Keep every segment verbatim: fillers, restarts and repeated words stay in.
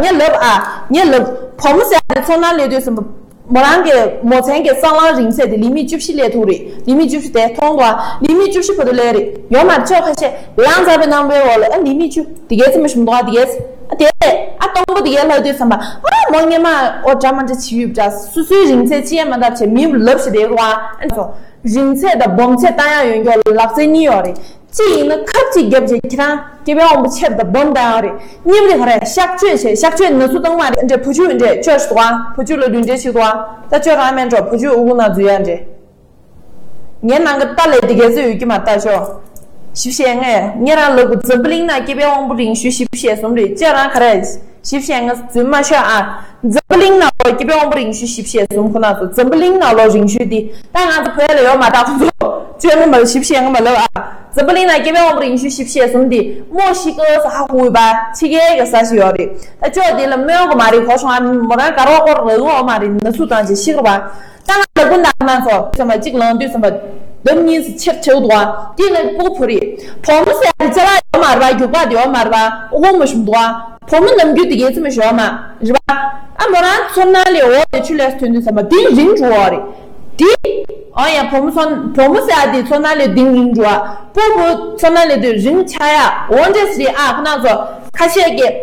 ངས་ལབ་ཨ། ངས་ལབ། བུ་མོ་ཟེར་ཡ་དེ་ཚོར་སྣང་སླེབས་དུས་ཙམ་པ། མོ་རང་གི་མོ་མཚན་གྱི་སྲང་ལམ་རིང་ཚད་དེ་ལི་མི་བཅུ་བཞི་སླེབས་ཐུབ་རེད། ལི་མི་བཅུ་བཞི་དེ་མཐོང་འདུག་ཨ། ལི་མི་བཅུ་བཞི་བར་དུ་སླེབས་རེད། ཡོད་མ་རེད། ཅོག་ཁ་ཤས་ལངས་ཚར་བའི་རྣམ་པའི་འོག་ལ་ཨ་ལི་མི་བཅུ་དེ་གའི་ཙམ་མ་ཞིག་འདུག་ཨ། དེ་གའི་ཨ་དེ་ཨ་སྟོང་པོ་དེ་གའི་ལྷག་དུས་ཙམ་པ་ཨ་མོ་སྔོན་མ་ཨོ་འདྲ་མ་འདྲ་བྱེད་ཡོད་པ་འདྲ། སོ་སོའི་རིང་ཚད་ཅི་ཡང་མ་འདྲ་བྱས་མི་ལབ་ཞིག་དེ་རུ་ཨ། རིང་ཚད་དང་སྦོམ་ཚད་བཏང་ཡག་ཡོད་མཁན་ལ་ལག་རྩལ་གཉིས་ཡོད་རེད། གཅིག་ཡིན་ན་ཁབ་གཅིག་བརྒྱབ་རྗེས་ཁྱེད་རང་སྐྱེ་བའི་དབང་པོ་ཆེ་དང་སྦོམ་བཏང་ཡག་རེད། གཉིས་པ་དེ་ག་རེ་གཤག་བཅོས་བྱས། གཤག་བཅོས་ན་ཟུག་བཏང་མ་རེད། འདྲེ་བུ་ཆུ་འདྲེ་བཅོས་ཤིག་འདུག་ཨ། བུ་ཆུ་ལ་ལུས་འབྲེལ་ཞིག་འདུག་ཨ། ད་བཅོས་རང་མེད་འགྲོ། བུ་ཆུ་དབུ་གུ་ན་འཛུལ་ཡག་འདྲེ། ངའི་ནང་གི་རྟ་ལས་དེ་གས་ཚོད་ཡོད་ཀྱི་མ་རྟ་ཤོག་ཞིབ་བཤད་ངས་ངེད་རང་ལབ་དགོས། འཛམ་བུ་གླིང་ན་སྐྱེ་བའི་དབང་པོ་རིང་ཤོས་ཞིབ་བཤད་གསུམ་རེད། ཅེས་རང་ག་རེ་ཞིབ་བཤད་ངས་རྫུན་མ་ཤོད་ཨ། འཛམ་བུ་གླིང་ནང་ལོགས་སྐྱེ་བའི་དབང་པོ་རིང་ཤོས་ཞིབ་བཤད་གསུམ་ཁོ་ན་ཚོ། འཛམ་བུ་གླིང་ནང་ལོགས་རིང་ཤོས་དེ་ད་ང་ཚོ་བོད་ལ་ཡོད་མ་རྟགས་ཁོ་ཚོ་བཅོས་ངས་མ་ཞིབ་བཤད་ངས་མ་ལབ་ཨ། འཛམ་བུ་གླིང་ན་སྐྱེ་བའི་དབང་པོ་རིང་ཤོས་ཞིབ་བཤད་གསུམ་དེ་མོ་ཤི་ཀ་ས་ཧ་ཧུ་བ་ཕྱི་རྒྱལ་གྱི་ས་ཞིག་ཡོད་རེད། ད་ཅོག་དེ་ལ་སྨོན་གི་མ་རེད། གོ་བྱུང་ཨ། མོ་རང་དགའ་རོགས་སྐོར་རེ་འོ་མ་རེད། ན་ཟུག་བཏང་རྗེས་ཤི་རུ་བ། ད་ང་ལ་ཀུན་དགའ་ཁོ་ན་ཚོ་ཚོ་མ་གཅིག་ལངས་དུས་ཚོ་མ་ལྡབ་གཉིས་སུ་ཆེར་ཆེའུ་འདུག་ཨ། དེ་ལ་སྤུ་གུ་བུ་རེད། བུ་མོ་ཟེར་ཡ་དེ་ཅ་ལག་ཡོད་མ་རེད་པ། རྒྱུག་པ་དེ་ཡོད་མ་རེད་པ། ཨོ་ཧོ་མ་ཞུམ་འདུག་ཨ། བུ་མོ་ནམ་རྒྱུན་དེ་གའི་ཚོ་མ་ཞོག་མ་རེད་པ། ཨ་མོ་རང་ཚོར་སྣང་ལས་འོག་ལས་ཆུ་ལས་ཐོན་དུས་ཚོ་མ་གདིང་རིང་འགྲོ་བ་རེད། དེ་ཨོ་ཡ་བུ་མོ་ཚོ་བུ་མོ་ཟེར་ཡ་དེ་ཚོར་སྣང་ལས་གདིང་རིང་འགྲོ་བ། སྤུ་གུ་ཚོར་སྣང་ལས་དེ་རིང་ཆགས་ཡ་འོ་འདྲས་རེད་ཨ། ཁོ་ན་ཚོ་ཁ་ཤས་ཀྱིས་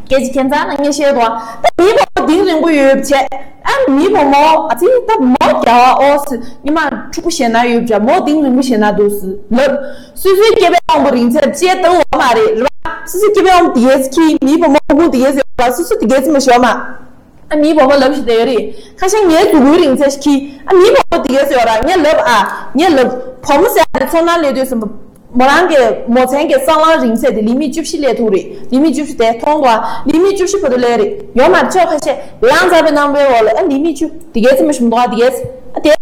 སྐད་ཆ་ཁྱད་མཚར་ན་ངས་བཤད་དོ། ད་མི་བུ་མོ་གདིང་རིང་པོ་ཡོད་བྱས། ཨ་མི་བུ་མོ་ཨ་ཙི་ད་མོ་རྒྱ་བ་ཨོ་སི་ཉི་མ་ཕྲུ་གུ་ཞེ་ན་ཡོད་བྱས་མོ་གདིང་རིང་པོ་ཞེ་ན་འདུག་སི་ལབ། སོ་སོའི་སྐྱེ་བའི་དབང་པོ་རིང་ཚད་ཅེས་ལྟ་བ་མ་རེད་ར། སོ་སོའི་སྐྱེ་བའི་དབང་པོ་དེ་གས་ཁྱི་མི་བུ་མོ་ཕྲུ་གུ་དེ་གས་ཡོད་པ་སོ་སོ་དེ་གས་མ་ཞོ་མ། ཨ་མི་བུ་མོ་ལབ་ཞིག་དེ་རེད། ཁ་ཤས་ངའི་གཟུགས་པོའི་རིང་ཚད་ཁྱི་ཨ་མི་བུ་མོ་དེ་གས་ཡོད་ར། ངས་ལབ་ཨ་ངས་ལབ། བུ་མོ་ཟེར་ཡ་དེ་ཚོར་སྣང་ལས་དུས་སུ། མོ་རང་གི་མོ་མཚན་གྱི་སྲང་ལམ་རིང་ཚད་དེ་ལི་མི་བཅུ་བཞི་སླེབས་ཐུབ་རེད། ལི་མི་བཅུ་བཞི་དེ་མཐོང་འདུག་ཨ། ལི་མི་བཅུ་བཞི་བར་དུ་སླེབས་རེད། ཡོད་མ་རེད། ཅོག་ཁ་ཤས་ལངས་ཚར་བའི་རྣམ་པའི་འོག་ལ་ཨ་ལི་མི་བཅུ་དེ་གའི་ཙམ་མ་ཞིག་འདུག་ཨ། དེ་གའི་ཨ་དེ་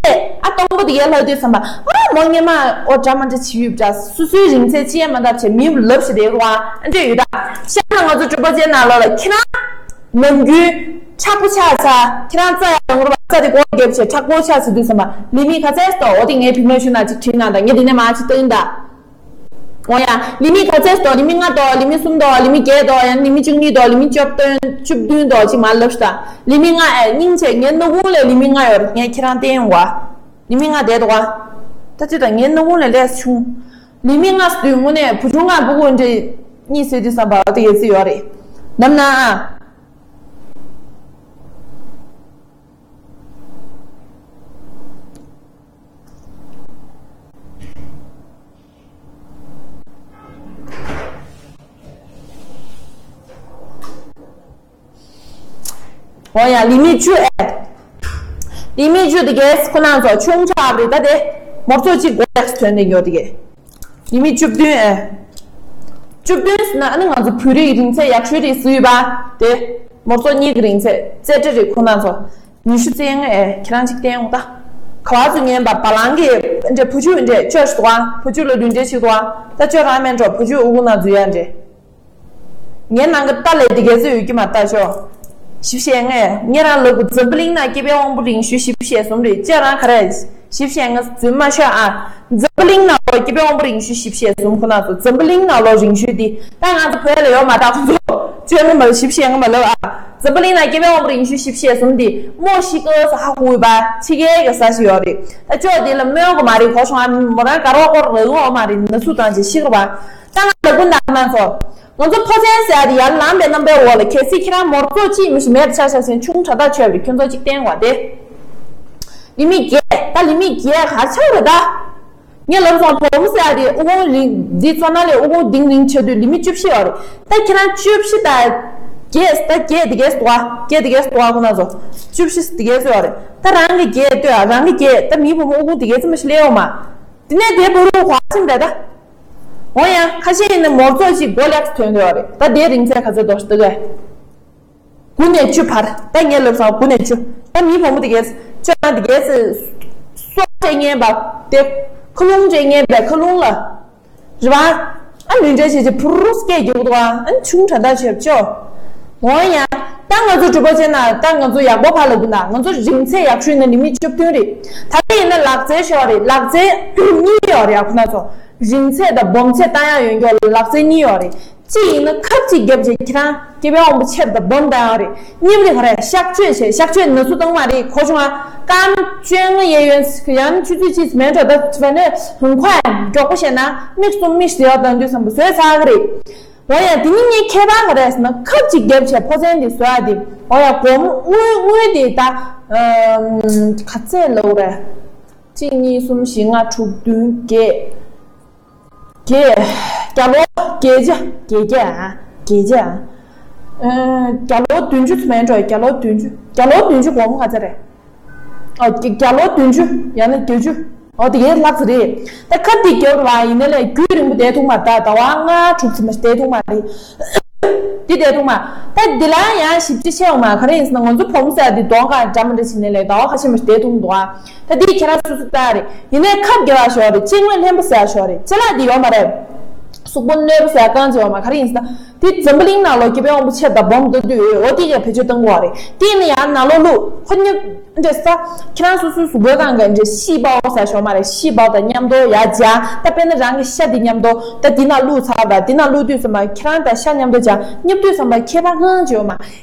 ཨ་སྟོང་པོ་དེ་གའི་ལྷག་དུས་ཙམ་པ་ཨ་མོ་སྔོན་མ་ཨོ་འདྲ་མ་འདྲ་བྱེད་ཡོད་པ་འདྲ། སོ་སོའི་རིང་ཚད་ཅི་ཡང་མ་འདྲ་བྱས་མི་ལབ་ཞིག་དེ་རུ་ཨ་ཨ་འདྲ་ཡོད་ད། ཤ་ན་ང་ཚོ་གྲུབ་པ་ཅན་ནང་ལོགས་ལ་ཁྱེད་རང་ནམ་རྒྱུན་མཁྲེགས་པོ་ཆགས་ཚ། ཁྱེད་རང་རྩ་ཡག་རང་རུ་བ་རྩ་དེ་སྒོ་བརྒྱབ་བྱས་མཁྲེགས་པོ་ཆགས་ཟེར་དུས་ཙམ་པ་ལི་མི་ག་ཚད་སྟོ་འོ་དེ་ངའི་བི་མ་ཤུ་ན་ཅིག་བྲིས་ན་ད་ངས་དེ་ནས་མ་ཅིག་སྟོན་ད། འོ་ཡ། ལི་མི་ག་ཚད་དོ། ལི་མི་ལྔ་དོ། ལི་མི་གསུམ་དོ། ལི་མི་བརྒྱད་དོ། ཡང་ལི་མི་བཅུ་གཉིས་དོ། ལི་མི་བཅུ་བདུན་བཅུ་བདུན་དོ་ཅིག་མ་ལབ་ཤི་ད། ལི་མི་ལྔ་ཨེ་སྙིང་རྗེ། ངའི་སྣ་ཁུང་ལས་ལི་མི་ལྔ་ཡོད་རེད། ངས་ཁྱེད་རང་བསྟན་ཡོང་བ། ལི་མི་ལྔ་བསྡད་འདུག་ག་ད་ཅི་ད་ངའི་སྣ་ཁུང་ལས་ལས་ཆུང་། ལི་མི་ལྔ་ཟེར་དུས་དངོས་གནས་བུ་ཆུང་ལྔ་བུ་གུ་འདྲེ་གཉིས་ཟེར་དུས་བསམ་པ་དེ་ཡོད་ཚི་ཡོད་རེད། ནམ་ན་ཨ། འོ་ཡ་ལི་མི་བཅུ་ཨེ། ལི་མི་བཅུ་དེ་གས་ཁོ་ན་ཚོ་ཆུང་ཆགས་རེད་ད་དེ། མོར་ཚོ་གཅིག་མགོ་ལེགས་ཐོན་ནས་ཡོད་དེ་གས། ལི་མི་བཅུ་བདུན་ཨེ། བཅུ་བདུན་ཟེར་ན་ཨ་ནི་ང་ཚོ་བོད་རིགས་རིང་ཚད་ཡག་ཤོས་རེད་ཟེར་བ། དེ། མོར་ཚོ་གཉིས་ཀྱི་རིང་ཚད་རྩེ་གྲི་རེད་ཁོ་ན་ཚོ། ཉི་ཤུ་རྩེ་ཡང་ཨེ་ཁྱེད་རང་གཅིག་བསྟན་འོང་ད། ག་བ་ཚོ་ངན་པ་བ་ལང་གི་འདྲེ་བུ་ཆུ་འདྲེ་བཅོས་ཤིག་འདུག་ཨ། བུ་ཆུ་ལ་ལུས་འདྲེ་ཞིག་འདུག་ཨ། ད་བཅོས་རང་མེད་འགྲོ་བུ་ཆུ་དབུ་གུ་ན་འཛུལ་ཡ་འདྲེ། ངའི་ནང་གི་རྟ་ལས་དེ་གས་ཚོད་ཡོད་ཀྱི་མ་རྟ་ཤོག་ཞིབ་བཤད་ངས་ངེད་རང་ལབ་དགོས། འཛམ་བུ་གླིང་ན་སྐྱེ་བའི་དབང་པོ་རིང་ཤོས་ཞིབ་བཤད་གསུམ་རེད། ཅེས་རང་ག་རེ་ཞིབ་བཤད་ངས་རྫུན་མ་ཤོད་ཨ། འཛམ་བུ་གླིང་ནང་ལོགས་སྐྱེ་བའི་དབང་པོ་རིང་ཤོས་ཞིབ་བཤད་གསུམ་ཁོ་ན་ཚོ། འཛམ་བུ་གླིང་ནང་ལོགས་རིང་ཤོས་དེ་ད་ང་ཚོ་བོད་ལ་ཡོད་མ་རྟགས་ཁོ་ཚོ་བཅོས་ངས་མ་ཞིབ་བཤད་ངས་མ་ལབ་ཨ། འཛམ་བུ་གླིང་ན་སྐྱེ་བའི་དབང་པོ་རིང་ཤོས་ཞིབ་བཤད་གསུམ་དེ་མོ་ཤི་ཀ་ས་ཧ་ཧུ་བ་ཕྱི་རྒྱལ་གྱི་ས་ཞིག་ཡོད་རེད། ད་ཅོག་དེ་ལ་སྨོན་གི་མ་རེད་གོ་བྱུང་ཨ། མོ་རང་དགའ་རོགས་སྐོར་རེ་འོ་མ་རེད། ན་ཟུག་བཏང་རྗེས་ཤི་རུ་བ། ད་ང་ལ་ཀུན་དགའ་ཁོ་ན་ཚོ། ང་ཚོ་ཕོ་མཚན་ཟེར་ཡ་དེ་ཡར་ལངས་པའི་རྣམ་པའི་འོག་ལ་གལ་སྲིད་ཁྱེད་རང་མོར་ཚོ་གཅིག་མི་ཤི་མེད་ཆ་ཤ་ཟིན་ཆུང་དྲག་ཐག་ཆོད་པ་རེད། ཁྱོད་ཚོ་གཅིག་བསྟན་བ་དེ། ལི་མི་བརྒྱད་ད་ལི་མི་བརྒྱད་ག་ཆགས་རེད་ད། ངས་ལབ་སོང་བུ་མོ་ཟེར་ཡ་དེ་དབུ་གུང་རིང་འདི་ཚོ་ན་ལས་དབུ་གུང་གདིང་རིང་ཆེ་དུས་ལི་མི་བཅུ་བཞི་ཡོད་རེད། ད་ཁྱེད་རང་བཅུ་བཞི་ད་བརྒྱད་ད་བརྒྱད་དེ་གས་སུ་བ་བརྒྱད་དེ་གས་སུ་བ་ཁོ་ན་ཚོ་བཅུ་བཞི་དེ་གས་སུ་ཡོད་རེད། ད་རང་གི་བརྒྱད་ལྟོས་ཨ། རང་གི་བརྒྱད་ད་མི་བུ་མོ་དབུ་གུང་དེ་གས་ཙམ་མ་ཞིག་སླེབས་ཡོང་མ། དེ་ནས་དེ་བུ་རུ་བ་ཚིམ་རེད་ད། འོ་ཡ། ཁ་ཤས་ཡིན་ན་མོར་ཚོ་ཅིག་མགོ་ལེགས་ཐོན་གི་ཡོད་རེད། ད་དེའི་རིང་ཚད་ག་ཚོད་འདུག་ཟེར་ལྟ་གི། དགུ་ནས་བཅུ་བར། ད་ངས་ལབ་སོང་དགུ་ནས་བཅུ། ད་མི་བུ་མོ་དེ་གས་ཅོ་ན་དེ་གས་སོ་སྤྲད་ཉན་པ་དེ་ཁ་རླུང་སྤྲད་ཉན་པའི་ཁ་རླུང་ལ། རེད་བ། ཨ་ལུས་འབྲེལ་བྱས་རྗེས་ཕུར་སྐད་རྒྱག་འདུག་ཨ། ཨ་ཆུང་དྲག་ཐག་ཆོད་ཅོ། འོ་ཡ། ད་ང་ཚོ་གྲུབ་པ་ཆེ་ན་ད་ང་ཚོ་ཡག་པོ་ཕར་ལ་དགོས་ན་ང་ཚོ་རིང་ཚད་ཡག་ཤོས་ནི་ལི་མི་བཅུ་བདུན་རེད། ད་ལྟ་ཡིན་ན་ལག་རྩལ་ཤོར་རེད། ལག་རྩལ་གཉིས་ཡོད་རེད་ཨ་ཁོ་ན་ཚོ། རིང་ཚད་དང་སྦོམ་ཚད་བཏང་ཡག་ཡོད་མཁན་ལ་ལག་རྩལ་གཉིས་ཡོད་རེད། གཅིག་ཡིན་ན་ཁབ་གཅིག་བརྒྱབ་བྱས་ཁྱེད་རང་སྐྱེ་བའི་དབང་པོ་ཆེ་རུ་དང་སྦོམ་དང་ཡང་རེད། གཉིས་པ་དེ་ག་རེ། གཤག་བཅོས་བྱས། གཤག་བཅོས་ན་ཟུག་བཏང་མ་རེད། གོ་བྱུང་ང་། སྐར་མ་བཅོ་ལྔ་གཡས་གཡོན་ཡང་ཆུ་ཚོད་གཅིག་མིན་འགྲོ་ད་བ་ནས་ལུང་ཁ་མགྱོགས་པོ་བྱས་ན་མིག་གསུམ་མིག་བཟེ་བ་དང་དུས་བསམ་པ་བཟོས་ཚར་གི་རེད། འོ་ཡ་དེ་ནི་ངའི་ཁྱད་པར་ག་རེ་ཟེར་ན་ཁབ་གཅིག་བརྒྱབ་བྱས་ཕོ་མཚན་དེ་བཟོ་ཡ་དེ། འོ་ཡ་སྒོར་མོ་དངུལ་དངུལ་དེ་ད་ག་ཚད་ལོག་རེད། གཅིག་གཉིས་གསུམ་བཞི་ལྔ་དྲུག་བདུན་བརྒྱད། བརྒྱད། རྒྱ་ལོ་བརྒྱད་ཅུ་བརྒྱད་བརྒྱ་ཨ། བརྒྱད་བརྒྱ་ཨ། ཨ། རྒྱ་ལོ་བདུན་ཅུ་ཚོ་མེད་འགྲོ། རྒྱ་ལོ་བདུན་ཅུ། རྒྱ་ལོ་བདུན་ཅུ་སྒོར་མོ་ག་ཚད་རེད། ཨ། རྒྱ་རྒྱ་ལོ་བདུན་ཅུ་ཡང་ན་བརྒྱད་ཅུ། ཨོ་དེ་གའི་ལྷག་ཙམ་རེད། ད་ཁ་འདི་རྒྱབ་ར་ཡིན་ན་ལས་རྒྱུན་རིང་པོ་བསྡད་ཐུབ་མ་རེད། ད་ཟླ་བ་ལྔ་དྲུག་ཙམ་བསྡད་ཐུབ་མ་རེད། འདི་བསྡད་ཐུབ་མ། ད་འདི་ལ་ཡང་ཞིབ་ཅིག་བཤད་འོང་མ། ག་རེ་ཡིན་ཟེར་ན་ང་ཚོ་བུ་མོ་ཟེར་ཡ་འདི་གདོང་ཁ་འདྲ་མི་འདྲ་བྱས་ནས་ལས་ཟླ་བ་ཁ་ཤས་མ་བསྡད་ཐུབ་མི་འདུག་ཨ། ད་འདི་ཁྱེད་རང་སོ་སོ་ལྟ་རེད། ཡིན་ནའི་ཁབ་རྒྱབ་ཡ་ཤོག་རེད། ལྕེ་རྔོན་ལྷན་པ་ཟེར་ཡ་ཤོག་རེད། ལྕེ་ལ་འདི་ཡོད་མ་རེད། གཟུགས་པོ་གནོད་པ་ཟེར་ཡ་རྐང་ཅིག་ཡོད་མ། ག་རེ་ཡིན་ཟེར་ན། དེ་འཛམ་བུ་གླིང་ནང་ལོགས་སྐྱེ་བོའི་དབང་པོ་ཆེ་དང་སྦོམ་ལྟ་དུས་འོ་དེ་གས་བེད་སྤྱོད་གཏོང་དགོས་པ་རེད། དེ་ནི་ཡང་ནང་ལོགས་ལུགས་ཁོ་ཉིད་འདྲེ་ས། ཁྱེད་རང་སོ་སོའི་གཟུགས་པོའི་སྒང་གི་འདྲེ་ཤི་པའོ་ཟེར་ཞོག་མ་རེད། ཤི་པའོ་དང་མཉམ་དུ་ཡ་སྦྱར། ད་དཔེར་ན་རང་གི་ཤ་འདི་མཉམ་དུ་ད་འདི་ནང་བླུགས་ཚར་བ། འདི་ནང་བླུགས་དུས་ཙམ་པ་ཁྱེད་རང་དང་ཤ་མཉམ་དུ་སྦྱར། སྙབ་དུས་ཙམ་པ་ཁྱད་པར་གང་ཅི་ཡོད་མ།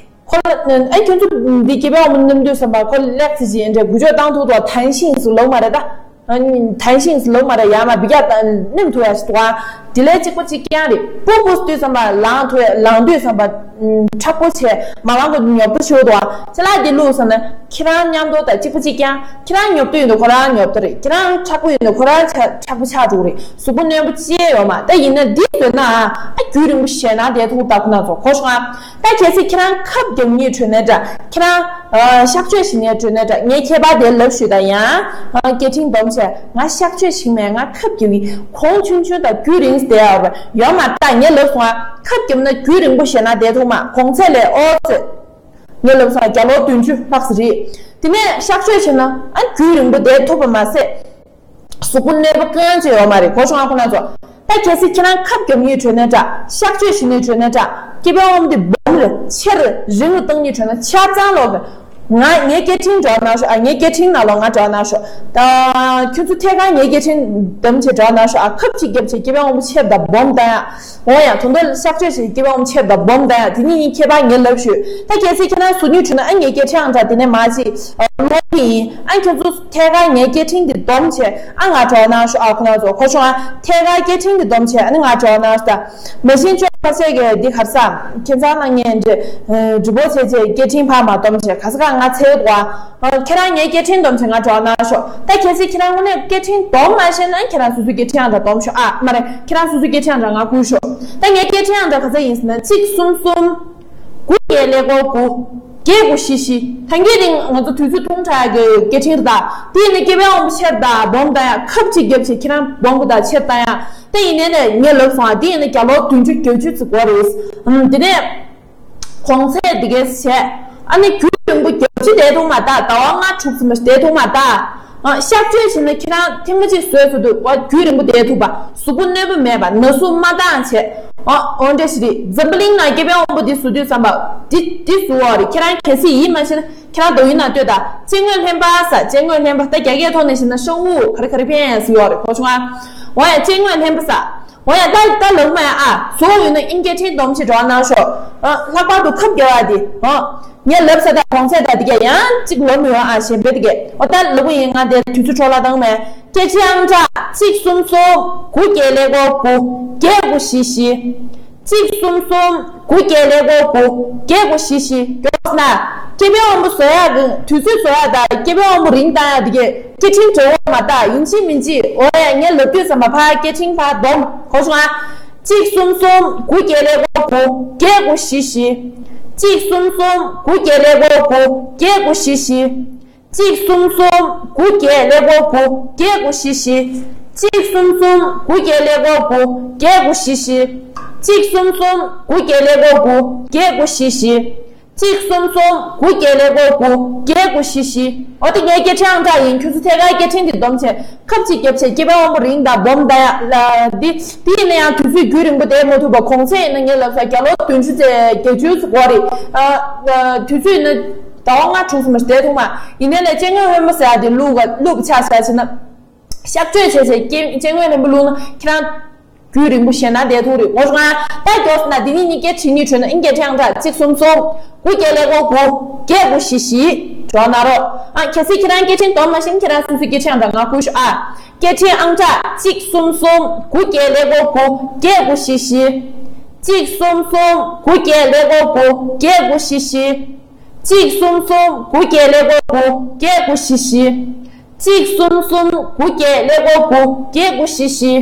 ཁོ་ལ་ཨ་ཁྱོད་ཚོ་འདི་སྐྱེ་བའི་དབང་པོ་མཉམ་དུས་ཙམ་པ་ཁོ་ལེགས་ཟེར་གྱི་འདྲེ་འགུལ་སྐྱོད་བཏང་ཐུབ་དོ། ཐན་ཤིང་ཟེར་ལོག་མ་རེད་ད། ཨ་ནི་ཐན་ཤིང་ཟེར་ལོག་མ་རེད། ཡ་མ་བི་རྒྱ་དང་ནེམ་ཐུ་ཡ་ཞིག་ཏུ་ཨ། དེ་ལས་གཅིག་པ་གཅིག་རྐྱང་རེད། སྤུ་སྤུ་དུས་ཙམ་པ་ལངས་ཐུ་ཡ་ལངས་དུས་ཙམ་པ་མཁྲེགས་པོ་བྱས་མ་ལངས་གོ་ཉོབ་ཏོ་ཞུ་འདུག་ཨ། ཅི་ལ་དེ་ལུགས་ཟེར་ན་ཁྱེད་རང་མཉམ་དུ་དང་གཅིག་པ་གཅིག་རྐྱང་། ཁྱེད་རང་ཉོབ་ཏོ་ཡིན་དུས་ཁོ་རང་ཉོབ་ཏོ་རེད། ཁྱེད་རང་མཁྲེགས་པོ་ཡིན་དུས་ཁོ་རང་ཆ་མཁྲེགས་པོ་ཆགས་འགྲོ་གི་རེད། གཟུགས་པོ་རྣོན་པོ་ཅི་ཡང་ཡོད་མ། ད་ཡིན་ན་འདི་བཟོས་ན་ཨ་རྒྱུན་རིང་པོ་བཞེས་ན་བསྡད་ཐུབ་ད་ཁོ་ན་ཚོ་གོ་བྱུང་ཨ། ད་གལ་སྲིད་ཁྱེད་རང་ཁབ་རྒྱབ་མཁན་གྲོལ་ནའི་འདྲ། ཁྱེད་རང་ཨ་གཤག་བཅོས་བྱེད་མཁན་གྲོལ་ནའི་འདྲ། ངས་ཁྱད་པར་དེ་ལབ་ཞུས་ད་ཡང་ཨ་སྐད་འཕྲིན་སྡོམ་བྱས་ང་གཤག་བཅོས་བྱེད་མེད། ང་ཁབ་རྒྱབ་ཡིན། གོང་ཆུང་ཆུང་དང་རྒྱུན་རིང་བསྡད་ཡོད་མ་རེད། ད་ངས་ལབ་སོང་ཨ། ཁབ་རྒྱབ་ན་རྒྱུན་རིང་པོ་བྱས་ན་བསྡད་ཐུབ་མ། གོང་ཚད་ལས་ཨོ་ཙེ། ངས་ལབ་སོང་ཨ། རྒྱ་ལོ་བདུན་ཅུ་ལྷག་ཙམ་རེད། དེ་ནས་གཤག་བཅོས་བྱས་ན་ཨ་རྒྱུན་རིང་པོ་བསྡད་ཐུབ་པ་མ་ཟད། གཟུགས་པོ་གནོད་པ་གང་ཅི་ཡོད་མ་རེད། གོ་བྱུང་ཨ་ཁོ་ན་ཚོ། ད་གལ་སྲིད་ཁྱེད་རང་ཁབ་རྒྱབ་མཁན་གྲོལ་ནའི་འདྲ། གཤག་བཅོས་བྱེད་མཁན་གྲོལ་ནའི་འདྲ། སྐྱེ་བའི་དབང་པོ་འདི་སྦོམ་རེད། ཆེ་རེད། རིང་རུ་བཏང་མཁན་གྲོལ་ན་ཆ་ཚང་ལོག་གི། ང་ངའི་སྐད་འཕྲིན་འགྲོ་གནང་ཤོག་ཨ། ངའི་སྐད་འཕྲིན་ནང་ལོགས་ང་འགྲོ་གནང་ཤོག་ད་ཁྱོད་ཚོ་ཐད་ཀར་ངའི་སྐད་འཕྲིན་བདམས་བྱས་འགྲོ་གནང་ཤོག་ཨ། ཁབ་གཅིག་བརྒྱབ་བྱས་སྐྱེ་བའི་དབང་པོ་ཆེ་དང་སྦོམ་བཏང་ཡ། འོ་ཡ་ད་དུང་གཤག་བཅོས་བྱས་སྐྱེ་བའི་དབང་པོ་ཆེ་དང་སྦོམ་བཏང་ཡ། དེ་གཉིས་གཉིས་ཁྱད་པར་ངས་ལབ་ཞུས། ད་གལ་སྲིད་ཁྱེད་རང་གཟུགས་ནུས་གྲོལ་ན་ཨ་ངའི་སྐད་འཕྲིན་ཨང་གྲངས་དེ་ནས་མ་ཅིག་ཨ་ལོག་གི་ཡིན། ཨ་ཁྱོད་ཚོ་ཐད་ཀར་ངའི་སྐད་འཕྲིན་འདི་བསྡོམས་བྱས་ཨ་ང་དྲི་བ་གནང་ཤོག་ཨ་ཁོ་ན་ཚོ་གོ་བྱུང་ཨ། ཐད་ཀར་སྐད་འཕྲིན་འདི་བསྡོམས་བྱས་ཨ་ནི་ང་དྲི་བ་གནང་ཤོག་ད་མ་གཞི་ཅོ་ཁ་ཤས་ཀྱིས་འདི་ག་རེ་ཟ། ཁྱེད་ཚང་ནང་ངས་འདི་འདྲི་པོ་བྱས་བྱས་སྐད་འཕྲིན་ཕར་མ་བསྡོམས་བྱས་ག་ས་ག་ང་འཚོལ་འདུག་ཨ། ཁྱེད་རང་ངའི་སྐད་འཕྲིན་བསྡོམས་བྱས་ང་དྲི་བ་གནང་ཤོག་ད་གལ་སྲིད་ཁྱེད་རང་དངོས་གནས་སྐད་འཕྲིན་བསྡོམས་མ་ཤེས་ན་ཁྱེད་རང་སོ་སོའི་སྐད་འཕྲིན་ཨང་གྲངས་བསྡོམས་ཤོག་ཨ། མ་རེད། ཁྱེད་རང་སོ་སོའི་སྐད་འཕྲིན་ཨང་གྲངས་ང་བསྐུར་ཤོག་ད་ངའི་སྐད་འཕྲིན་ཨང་གྲངས་ག་ཚོད་ཡིན་ཟེར་ན་གཅིག་གསུམ་གསུམ། དགུ་བརྒྱད་ཀླད་ཀོར་དགུ། བརྒྱད་དགུ་བཞི་བཞི། ད་གིན་རིང་ང་ཚོ་དུས་ཚོད་ཐུང་དྲགས་ཀྱི་སྐད་འཕྲིན་རེད་ད། དེ་ཡིན་ན་སྐྱེ་བའི་དབང་པོ་ཆེ་དང་སྦོམ་དང་ཡང་ཁབ་གཅིག་བརྒྱབ་བྱས་ཁྱེད་རང་སྦོམ་དང་ཆེ་དང་ཡང་། དེ་ཡིན་ནའི་ནས་ངས་ལབ་སོང་ཨ། དེ་ཡིན་ན་རྒྱ་ལོ་བདུན་ཅུ་བརྒྱད་ཅུ་ཙམ་འགོར་རེད། ཨམ་དེ་ནས་གོང་ཚད་འདི་གས་བྱས། ཨ་ནི་རྒྱུན་རིང་པོ་བརྒྱབ་བྱས་བསྡད་ཐུབ་མ་ད། ཟླ་བ་ལྔ་དྲུག་ཙམ་བསྡད་ཐུབ་མ་ད། ཨ་གཤག་བཅོས་བྱས་ན་ཁྱེད་རང་ཐེངས་མ་གཅིག་བཟོས་ཚར་དུས་ཨ་རྒྱུན་རིང་པོ་བསྡད་ཐུབ་པ། གཟུགས་པོ་གནོད་པ་མེད་པ། ན་ཟུག་མ་བཏང་བྱས། ཨ་འོ་འདྲ་ཞིག་རེད། འཛམ་བུ་གླིང་ནང་སྐྱེ་བའི་དབང་པོ་འདི་བཟོ་དུས་ཙམ་པ་འདི་འདི་བཟོ་བ་རེད། ཁྱེད་རང་གལ་སྲིད་ཡིད་མ་ཆེས་ན་ཁྱེད་རང་དོ་ཡིན་ན་ལྟོས་དང་། ལྕེ་རྔོན་ལྷན་པ་ཟེར། ལྕེ་རྔོན་ལྷན་པ་ད་རྒྱ་སྐད་ཐོག་ནས་བཤད་ན་ཤོག་ཝུ་ག་རེ་ག་རེ་ཕན་ཟེར་བ་རེད། གོ་བྱུང་ཨ། འོ་ཡ་ལྕེ་རྔོན་ལྷན་པ་ཟེར། འོ་ཡ་ད་ད་ལབ་མ་ཡ་ཨ། བཟོ་ཡོད་ན་ཨིན་སྐད་འཕྲིན་སྡོམ་ཆེ་འགྲོ་གནང་ཤོག་ཨ་ལྷག་པར་དུ་ཁབ་རྒྱག་ཡ་དེ་ཨ། ངས་ལབ་ས་དང་གོང་ཚད་དང་དེ་ག་ཡང་གཅིག་ལོ་མི་ཡོང་ཨ། གཞན་པའི་དེ་ག་འོ་ད་ལབ་གི་ཡིན། ང་དེ་དུས་ཚོད་འཕྲོ་བརླག་བཏང་མེད། སྐད་ཆའི་ཨང་གྲངས་གཅིག་གསུམ་གསུམ་དགུ་བརྒྱད་ཀླད་ཀོར་དགུ་བརྒྱད་དགུ་བཞི་བཞི། གཅིག་གསུམ་གསུམ་དགུ་བརྒྱད་ཀླད་ཀོར་དགུ་བརྒྱད་དགུ་བཞི་བཞི། མགྱོགས་ན། སྐྱེ་བའི་དབང་པོ་བཟོ་ཡག་གི་དུས་ཚོད་བཟོ་ཡག་དང་སྐྱེ་བའི་དབང་པོ་རིང་བཏང་ཡག་དེ་གས་སྐད་འཕྲིན་བྲལ་བ་མ་བཏང་ཡིན་གཅིག་མིན་གཅིག་འོ་ཡ་ངས་ལབ་དུས་ཙམ་པ་ཕར་སྐད་འཕྲིན་ཕར་སྡོམ་གོ་བྱུང་ཨ། གཅིག་གསུམ་གསུམ་དགུ་བརྒྱད་ཀླད་ཀོར་དགུ་བརྒྱད་དགུ་བཞི་བཞི། གཅིག་གསུམ་གསུམ་དགུ་བརྒྱད་ཀླད་ཀོར་དགུ་བརྒྱད་དགུ་བཞི་བཞི། གཅིག་གསུམ་གསུམ་དགུ་བརྒྱད་ཀླད་ཀོར་དགུ་བརྒྱད་དགུ་བཞི་བཞི། གཅིག་གསུམ་གསུམ་དགུ་བརྒྱད་ཀླད་ཀོར་དགུ་བརྒྱད་དགུ་བཞི་བཞི། གཅིག་གསུམ་གསུམ་དགུ་བརྒྱད་ཀླད་ཀོར་དགུ་བརྒྱད་དགུ་བཞི་བཞི། གཅིག་གསུམ་གསུམ་དགུ་བརྒྱད་ཀླད་ཀོར་དགུ་བརྒྱད་དགུ་བཞི་བཞི། འོ་དེ་ངའི་སྐད་འཕྲིན་ཨང་གྲངས་ཡིན། ཁྱོད་ཚོ་ཐད་ཀར་སྐད་འཕྲིན་འདི་སྡོམ་བྱས་ཁབ་གཅིག་བརྒྱབ་བྱས་སྐྱེ་བའི་དབང་པོ་རིང་དང་སྦོམ་དང་ཡང་འདི་འདི་ཡིན་ན་ཡང་དུས་ཚོད་རྒྱུན་རིང་པོ་བསྡད་མ་ཐུབ་པ། གོང་ཚད་ཡིན་ན་ངས་ལབ་ས་རྒྱ་ལོ་བདུན་ཅུ་ཙམ་བརྒྱད་ཅུ་ཙམ་འགོར་རེད། ཨ་ཨ་དུས་ཚོད་ཡིན་ན་ཟླ་བ་ལྔ་དྲུག་ཙམ་བསྡད་ཐུབ་མ། ཡིན་ནའི་ལས་ལྕེ་རྔོན་ལྷན་པ་ཟེར་ཡ་དེ་བླུགས་བླུགས་ཆགས་ཆགས་བྱས་ན། གཤག་བཅོས་བྱས་བྱས་ལྕེ་ལྕེ་རྔོན་ལྷན་པ་བླུགས་ན་ཁྱེད་རང་ རྒྱུན་རིང་པོ་བཤད་ན་བསྡད་ཐུབ་རེད། ངོ་ཤེས་ན་ད་མགྱོགས་ན་འདི་ནི་གཉིས་ཀའི་བྲིས་ནི་བྲིས་ན་ཨིན། སྐད་ཆ་ཡང་འདྲ། གཅིག་གསུམ་གསུམ། དགུ་བརྒྱད་ཀླད་ཀོར་དགུ། བརྒྱད་དགུ་བཞི་བཞི། འགྲོ་ན་རོ། ཨ་གལ་སྲིད་ཁྱེད་རང་སྐད་འཕྲིན་སྡོམ་མ་ཤེས་ན་ཁྱེད་རང་སོ་སོའི་སྐད་ཆ་ཡང་འདྲ་ང་བསྐུར་ཤོག་ཨ། སྐད་འཕྲིན་ཨང་གྲངས་གཅིག་གསུམ་གསུམ། དགུ་བརྒྱད་ཀླད་ཀོར་དགུ། བརྒྱད་དགུ་བཞི་བཞི། གཅིག་གསུམ་གསུམ། དགུ་བརྒྱད་ཀླད་ཀོར་དགུ། བརྒྱད་དགུ་བཞི་བཞི། གཅིག་གསུམ་གསུམ། དགུ་བརྒྱད་ཀླད་ཀོར་དགུ། བརྒྱད་དགུ་བཞི་བཞི། གཅིག་གསུམ་གསུམ། དགུ་བརྒྱད་ཀླད་ཀོར་དགུ། བརྒྱད་དགུ་བཞི་བཞི།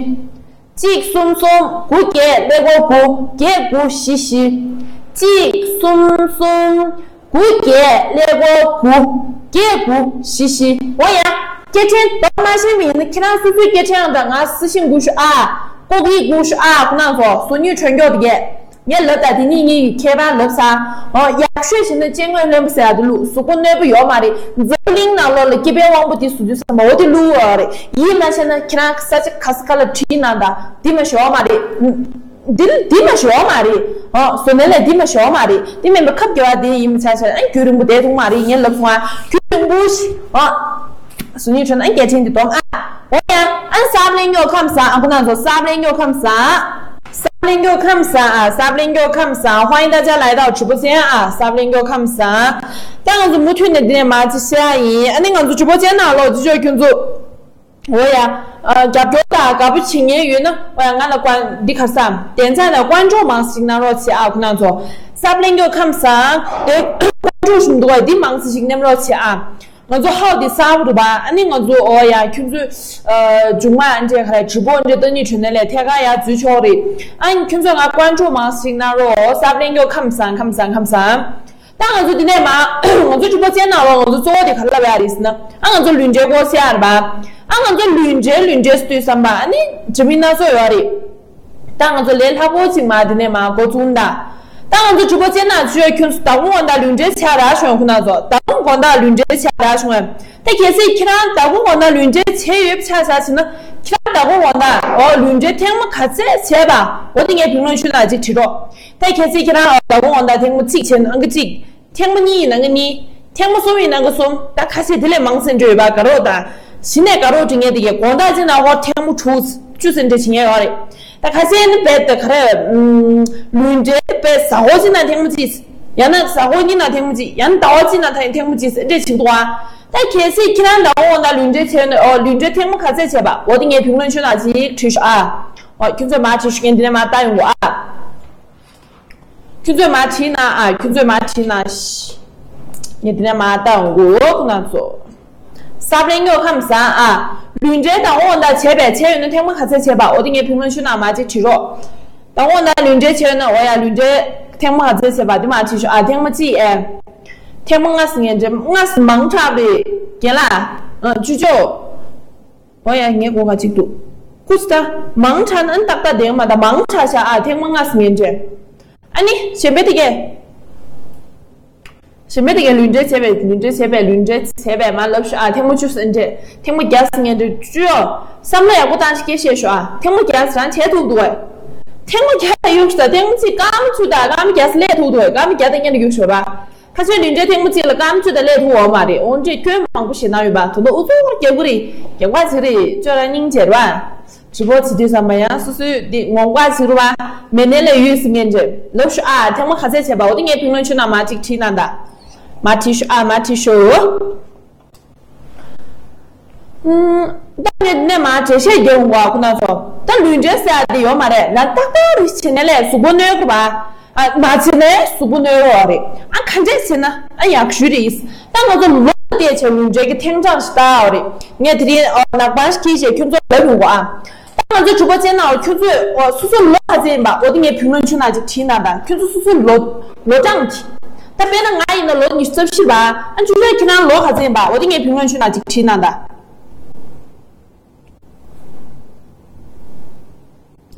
གཅིག་གསུམ་གསུམ། དགུ་བརྒྱད་ཀླད་ཀོར་དགུ། བརྒྱད་དགུ་བཞི་བཞི། གཅིག་གསུམ་གསུམ། དགུ་བརྒྱད་ཀླད་ཀོར་དགུ། བརྒྱད་དགུ་བཞི་བཞི། འོ་ཡ། སྐད་འཕྲིན་སྡོམ་མ་ཤེས་པ་ཡིན་ན་ཁྱེད་རང་སོ་སོའི་སྐད་འཕྲིན་ཡང་འདྲ་ང་སི་ཤིང་བསྐུར་ཤོག་ཨ། ལྐོག་ཡིག་བསྐུར་ཤོག་ཨ། ཁོ་རང་ཚོ་ཟུར་ཉུལ་བྱོས་མགྱོགས་དེ་གས། ངས་ལབ་ད་དེ་གཉིས་གཉིས་ཀྱི་ཁྱད་པར་ལབ་ས། འོ་ཡག་ཤོས་ཤིག་ན་སྤྱན་སྔོན་བློན་པོ་ཟེར་ཡ་དེ་བླུགས། གཟུགས་པོ་གནོད་པོ་ཡོད་མ་རེད། འཛམ་བུ་གླིང་ནང་ལོགས་ལ་སྐྱེས་པའི་དབང་པོ་དེ་བཟོ་རྒྱུ་བསམ་པ་འོ་དེ་བླུགས་ཡོད་རེད། ཡིད་མ་ཆེས་ན་ཁྱེད་རང་ས་ཆ་ག་ས་ག་ལ་བྲིས་གནང་ད། འདི་མ་ཞོག་མ་རེད། འདི་འདི་མ་ཞོག་མ་རེད། ཨོ་བཟོ་ལས་ལས་འདི་མ་ཞོག་མ་རེད། འདི་མིན་པ་ཁབ་རྒྱག་པ་དེ་ཡིན་མི་ཆ་ཆ། ཨ་རྒྱུན་རིང་པོ་བསྡད་ཐུབ་མ་རེད། ངས་ལབ་སོང་ཨ། རྒྱུན་རིང་པོ་ཞིག་ཨོ། ཟུར་ཉུལ་བྱས་ན་ཨ་སྐད་འཕྲིན་འདི་སྡོམ་ཨ། འོ་ཡ། ཨ་གསར་གླིང་གཡོག་ཁམས་བཟང་ཨ། ཁོ་རང་ཚོ་གསར་གླིང་གཡོག་ཁམས་བཟང་། གསར་གླིང་གཡོག་ཁམས་བཟང་ཨ། གསར་གླིང་གཡོག་ཁམས་བཟང་། 欢迎大家来到直播间啊། གསར་གླིང་གཡོག་ཁམས་བཟང་། ད་ང་ཚོ་མུ་མཐུད་ནས་འདི་ནས་མར་ཅིག་བཤད་ཡ་ཡིན། ཨ་ནི་ང་ཚོ་直播间ནང་ལོགས་ཅི་ཆོག་ཁྱོད་ཚོ། འོ་ཡ། ཨ་རྒྱབ་སྐྱོར་དང་དགའ་པོ་བྱེད་མཁན་ཡོད་ན་འོ་ཡ་ང་ལ་ཀོན་འདི་ག་ས། 点赞དང་关注མང་ཙམ་ཞིག་གནང་རོགས་བྱེད་ཨ། ཁོ་རང་ཚོ་གསར་གླིང་གཡོག་ཁམས་བཟང་དེ་关注ཞིག་འདུག་བ། འདི་མང་ཙམ་ཞིག་མནན་རོགས་བྱེད་ཨ། ང་ཚོ་ཧའོ་དེ་གསར་པོ་རེད་པ། ཨ་ནི་ང་ཚོ་འོ་ཡ་ཁྱོད་ཚོས་ཨ་མཇུག་མ་འདྲེ་ག་རེ་直播འདྲེ་ལྟ་ནི་བྱོས་ན་ལས་ཐད་ཀར་ཡར་འཛུལ་ཆོག་རེད། ཨ་ནི་ཁྱོད་ཚོས་ང་关注མང་ཙམ་ཞིག་གནང་རོགས། གསར་གླིང་གཡོག་ཁམས་བཟང་ཁམས་བཟང་ཁམས་བཟང་། ད་ང་ཚོ་འདི་ནས་མ་ང་ཚོ་直播间ནང་ལོགས་ང་ཚོ་གཙོ་བོ་དེ་ག་རེ་ལབ་ཡ་རེད་ཟེར་ན། ཨ་ང་ཚོ་ལུས་འབྲེལ་སྐོར་བཤད་ཡ་རེད་པ། ཨ་ང་ཚོ་ལུས་འབྲེལ་ལུས་འབྲེལ་ཟེར་དུས་ཙམ་པ་ཨ་ནི་འདྲ་མིན་སྣ་ཚོགས་ཡོད་རེད། ད་ང་ཚོ་ལས་སླ་པོ་ཅིག་མ་འདི་ནས་མ་འགོ་བཙུགས་ད། ད་ང་ཚོ་直播间ནང་ཚུད་ཁྱོད་ཚོ་ཟླ་དགུང་དགོང་དག་ལུས་འབྲེལ་བྱས་རག་བྱུང་ཁོ་ན་ཚོ། ཟླ་དགུང་དགོང་དག་ལུས་འབྲེལ་བྱས་རག་བྱུང་ད་གལ་སྲིད་ཁྱེད་རང་ཟླ་དགུང་དགོང་དག་ལུས་འབྲེལ་བྱས་ཡོད་པ་ཆགས་ས་ཕྱིན་ན་ཁྱེད་རང་ཟླ་དགུང་དགོང་དག་འོ་ལུས་འབྲེལ་ཐེངས་མ་ག་ཚད་བྱས་པ་འོ་དེ་ངའི་评论区ནང་ཅིག་བྲིས་རོགས། ད་གལ་སྲིད་ཁྱེད་རང་ཟླ་དགུང་དགོང་དག་ཐེངས་མ་གཅིག་བྱས་ན་ཨང་ཀི་གཅིག་ཐེངས་མ་གཉིས་ཡིན་ན་ཨང་ཀི་གཉིས། ཐེངས་མ་གསུམ་ཡིན་ན་ཨང་ཀི་གསུམ། ད་ཁ་ཤས་དེ་ལས་མང་ཙམ་འགྲོ་ཡོད་པ་དགའ་རོགས་དང་། གཞི་ནས་དགའ་རོགས་འབྲི་མཁན་དེ་གས་དགོང་དག་གཅིག་ན་ཧོར་ཐེངས་མ་དྲུག་བཅུ་ཙམ་འདྲ་བྱེད་མཁན་ཡོད་རེད། ད་ཁ་ཤས་ནི་རྦད་དེ་ག་རེ་ལུས་འབྲེལ་རྦད་གཟའ་འཁོར་གཅིག་ན་ཐེངས་མ་གཅིག་ཡང་ན་གཟའ་འཁོར་གཉིས་ན་ཐེངས་མ་གཅིག་ཡང་ན་ཟླ་བ་གཅིག་ན་ཐེངས་མ་གཅིག་འདྲ་བྱེད་འདུག་ཨ། ད་གལ་སྲིད་ཁྱེད་རང་ཟླ་དགུང་དགོང་དག་ལུས་འབྲེལ་བྱས་ནས་ཨོ་ལུས་འབྲེལ་ཐེངས་མ་ག་ཚད་བྱས་པ་འོ་དེ་ངའི་评论区ནང་ཅིག་བྲིས་ཤོག་ཨ། ཨོ་ཁྱོད་ཚོས་མར་བྲིས་ཤོག་ངས་འདི་ནས་མར་ལྟ་ཡོང་གོ་ཨ། ཁྱོད་ཚོས་མར་བྲིས་ན་ཨ། ཁྱོད་ཚོས་མར་བྲིས་ན་ཤི། ངས་འདི་ནས་མར་ལྟ་ཡོང་གོ་ཁོ་ན་ཚོ། གསར་གླིང་གཡོག་ཁམས་བཟང་ཨ། ལུས་འབྲེལ་ཟླ་དགུང་དགོང་དག་བྱས་པས་བྱས་ཡོད་ན་ཐེངས་མ་ག་ཚད་བྱས་པ་འོ་དེ་ངའི་评论区ནང་མར་ཅིག་བྲིས་རོགས། ཟླ་དགུང་དགོང་དག་ལུས་འབྲེལ་བྱས་ཡོད་ན་འོ་ཡ་ལུས་འབྲེལ་ཐེངས་མ་ག་ཚད་བྱས་པ་དེ་མར་བྲིས་ཤོག་ཨ། ཐེངས་མ་གཅིག་ཨེ། ཐེངས་མ་ལྔ་ཟེར་མཁན་འདྲ་ལྔ་ཟེར་མང་དྲགས་པའི་རྒན་ལགས། ཨ་བཅུ་ཅོག་འོ་ཡ་ངའི་སྒོ་ཁ་གཅིག་འདུག་ཁུ་ཚུར་ད་མང་དྲགས་ན་ཨ་ནི་ཏག་ཏག་བསྡད་མ་ད་མང་དྲགས་ཤག་ཨ། ཐེངས་མ་ལྔ་ཟེར་མཁན་འདྲ། ཨ་ནི་གཞན་པའི་དེ་གས། གཞན་པའི་དེ་གས་ལུས་འབྲེལ་བྱས་པས་ལུས་འབྲེལ་བྱས་པས་ལུས་འབྲེལ་བྱས་པས་མ་ལབ་ཤོག་ཨ། ཐེངས་མ་བཅུ་ཟེར་འདྲ། ཐེངས་མ་བརྒྱ་ཟེར་མཁན་འདྲ་བཅུ་ཡོ། བསམ་བློ་ཡག་པོ་བཏང་ཞིག་སྐད་བཤད་ཤོག་ཨ། ཐེངས་མ་བརྒྱ་ཟེར་རང་བྱས་ཐུབ་འདུག་གས། ཐེངས་མ་བརྒྱ་ཡོད་ཤག་ཐེངས་མ་གཅིག་སྐར་མ་བཅུ་དང་སྐར་མ་བརྒྱ་ཟེར་སླེབས་ཐུབ་འདུག་གས། སྐར་མ་བརྒྱ་དང་བརྒྱད་ཡོད་ཤོག་ར། ཁ་ཤས་ལུས་འབྲེལ་ཐེངས་མ་གཅིག་ལ་སྐར་མ་བཅུ་དང་སླེབས་ཐུབ་འོང་མ་རེད། འོ་འདྲས་སྐྱོན་མང་པོ་ཞེ་དྲག་ཡོད་པ། ད་དུང་ཨུ་ཚུགས་རྒྱག་གི་རེད། རྒྱག་པ་ཅིག་རེད། ཅོ་ར་སྙིང་རྗེ་རེད་པ།直播བྱེད་དུས་ཙམ་པ་ཡང་སོ་སོའི་འདི་ངོ་མགར་ཅིག་རེད་པ། མེད་ནའི་ལས་ཡོད་ཟེར་མཁན་རེད། ལབ་ཤོག་ཨ། ཐེངས་མ་ག་ཚད་བྱས་པ་འོ་དེ་ངའི་评论区ནང་མར་ཅིག་བྲིས་གནང་ད། མར་བྲིས་ཤོག་ཨ། མར་བྲིས་ཤོག་ཨུམ། ད་ནས་ནས་མར་འགྲེལ་བཤད་རྒྱག་འོང་གོ་ཨ། ཁོ་ན་ཚོ་ད་ལུས་འབྲེལ་ཟེར་ཡ་དེ་ཡོད་མ་རེད། ན་ཏག་ཏག་རེ་བྱས་ནས་ལས་གཟུགས་པོ་གནོད་གི་རེད་པ། ཨ་མ་བྱས་ནས་གཟུགས་པོ་གནོད་ཡོད་རེད། ཨ་ག་འདྲས་བྱས་ན་ཨ་ཡག་ཤོས་རེད། ད་ང་ཚོ་ལོ་བལྟས་བྱས་ལུས་འབྲེལ་གྱི་ཐེངས་གྲངས་ཤིག་ལྟ་ཡོད་རེད། ངས་དེ་རིང་ཨ་ནག་པང་ཞིག་ཁྱེར་བྱས་ཁྱོད་ཚོ་ལབ་ཡོང་གོ་ཨ། ད་ང་ཚོ་གྲུབ་པ་ཅན་ནང་ཁྱོད་ཚོས་ཨ་སོ་སོ་ལོ་ག་ཚད་ཡིན་པ་འོ་དེ་ངའི་评论区ནང་ཅིག་བྲིས་གནང་དང་། ཁྱོད་ཚོ་སོ་སོའི་ལོ་ལོ་གྲངས་ཀྱི། ད་དཔེར་ན་ང་ཡིན་ན་ལོ་ཉི་ཤུ་རྩ་བཞི་རེད་པ། ཨ་ཆུ་ཚོད་ཁྱེད་རང་ལོ་ག་ཚད་ཡིན་པ་འོ་དེ་ངའི་评论区ནང་ཅིག་བྲིས་གནང་དང་།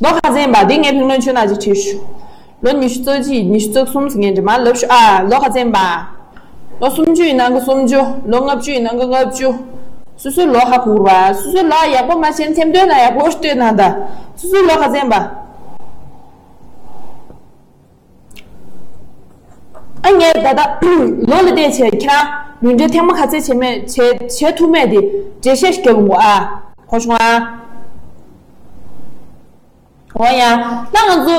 ལོ་ག་ཚད་ཡིན་པ་དེ་ངའི་评论区ནང་ཅིག་བྲིས་ཤོག་ལོ་ཉི་ཤུ་རྩ་གཅིག་ཉི་ཤུ་རྩ་གསུམ་ཟེར་མཁན་དེ་མར་ལབ་ཤོག་ཨ། ལོ་ག་ཚད་ཡིན་པ། ལོ་སུམ་ཅུ་ཡིན་ན་གི་སུམ་ཅུ། ལོ་ལྔ་བཅུ་ཡིན་ན་གི་ལྔ་བཅུ། སོ་སོའི་ལོ་ཧ་གོ་ར། སོ་སོའི་ལོ་ཡག་པོ་མ་ཤེས་ན་ཐེམ་སྟོན་ན་ཡག་པོ་ལྟོས་ན་ད། སོ་སོའི་ལོ་ག་ཚད་ཡིན་པ། ཨ་ངས་ད་ལྟ་ལོ་ལ་བལྟས་བྱས་ཁྱེད་རང་ལུས་འབྲེལ་ཐེངས་མ་ག་ཚད་བྱས་མེད་བྱས་བྱས་ཐུབ་མེད་དེ་འགྲེལ་བཤད་ཞིག་རྒྱབ་འོང་གོ་ཨ། གོ་བྱུང་ཨ། འོ་ཡ། ད་ང་ཚོ་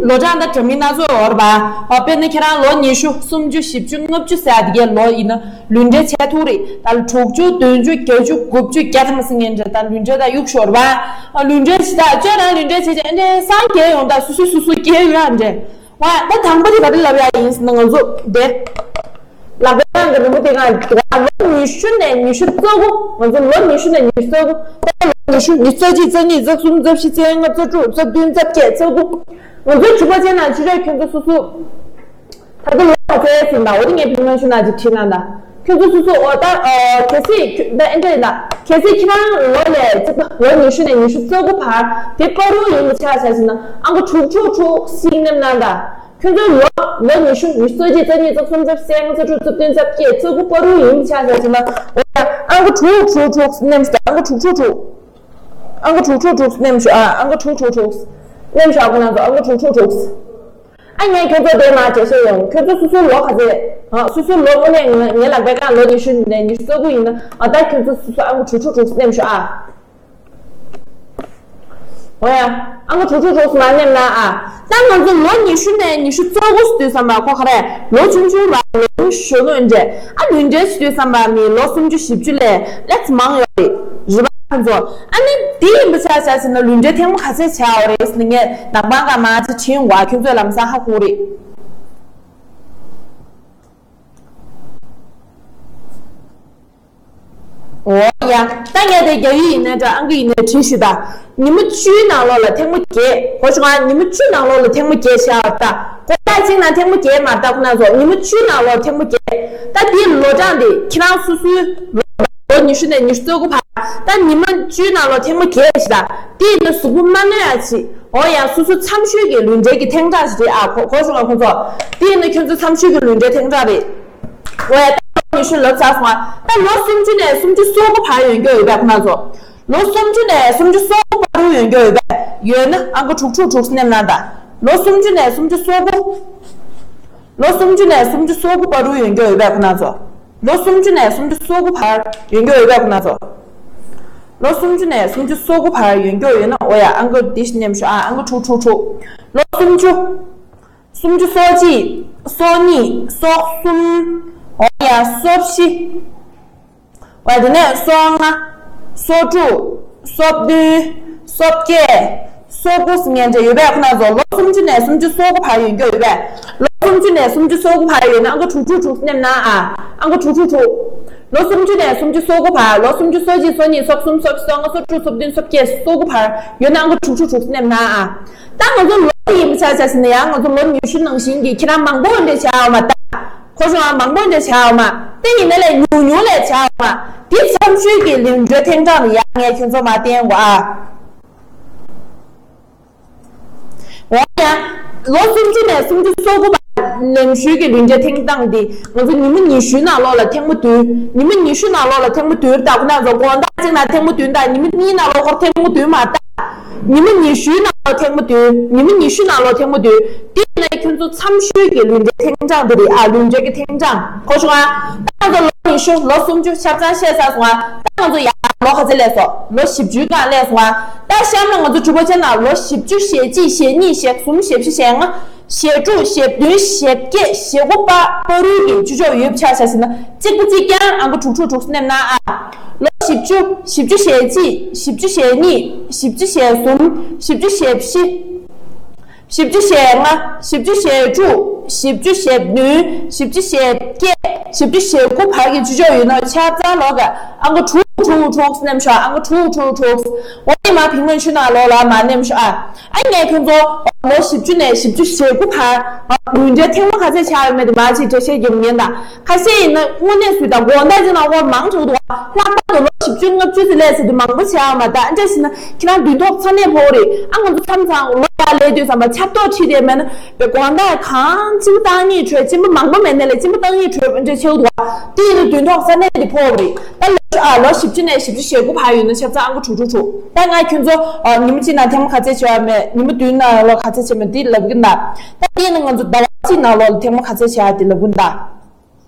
ལོ་གྲངས་དང་འདྲ་མིན་སྣ་ཚོགས་ཡོད་རེད་པ། འོ་དཔེར་ན་ཁྱེད་རང་ལོ་ཉི་ཤུ་སུམ་ཅུ་བཞི་བཅུ་ལྔ་བཅུ་ཟེར་ཡ་དེ་གའི་ལོ་ཡིན་ན་ལུས་འབྲེལ་བྱས་ཐུབ་རེད། ད་དྲུག་ཅུ་བདུན་ཅུ་བརྒྱད་ཅུ་དགུ་བཅུ་བརྒྱ་ཐམ་པ་ཟེར་མཁན་འདྲ། ད་ལུས་འབྲེལ་ད་གཡུག་ཤོར་བ། ཨ་ལུས་འབྲེལ་ཞིག་ད་ཁྱོད་རང་ལུས་འབྲེལ་བྱས་བྱས་ཨ་འདྲ་སངས་རྒྱས་ཡོང་ད་སུ་སུ་སུ་སུ་སྐྱེ་ཡོད་ཨ་འདྲ། ང་ད་དང་པོ་དེ་ག་རེ་ལབ་ཡ་ཡིན་ཟེར་ན་ང་ཚོ་དེ། ལག་པའི་སྒང་གི་རི་མོ་དེ་ག་ལོ་ཉི་ཤུ་ནས་ཉི་ཤུ་རྩ་དགུ། ང་ཚོ་ལོ་ཉི་ཤུ་ནས་ཉི་ཤུ་རྩ་དགུ། ད་ལོ་ཉི་ཤུ་ཉི་ཤུ་རྩ་གཅིག་རྩ་གཉིས་རྩ་གསུམ་རྩ་བཞི་རྩ་ལྔ་རྩ་དྲུག་རྩ་བདུན་རྩ་བརྒྱད་རྩ་དགུ། ང་ཚོའི་གྲོགས་པོ་ཅན་ནང་ཕྱི་དྲོད་ཁྱོད་ཚོ་སུ་སུ། ད་ལྟ་ལོ་ག་ཚོད་ཟིན་ད་འོ་དེ་ངས་བུ་མོ་ཆུང་ནང་ཅིག་ཁྲིད་གནང་ད། ཁྱོད་ཚོ་སུ་སུ་འོ་ད་ཨ་གལ་སྲིད་ཁྱོད་ད་ཨེ་འདྲ་ཡིན་ད། གལ་སྲིད་ཁྱེད་རང་ལོ་ལས་གཅིག་པ་ལོ་ཉི་ཤུ་ནས་ཉི་ཤུ་རྩ་དགུ་བར་དེ་བར་དུ་ཡིན་པ་ཆ་བཞག་ཟིན་ན་ཨང་ཀི་དྲུག་དྲུག་དྲུག་ཞིག་ནེམ་གནང་ད། ཁྱོད་ཚོའི་ལོ་ལོ་ཉི་ཤུ་ཉི་ཤུ་རྩ་གཅིག་རྩ་གཉིས་རྩ་གསུམ་རྩ་བཞི་རྩ་ལྔ་རྩ་དྲུག་རྩ་བདུན་རྩ་བརྒྱད་རྩ་དགུ་བར་དུ་ཡིན་པ་ཆ་བཞག་ཟིན་ན་འོ་ཡ་ཨང་ཀི་དྲུག་དྲུག་དྲུག་ནེམ་ཞིག་ད། ཨང་ཀི་དྲུག་དྲུག་དྲུག་ཨང་ཀི་དྲུག་དྲུག་དྲུག་ནེམ་ཞིག་ཨ། ཨང་ཀི་དྲུག་དྲུག་དྲུག་ནེམ་ཞིག་ཨ། ཁོ་ན་ཚོ་ཨང་ཀི་དྲུག་དྲུག་དྲུག་ཨ་ངས་ཁྱོད་ཚོ་དེ་མ་བྱེད་ཤེས་ཡོང་། ཁྱོད་ཚོ་སོ་སོའི་ལོ་ག་ཚོད། ཨ་སོ་སོའི་ལོ་དངོས་གནས་ངས་ངའི་ལག་པའི་སྒང་ལོ་ཉི་ཤུ་ནས་ཉི་ཤུ་རྩ་དགུ་ཡིན་ན་ཨ་ད་ཁྱོད་ཚོ་སོ་སོ་ཨང་ཀི་དྲུག་དྲུག་དྲུག་ནེམ་ཞིག་ཨ། འོ་ཡ། ཨང་ཀི་དྲུག་དྲུག་དྲུག་མ་ནེམ་ན་ཨ། ད་ང་ཚོ་ལོ་ཉི་ཤུ་ནས་ཉི་ཤུ་རྩ་དགུ་ཟེར་དུས་ཙམ་པ་ཁོ་ག་རེ་ལོ་ཆུང་ཆུང་ར་ལོ་གཞོན་ནུ་འདྲ། ཨ་ལུས་འབྲེལ་ཟེར་དུས་ཙམ་པ་མི་ལོ་སུམ་ཅུ་བཞི་བཅུ་ལས་ལེགས་མང་ཡོད་རེད། རེད་པ་ཁོ་ཚོ། ཨ་ནི་དེ་ཡིན་པ་ཆ་བཞག་ཟེར་ན་ལུས་འབྲེལ་ཐེངས་མ་ག་ཚོད་བྱས་ཡོད་རེད་ཟེར་ན་ངས་ནག་པང་ག་མ་ཅིག་དྲིས་འོང་། ཁྱོད་ཚོས་ལམ་སང་ཧ་གོ་རེད། འོ་ཡ། ད་ངས་དེ་རྒྱ་ཡིག་ཡིན་ནའི་འདྲ་ཨང་ཀི་ཡིན་ནའི་བྲིས་ཞུ་ད། ཉི་མ་བཅུའི་ནང་ལོགས་ལ་ཐེངས་མ་བརྒྱད། གོ་བྱུང་ང་། ཉི་མ་བཅུ་ནང་ལོགས་ལ་ཐེངས་མ་བརྒྱད་བྱས་པ་ད། དགོང་དག་གཅིག་ནང་ཐེངས་མ་བརྒྱད་མ་ད་ཁོ་ན་ཚོ། ཉི་མ་བཅུའི་ནང་ལོགས་ཐེངས་མ་བརྒྱད། ད་འདིའི་ལོ་གྲངས་དེ་ཁྱེད་རང་སོ་སོའི་ལོ་ཉི་ཤུ་ནས་ཉི་ཤུ་རྩ་དགུ་བར། ད་ཉི་མ་བཅུའི་ནང་ལོགས་ཐེངས་མ་བརྒྱད་བྱས་ད། དེ་ཡིན་ན་གཟུགས་པོ་མ་གནོད་ཡ་ཅིག་འོ་ཡ། སོ་སོ་མཚམས་ཤོས་ཀྱི་ལུས་འབྲེལ་གྱི་ཐེངས་གྲངས་ཤིག་རེད་ཨ། གོ་གོ་བྱུང་ང་ཁོང་ཚོ། དེ་ཡིན་ན་ཁྱོད་ཚོ་མཚམས་ཤོས་ཀྱི་ལུས་འབྲེལ་ཐེངས་གྲངས་རེད། འོ་ཡ། ད་ལོ་ཉི་ཤུ་ལབ་ཚར་སོང་ང་། ད་ལོ་སུམ་ཅུ་ནས་སུམ་ཅུ་སོ་དགུ་བར་ཡོད་མཁན་ཡོད་པས་ཁོ་ན་ཚོ། ལོ་སུམ་ཅུ་ནས་སུམ་ཅུ་སོ་དགུ་བར་དུ་ཡོད་མཁན་ཡོད་པས་ཡོད་ན་ཨང་ཀི་དྲུག་དྲུག་དྲུག་ནེམ་གནང་ད། ལོ་སུམ་ཅུ་ནས་སུམ་ཅུ་སོ་དགུ། ལོ་སུམ་ཅུ་ནས་སུམ་ཅུ་སོ་དགུ་བར་དུ་ཡོད་མཁན་ཡོད་པས་ཁོ་ན་ཚོ། ལོ་སུམ་ཅུ་ནས་སུམ་ཅུ་སོ་དགུ་བར་ཡོད་མཁན་ཡོད་པས་ཁོ་ན་ཚོ། ལོ་སུམ་ཅུ་ནས་སུམ་ཅུ་སོ་དགུ་བར་ཡོད་མཁན་ཡོད་ན་འོ་ཡ་ཨང་ཀི་འདི་ཞིག་ནེམ་ཤོག་ཨ། ཨང་ཀི་དྲུག་དྲུག་དྲུག་ལོ་སུམ་ཅུ། སུམ་ཅུ་སོ་གཅིག་སོ་གཉིས། སོ་གསུམ། འོ་ཡ། སོ་བཞི། འོ་ཡ། དེ་ནས་སོ་ལྔ། སོ་དྲུག་སོ་བདུན། སོ་བརྒྱད། སོ་དགུ་ཟེར་མཁན་འདྲ་ཡོད་པས་ཁོ་ན་ཚོ། ལོ་སུམ་ཅུ་ནས་སུམ་ཅུ་སོ་དགུ་བར་ཡོད་མཁན་ཡོད་པས། ལོ་སུམ་ཅུ་ནས་སུམ་ཅུ་སོ་དགུ་བར་ཡོད་ན་ཨང་ཀི་དྲུག་དྲུག་དྲུག་ནེམ་གནང་ཨ། ཨང་ཀི་དྲུག་དྲུག་དྲུག་ལོ་སུམ་ཅུ་ནས་སུམ་ཅུ་སོ་དགུ་བར། ལོ་སུམ་ཅུ་སོ་གཅིག་སོ་གཉིས། སོ་གསུམ། སོ་བཞི། སོ་ལྔ། སོ་དྲུག་སོ་བདུན། སོ་བརྒྱད། སོ་དགུ་བར་ཡོད་ན་ཨང་ཀི་དྲུག་དྲུག་དྲུག་ནེམ་གནང་ཨ། ད་ང་ཚོ་ལོ་ཡིན་པ་ཆ་བཞག་ཟིན་ན་ཡང་ང་ཚོ་ལོ་ཉི་ཤུ་ནང་བཞིན་གྱི་ཁྱེད་རང་མང་པོ་འདྲ་བྱ་འོ་མ་ད། ཁོ་ཚོ་མང་པོ་འདྲ་བྱ་འོ་མ། དེ་ཡིན་ན་ལས་ཉུང་ཉུང་ལས་བྱ་འོ་མ། དེ་མཚམས་ཤོས་ཀྱི་ལུས་འབྲེལ་ཐེངས་གྲངས་ལ་ཡང་ངས་ཁྱོད་ཚོ་མ་བསྟན་གོ་ཨ། འོ་ཡ། ལོ་སུམ་ཅུ་ནས་སུམ་ཅུ་སོ་དགུ་བར་ནེམ་ཤོས་ཀྱི་ལུས་འབྲེལ་ཐེངས་གྲངས་འདི་ང་ཚོ་ཉི་མ་ཉི་ཤུའི་ནང་ལོགས་ལ་ཐེངས་མ་བདུན། ཉི་མ་ཉི་ཤུ་ནང་ལོགས་ལ་ཐེངས་མ་བདུན་ད་ཁོ་ན་ཚོ། དགོང་དག་གཅིག་ནང་ཐེངས་མ་བདུན་ད། ཉི་མ་གཉིས་ནང་ལོགས་ཁོ་ཐེངས་མ་བདུན་མ་ད། ཉི་མ་ཉི་ཤུའི་ནང་ལོགས་ཐེངས་མ་བདུན། ཉི་མ་ཉི་ཤུ་ནང་ལོགས་ཐེངས་མ་བདུན། དེ་ནས་ཁྱོད་ཚོ་མཚམས་ཤོས་ཀྱི་ལུས་འབྲེལ་ཐེངས་གྲངས་འདི་རེད་ཨ། ལུས་འབྲེལ་གྱི་ཐེངས་གྲངས་གོ་བྱུང་ཨ། ད་ང་ཚོ་ལོ་ཉི་ཤུ་ལོ་སུམ་ཅུ་ཆ་ཚང་བཤད་ཚར་སོང་ཨ། ད་ང་ཚོ་ཡང་ལོ་ག་ཚོད་སླེབས་སོང་། ལོ་བཞི་བཅུའི་སྒང་སླེབས་སོང་ཨ། ད་གཤམ་ལ་ང་ཚོ་གྲོགས་པོ་ཆེ་ནང་ལོ་བཞི་བཅུ། ཞེ་གཅིག་ཞེ་གཉིས། ཞེ་གསུམ། ཞེ་བཞི། ཞེ་ལྔ། ཞེ་དྲུག་ཞེ་བདུན། ཞེ་བརྒྱད། ཞེ་དགུ་བར་བར་དུ་གི་ཆུ་ཆོག་ཡོད་ཆ་བཞག་ཟིན་ན་གཅིག་པ་གཅིག་རྐྱང་ཨང་ཀི་དྲུག་དྲུག་དྲུག་ནེམ་གནང་ཨ། ལོ་བཞི་བཅུ། བཞི་བཅུ་ཞེ་གཅིག་བཞི་བཅུ་ཞེ་གཉིས། བཞི་བཅུ་ཞེ་གསུམ། བཞི་བཅུ་ཞེ་བཞི། བཞི་བཅུ་ཞེ་ལྔ། བཞི་བཅུ་ཞེ་དྲུག་བཞི་བཅུ་ཞེ་བདུན། བཞི་བཅུ་ཞེ་བརྒྱད། བཞི་བཅུ་ཞེ་དགུ་བར་གྱི་ཆུ་ཆོག་ཡོད་ན་ཆ་ཚང་ལོ་ག་ཨང་ཀི་དྲུག་དྲུག་དྲུག་ནེམ་ཤོག་ཨང་ཀི་དྲུག་དྲུག་དྲུག་འོ་དེ་མ་ཕིང་མོན་ཆུ་ནང་ལོགས་ལ་མ་ནེམ་ཤོག་ཨ། ཨ་ངས་ཁྱོད་ཚོ་ལོ་བཞི་བཅུ་ནས་བཞི་བཅུ་ཞེ་དགུ་བར་ལུས་འབྲེལ་ཐེངས་མ་ག་ཚོད་བྱས་ཡོད་མེད་དེ་མ་ཅིག་འགྲེལ་བཤད་རྒྱབ་ཉན་དང་། ཁ་ཤས་ཡིན་ན་དངོས་གནས་སུ་དང་དགོང་དག་ཅིག་ན་དབོར་མང་དྲགས་འདུག་ལྷག་པར་དུ་ལོ་བཞི་བཅུ་ལྔ་བཅུ་ཙམ་སླེབས་ཟེར་དུས་མང་པོ་བྱས་ཡོད་མ་ད། ཨ་འདྲ་ཞིག་ན་ཁྱེད་རང་དུས་ཐོག་ཚ་ནད་ཕོག་རེད། ཨ་ང་ཚོ་མཚམས་མཚམས་ལོ་ཡར་སླེབས་དུས་ཙམ་པ་ཆབ་ཏོག་ཁྲིད་དེ་མེད་ན་པའི་དགོང་དག་གང་གཅིན་པ་བཏང་སྙིང་བྲོད། གཅིན་པ་མང་པོ་མེད་ན་ལས་གཅིན་པ་བཏང་སྙིང་བྲོད་འདྲ་ཆེ་བོ་འདུག་དེ་ཡིན་ན་དུས་ཐོག་ཚ་ནད་དེ་ཕོག་རེད། ད་ལོ་ཨ་ལོ་བཞི་བཅུ་ནས་བཞི་བཅུ་ཞེ་དགུ་བར་ཡོད་ན་ཆབ་ཚང་ཨང་ཀི་དྲུག་དྲུག་དྲུག་ད་ང་ཁྱོད་ཚོ་ཉི་མ་གཅིག་ནང་ཐེངས་མ་ག་ཚོད་བྱས་ཡོད་མེད། ཉི་མ་བདུན་ནང་ལོ་ག་ཚོད་བྱས་མེད་དེ་ལབ་གི་ན། ད་དེ་ཡིན་ན་ང་ཚོ་ཟླ་བ་གཅིག་ནང་ལོ་ལ་ཐེངས་མ་ག་ཚོད་བྱས་ཡོད་དེ་ལབ་གི་ན།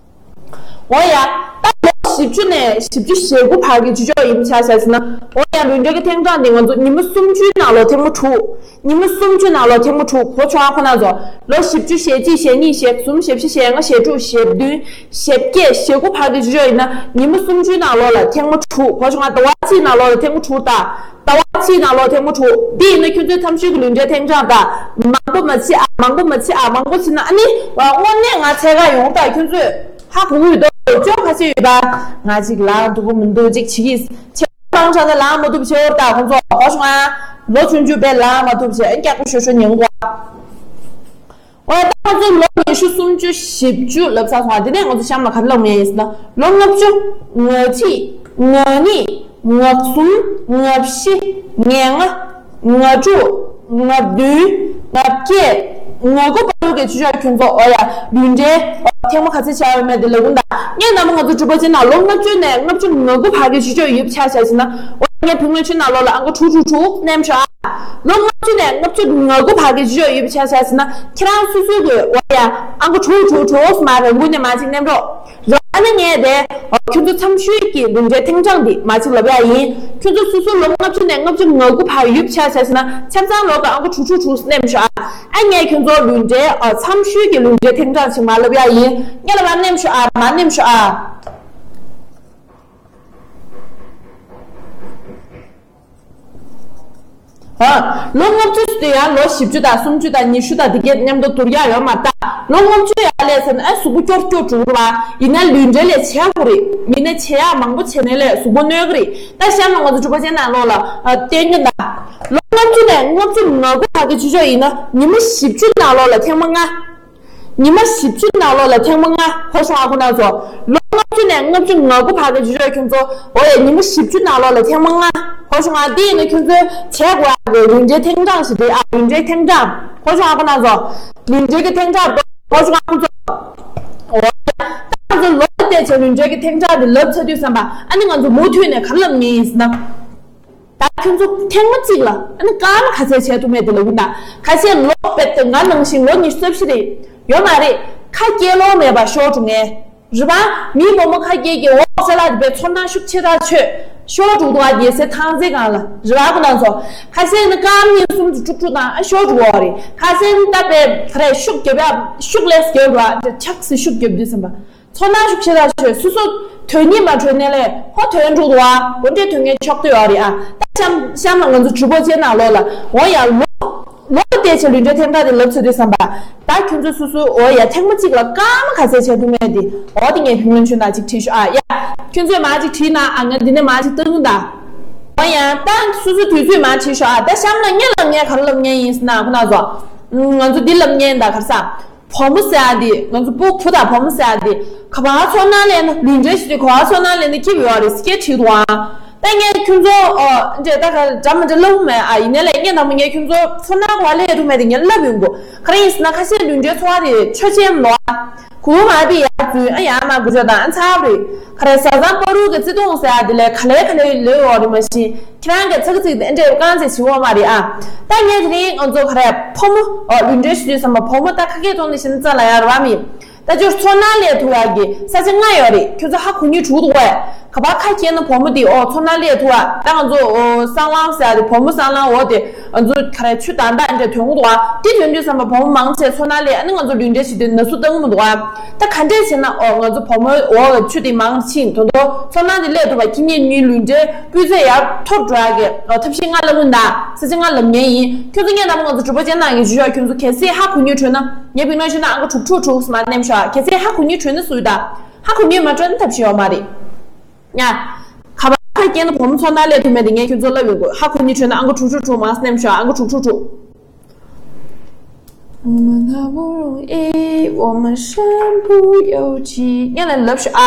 འོ་ཡ། ད་ལོ་ བཞི་བཅུ་ནས་བཞི་བཅུ་ཞེ་དགུ་བར་གྱི་ཆུ་ཚོད་ཡིན་ཆ་བྱས་ཟིན་ན། འོ་ཡང་ལུས་འབྲེལ་གྱི་ཐེངས་གྲངས་འདི་ང་ཚོ་ཉི་མ་སུམ་ཅུའི་ནང་ལོགས་ཐེངས་མ་དྲུག་ཉི་མ་སུམ་ཅུ་ནང་ལོགས་ཐེངས་མ་དྲུག་གོ་ཆོག་ཨ། ཁོ་ན་ཚོ་ལོ་བཞི་བཅུ་ཞེ་གཅིག་ཞེ་གཉིས་ཞེ་གསུམ་ཞེ་བཞི་ཞེ་ལྔ་ཞེ་དྲུག་ཞེ་བདུན་ཞེ་བརྒྱད་ཞེ་དགུ་བར་གྱི་ཆུ་ཚོད་ཡིན་ན་ཉི་མ་སུམ་ཅུའི་ནང་ལོགས་ལ་ཐེངས་མ་དྲུག་གོ་ཆོག་ཨ། ཟླ་བ་གཅིག་ནང་ལོགས་ལ་ཐེངས་མ་དྲུག་དང་། ཟླ་བ་གཅིག་ནང་ལོགས་ཐེངས་མ་དྲུག་འདི་ཡིན་ན་ཁྱོད་ཚོའི་མཚམས་ཤུལ་གྱི་ལུས་འབྲེལ་ཐེངས་གྲངས་དང་མང་པོ་མ་བྱེད་ཨ། མང་པོ་མ་བྱེད་ཨ། མང་པོ་བྱེད་ན་ཨ་ནི་དངོས་གནས་ང་འཚོལ་ག་ཡོང་ད། ཁྱོད་ཚོས་ཧ་གོ་གི་ཡོད་དོ། ཅོག་ག་ཚོད་ཡོད་པ། ང་གཅིག་ལངས་ཐུབ་ཀྱི་མི་འདུག་གཅིག་བྱེད་ཀྱི། ཆེ་བ་མང་དྲགས་ན་ལངས་མ་ཐུབ་བྱེད་འོར་ད་ཁོང་ཚོ་གོ་བྱུང་ཨ། ལོ་ཆུང་ཆུང་བས་ལངས་མ་ཐུབ་བྱེད་ཨ། སྐྱག་པ་ཤོར་ཤོར་ཉན་གོ། འོ་ད་ང་ཚོ་ལོ་ཉི་ཤུ་སུམ་ཅུ་བཞི་བཅུ་ལབ་ཚར་སོང་ཨ། དེ་ནས་ང་ཚོ་གཤམ་ལ་ག་རེ་ལབ་མེད་ཡིན་ཟེར་ན་ལོ་ལྔ་བཅུ་ང་གཅིག་ང་གཉིས་ང་གསུམ་ང་བཞི་ང་ལྔ་ང་དྲུག་ང་བདུན་ང་བརྒྱད་ང་དགུ་བར་དུ་གི་ཆུ་ཚོད་ཁྱོད་ཚོ་འོ་ཡ་ལུས་འབྲེལ་ཐེངས་མ་ག་ཚོད་བྱས་ཡོད་མེད་དེ་ལབ་གོ་ད། ངས་ནམ་ང་ཚོ་གྲུབ་པ་ཅན་ན་ལོ་ལྔ་བཅུ་ནས་ལྔ་བཅུ་ང་དགུ་བར་གྱི་ཆུ་ཚོད་ཡོད་ཆ་བྱས་ཟིན་ན་འོ་ངས་བུ་མོ་ཆུ་ནང་ལོགས་ལ་ཨང་ཀི་དྲུག་དྲུག་དྲུག་མནན་ཤོག་ཨ། ལོ་ལྔ་བཅུ་ནས་ལྔ་བཅུ་ང་དགུ་བར་གྱི་ཆུ་ཚོད་ཡོད་ཆ་བྱས་ཟིན་ན་ཁྱེད་རང་སོ་སོའི་གི་འོ་ཡ་ཨང་ཀི་དྲུག་དྲུག་དྲུག་མ་རང་འགུལ་ནས་མ་ཅིག་མནན་རོགས། ར་ཨ་ནི་ངས་དེ་ཁྱོད་ཚོ་མཚམས་ཤུལ་གྱི་ལུས་འབྲེལ་ཐེངས་གྲངས་འདི་མ་ཅིག་ལབ་ཡ་ཡིན། ཁྱོད་ཚོ་སོ་སོ་ལོ་ལྔ་བཅུ་ནས་ལྔ་བཅུ་ང་དགུ་བར་ཡོད་ཆ་བྱས་ཟིན་ན་ཆབ་གསང་ལོགས་ཀྱི་ཨང་ཀི་དྲུག་དྲུག་དྲུག་མནན་ཤོག་ཨ། ཨ་ངས་ཁྱོད་ཚོ་ལུས་འབྲེལ་མཚམས་ཤུལ་གྱི་ལུས་འབྲེལ་ཐེངས་གྲངས་ཅིག་མ་ལབ་ཡ་ཡིན། ངས་ལབ་པ་མནན་ཤོག་ཨ། མ་མནན་ཤོག་ཨ། ཨ། ལོ་ལྔ་བཅུ་ཟེར་དུས་ཡང་ལོ་བཞི་བཅུ་དང་སུམ་ཅུ་དང་ཉི་ཤུ་དང་དེ་གས་མཉམ་དུ་བསྡུར་ཡག་ཡོད་མ་རེད་ད། ལོ་ལྔ་བཅུ་ཡག་ལས་ཟེར་ན་ཨ་གཟུགས་པོ་སྐྱོ་སྐྱོ་འགྲོ་གི་རེད་པ། ཡིན་ན་ལུས་འབྲེལ་ལས་བྱེད་ཡག་རེད། མིན་ན་བྱེད་ཡག་མང་པོ་བྱས་ནས་ལས་གཟུགས་པོ་གནོད་གི་རེད། ད་གཤམ་ལ་ང་ཚོ་གྲུབ་པ་ཅན་ནང་ལོགས་ལ་ཨ་བསྟན་གྱི་ད། ལོ་ལྔ་བཅུ་ནས་ལྔ་བཅུ་ང་དགུ་བར་གྱི་ཆུ་ཚོད་ཡིན་ན་ཉི་མ་བཞི་བཅུ་ནང་ལོགས་ལ་ཐེངས་མ་ལྔ། ཉི་མ་བཞི་བཅུ་ནང་ལོགས་ལ་ཐེངས་མ་ལྔ་གོ་བྱུང་ཨ། ཁོ་ན་ཚོ་ལོ་ལྔ་བཅུ་ནས་ལྔ་བཅུ་ང་དགུ་བར་གྱི་ཆུ་ཚོད་ཁྱོད་ཚོ་འོ་ཡ་ཉི་མ་བཞི་བཅུ་ནང་ལོགས་ལ་ཐེངས་མ་ལྔ་གོ་བྱུང་ཨ། དེ་ཡིན་ན་ཁྱོད་ཚོའི་བྱས་དགོས་ཨ་གི་ལུས་འབྲེལ་ཐེངས་གྲངས་ཤིག་རེད་ཨ། ལུས་འབྲེལ་ཐེངས་གྲངས་གོ་བྱུང་ཨ། ཁོ་ན་ཚོ་ལུས་འབྲེལ་གྱི་ཐེངས་གྲངས་གོ་བྱུང་ཨ། ཁོ་ཚོ་འོ་ཡ་ད་ང་ཚོ་ལོ་བལྟས་བྱས་ལུས་འབྲེལ་གྱི་ཐེངས་གྲངས་དེ་ལབ་ཚར་དུས་ཙམ་པ་ཨ་ནི་ང་ཚོ་མུ་མཐུད་ནས་ག་རེ་ལབ་ངེས་ཡིན་ཟེར་ན། ད་ཁྱོད་ཚོ་ཐེངས་མ་གཅིག་ལ་ཨ་ནི་སྐར་མ་ག་ཚད་བྱས་ཐུབ་མེད་དེ་ལབ་གི་ཡིན་ད། ཁ་ཤས་ལོ་དཔེ་དེ་ང་ནང་བཞིན་ལོ་ཉི་ཤུ་རྩ་བཞི་རེད། ཡོད་མ་རེད། ཁ་སྐྱེ་ལོ་མེད་པ་ཤོར་འགྲོ་ངེས། རེད་པ། མི་བུ་མོ་ཁ་སྐྱེ་གི་འོ་ཅ་ལག་དེ་དཔེ་ཚོར་སྣང་ཤུགས་ཆེ་དྲགས་ཆོད་ཤོར་འགྲོ་འདུག་ཨ། རྒྱལ་སའི་ཐང་རྩེ་སྒང་ལ་རེད་པ། ཁོ་ན་ཚོ་ཁ་ཤས་ནི་སྐར་མ་གཉིས་གསུམ་དྲུག་དྲུག་དང་ཨ་ཤོར་འགྲོ་བ་རེད། ཁ་ཤས་ནི་ད་དཔེ་ག་རེ་ཤུགས་རྒྱབ་ཡ་ཤུགས་ལས་རྒྱབ་འགྲོ་བ་ཆགས་སི་ཤུགས་རྒྱབ་དུས་ཙམ་པ། ཚོར་སྣང་ཤུགས་ཆེ་དྲགས་ཆོད། སོ་སོ་དོན་གཉིས་མ་འཕྲོད་ནས་ལས་ཧོ་དོན་འགྲུབ་འདུག་ཨ། འོ་འདྲའི་དོན་ངན་ཆོག་ཏུ་ཡོད་རེད་ཨ། ད་གཤམ་གཤམ་ལ་ང་ཚོ་གྲུབ་པ་ཅན་ནང་ལོགས་ལ་འོ་ཡ་ལོ་ལོ་བལྟས་བྱས་ལུས་འབྲེལ་ཐེངས་གྲངས་དེ་ལབ་ཚར་དུས་ཙམ་པ། ད་ཁྱོད་ཚོ་སོ་སོ་འོ་ཡ་ཐེངས་མ་གཅིག་ལ་སྐར་མ་ག་ཚད་བྱས་ཐུབ་མེད་དེ་འོ་དེ་ངས་བུ་མོ་ཆུ་ནང་གཅིག་བྲིས་ཤོག་ཨ། ཡ་ཁྱོད་ཚོས་མ་གཅིག་བྲིས་ན་ཨ་ང་འདི་ནས་མ་གཅིག་བཏང་ད། འོ་ཡ་ད་སོ་སོ་དུས་ཚོད་མ་བྲིས་ཤོག་ཨ། ད་གཤམ་ལ་ངས་ལབ་ངས་ག་རེ་ལབ་ངས་ཡིན་ཟེར་ན་ཁོ་ན་ཚོ་ང་ཚོ་འདི་ལབ་ངས་ཡིན་ད་ག་རེ་ཟ། བུ་མོ་ཟེར་ཡ་འདི་ང་ཚོ་སྤུ་བུ་དང་བུ་མོ་ཟེར་ཡ་འདི་ག་པར་ཚོར་སྣང་ལེན་ན་ལུས་འབྲེལ་ཞིག་དུས་ག་པར་ཚོར་སྣང་ལེན་ན་སྐྱིད་པོ་ཡོད་རེད་ཟེར་སྐད་བྲིས་འདུག་ཨ། ད་ངས་ཁྱོད་ཚོ་ཨོ་འདྲེ་ད་ག་འདྲ་མི་འདྲ་ལབ་མེད་ཨ། ཡིན་ནའི་ལས་ངས་ནམ་ངས་ཁྱོད་ཚོ་ཚོར་སྣང་ག་པར་ལེན་ཐུབ་མེད་དེ་ངས་ལབ་ཡོང་གོ། ག་རེ་ཡིན་ཟེར་ན་ཁ་ཤས་ལུས་འབྲེལ་ཚོར་བ་དེ་ཆོས་ཅན་མི་འདུག་ཨ། གུ་མ་པི་ཡ་ཙུན་ཨ་ཡ་མ་གུ་ཅོ་དང་ཨ་ཚ་བ་རེད། ག་རེ་བཟའ་ཚང་བར་དུ་གི་བརྩེ་དུང་ཟེར་ཡ་དེ་ལས་ག་ལེ་ག་ལེ་ལོས་ཡོད་རེད་མ་གཞི། ཁྱེད་རང་གི་ཚིག་ཚིག་དེ་འདྲས་རྐང་རྗེས་བྱེད་འོ་མ་རེད་ཨ། ད་ངས་དེ་རིང་ང་ཚོ་ག་རེ་ཕོ་མོ་ཨོ་ལུས་འབྲེལ་ཞུ་དུས་ཙམ་པ་ཕོ་མོ་ད་ཁ་སྐད་གཏོང་ནས་ཤི་ན་རྩ་ལ་ཡར་བ་མི། ད་ཅོ་ཚོར་སྣང་ལས་ཐུ་བ་གི་ས་ཆ་ལྔ་ཡོད་རེད། ཁྱོད་ཚོ་ཧ་གོ་ནི་གྲུག་འདུག་བས། ག་པར་ཁ་སྐྱེས་ན་ཕོ་མོ་དེ་ཨོ་ཚོར་སྣང་ལས་ཐུ་བ། ད་ང་ཚོ་ཨོ་སྲང་ལམ་ཟེར་ཡ་དེ་ཕོ་མོ་སྲང་ལམ་འོ་དེ་ང་ཚོ་ག་རེ་ཆུ་དང་ད་འདྲ་ཐོན་གི་འདུག་བ། དེ་ཐོན་དུས་ཙམ་པ་ཕོ་མོ་མང་ཆེ་ཚོར་སྣང་ལས་ཨ་ནི་ང་ཚོ་ལུས་འབྲེལ་ཞུ་དུས་ན་ཟུག་བཏང་གི་མི་འདུག་བ། ད་ག་འདྲས་བྱས་ན་ཨོ་ང་ཚོ་བུ་མོ་འོག་གི་ཆུ་དེ་མང་ཕྱིན་དོ་དོ་ཚོར་སྣང་དེ་སླེབས་ཐུབ་པ་ཁྱེད་གཉིས་གཉིས་ལུས་འབྲེལ་སྤུས་ཚད་ཡར་མཐོ་འགྲོ་ཡ་གི་ཨོ་ཐབས་ཤེས་ལྔ་ལབ་གི་ད་ས་ཆ་ལྔ་ལབ་ངེས་ཡིན། ཁྱོད་ཚོ་ངས་ནམ་ང་ཚོ་གྲུབ་པ་ཅན་ནང་གི་ཞུ་ཡག་ཁྱོད་ཚོ་གལ་སྲིད་ཧ་གོ་ནུས་བྱུང་ན་ངས་བིག་ནོ་ཤུ་ན་ཨང་ཀི་དྲུག་དྲུག་དྲུག་མ་ནེམ་ཤོག་གལ་སྲིད་ཧ་གོ་ནུས་བྱུང་ན་སུ་ཡི་ད་ཧ་གོ་ནུས་མ་བྱུང་ན་ཐབས་ཤེས་ཡོད་མ་རེད། ཡ། ག་པར་ཁ་སྐྱེས་ན་བུ་མོ་ཚོར་སྣང་སླེབས་ཐུབ་མེད་དེ་ངས་ཁྱོད་ཚོ་ལབ་ཡོང་དགོས། ཧ་གོ་ནུས་བྱུང་ན་ཨང་ཀི་དྲུག་དྲུག་དྲུག་མ་ནེམ་ཤོག་ཨང་ཀི་དྲུག་དྲུག་དྲུག 我们好不容易，我们身不由己。 ངས་ལབ་ཤོག་ཨ།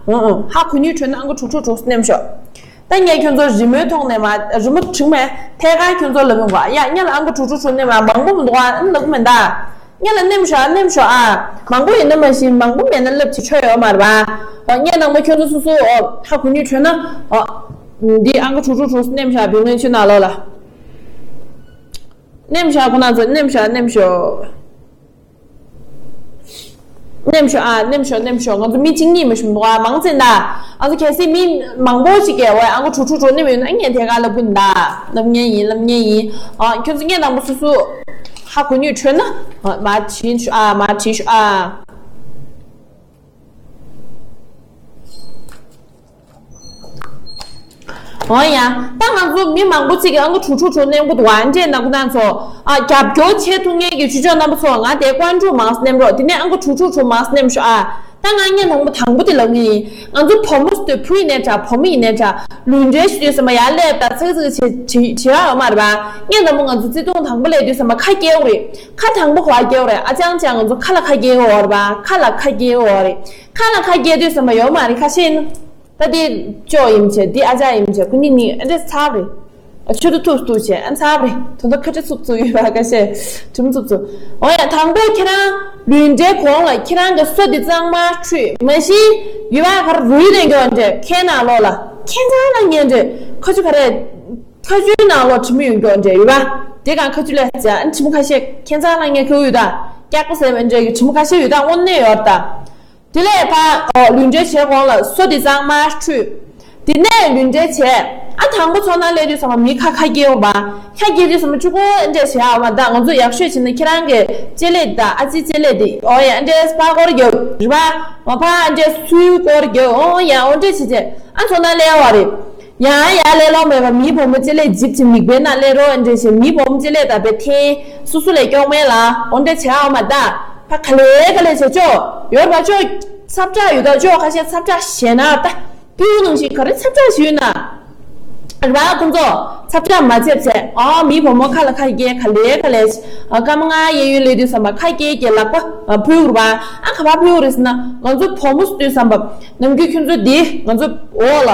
ཨོ་ཨོ། ཧ་གོ་ནུས་བྱུང་ན་ཨང་ཀི་དྲུག་དྲུག་དྲུག་ནེམ་ཤོག་ད་ངས་ཁྱོད་ཚོ་རི་མོའི་ཐོག་ནས་མ་རི་མོ་བྲིས་མེད་ཐད་ཀར་ཁྱོད་ཚོ་ལབ་ཡོང་གོ། ཡ་ངས་ལ་ཨང་ཀི་དྲུག་དྲུག་དྲུག་ནེམ་མ་མང་པོ་མི་འདུག་ཨ་ལབ་མེད་ད། ངས་ལ་ནེམ་ཤོག་ཨ། མང་པོ་ཡིན་ན་མ་གཞི་མང་པོ་མེད་ན་ལབ་ཅིག་ཆོད་ཡོད་མ་རེད་པ། ངས་ནང་མ་ཁྱོད་ཚོ་སོ་སོ་ཨོ་ཧ་གོ་ནུས་བྱུང་ན་ཨོ། འདི་ཨང་ཀི་དྲུག་དྲུག་དྲུག་ནེམ་ཤོག་བིག་ནོ་ཤུ་ན་ལོ་ལ། ནེམ་ཤོག་ཁོ་ན་ཚོ་ནེམ་ཤོག་ནེམ་ཤོག་ནེམ་ཤོ་ཨ། ནེམ་ཤོ་ནེམ་ཤོ། ང་ཚོ་མི་གཅིག་གཉིས་མ་ཞུམ་འདུག་ཨ། མང་ཙེ་ན། ང་ཚོ་གལ་སྲིད་མི་མང་པོ་ཞིག་གིས་ཨ་ཁུ་ཁྲུ་ཁྲུ་ཁྲུ་ནེམ་ཡོད་ན་ངས་དེ་ག་ལབ་གི་འདུག་ལབ་ངེས་ཡིན། ལབ་ངེས་ཡིན། ཨ། ཁྱོད་ཚོ་ངས་དང་པོ་སོ་སོ་ཧ་གོ་ནུས་འཕྲོད་ན། ཨ། མ་བྲིས་ཤོག་ཨ། མ་བྲིས་ཤོག་ཨ། འོ་ཡ། ད་ང་ཚོ་མི་མང་པོ་ཅིག་གིས་ཨ་ཁུ་ཁྲུ་ཁྲུ་ཁྲུ་ནེམ་གི་འདུག་ཨ། འདྲེ་ན་ཁོ་ན་ཚོ། ཨ། རྒྱབ་སྐྱོར་བྱེད་ཐུབ་མཁན་གྱི་ཆོས་ཕྱོགས་རྣམ་པ་ཚོ། ང་དེ་ཀོན་ཁྲུ་མང་ཙེ་ནེམ་རོགས། དེ་ནས་ཨ་ཁུ་ཁྲུ་ཁྲུ་ཁྲུ་མང་ཙེ་ནེམ་ཤོག་ཨ། ད་ང་ངས་དང་པོ་དང་པོ་དེ་ལབ་ངེས་ཡིན། ང་ཚོ་བུ་མོ་ཚོ་བུ་ཡིན་ནའི་འདྲ། བུ་མོ་ཡིན་ནའི་འདྲ། ལུས་འབྲེལ་ཞུ་དུས་ཙམ་པ་ཡར་སླེབས་དང་ཚིག་ཚིག་བྱེད་བྱེད་ཡ་ཡོད་མ་རེད་པ། ངས་དང་པོ་ང་ཚོ་བརྩེ་དུང་དང་པོ་སླེབས་དུས་ཙམ་པ་ཁ་སྐྱེལ་དགོས་རེད། ཁ་དང་པོ་ག་པར་སྐྱེལ་དགོས་རེད། ཨ་ཅང་ཅང་ང་ཚོ་ཁ་ལ་ཁ་སྐྱེལ་དགོས་རེད་པ། ཁ་ལ་ཁ་སྐྱེལ་དགོས་རེད། ཁ་ལ་ཁ་སྐྱེལ་དུས་ཙམ་པ་ཡོད་མ་རེད། ཁ་ཤས་ནི། ད་དེ་ཅོ་ཡིན་བྱས། འདི་ཨ་ཅག་ཡིན་བྱས། ཁོ་གཉིས་གཉིས་ཨ་འདྲས་ཚར་རེད། ཨ། ཆུ་ཏུ་ཐུག་ཐུག་བྱས། ཨ། ཚར་རེད། དོན་དག་ཁ་ཁྲི་ཚུགས་ཚུགས་ཡོད་པ། ཁ་ཤས་གྲིམ་ཚུགས་ཚུགས། འོ་ཡ། དང་པོ་ཁྱེད་རང་ལུས་འབྲེལ་གོང་ལ་ཁྱེད་རང་གི་སོ་འདི་གཙང་མ་འཁྲུད། མ་གཞི་ཡུལ་བ་གར་རུལ་ནས་འགྱོ་འདྲས། ཁའི་ནང་ལོགས་ལ་ཁྱད་མཚར་ལ་ངན་འདྲས། ཁ་ཆུ་ག་རེ། ཁ་ཆུའི་ནང་ལོགས་གྲིམ་ཡོད་འགྱོ་འདྲས། ཡུལ་བ་དེ་གང་ཁ་ཆུ་ལས་ཅ། ཨ། གྲིམ་ཁ་ཤས་ཁྱད་མཚར་ལ་ངན་ཁེའུ་ཡོད་ད། སྐྱག་པ་ཟེར་བ་འདྲས་ཀྱི་གྲིམ་ཁ་ཤས་ཡོད་ད། དངོས་གནས་ཡོད་ད། དེ་ལས་ཕ། ཨོ། ལུས་འབྲེལ་བྱེད་གོང་ལ་སོ་དེ་གཙང་མ་འཁྲུད། དེ་ནས་ལུས་འབྲེལ་བྱས། ཨ། དང་པོ་ཚོར་སྣང་སླེབས་དུས་ཙམ་པ་མི་ཁ་ཁ་སྐྱེལ་འོང་པ། ཁ་སྐྱེལ་དུས་ཙམ་པ་གཅིག་པོ་འདྲས་བྱེད་ཡ་མ་གཏོགས། ང་ཚོ་ཡག་ཤོས་བྱས་ན་ཁྱེད་རང་གི་ལྕེ་ལེ་དང་ཨ་ཅེ་ལྕེ་ལེ་དེ། ཨོ་ཡ། འདྲས་ཕར་སྐོར་རྒྱབ་རེད་པ། མ་ཕར་འདྲས་སུའི་སྐོར་རྒྱབ། ཨོ་ཡ། ཨོ་འདྲས་བྱས་བྱས། ཨ། ཚོར་སྣང་སླེབས་ཡོད་རེད། ཡང་ཡར་སླེབས་ལོང་མེད་པ། མིའི་བུ་མོ་ལྕེ་ལེ་འཇིབ་ཅིག་མིག་དཔེ་ནང་སླེབས་རོགས་འདྲས་བྱས། མིའི་བུ་མོ་ལྕེ་ལེ་དང་བེ་ཐེ་སུ་སུ་ལས་སྐྱོག་མེད་ལ། འོ་འདྲས་བྱེད་ཡ་མ་གཏོགས། ཕ་ག་ལེ་ག་ལེ་བྱེད་ཅོག་ཡོད་པ་ཅོག་ཚབ་དྲག་ཡོད་ད། ཅོག་ཁ་ཤས་ཚབ་དྲག་བྱས་ན་ད། སྤུ་གུ་ནང་བཞིན་ག་རེ་ཚབ་དྲག་ཞུས་ན། རེད་པ། ཁོང་ཚོ་ཚབ་དྲག་མ་བྱེད་བྱས། ཨ། མིའི་བུ་མོ་ཁ་ལ་ཁ་སྐྱེལ། ག་ལེ་ག་ལེ། ཨ། སྐར་མ་ལྔ་གཡས་གཡོན་སླེབས་དུས་ཙམ་པ་ཁ་སྐྱེལ་གྱི་ལག་པ། ཨ། ཕུལ་རེད་པ། ཨ། ག་པར་ཕུལ་རེད་ཟེར་ན། ང་ཚོ་བུ་མོ་ཚོ་དུས་ཙམ་པ་ནམ་རྒྱུན་ཁྱོད་ཚོ་འདི་ང་ཚོ་འོག་ལ་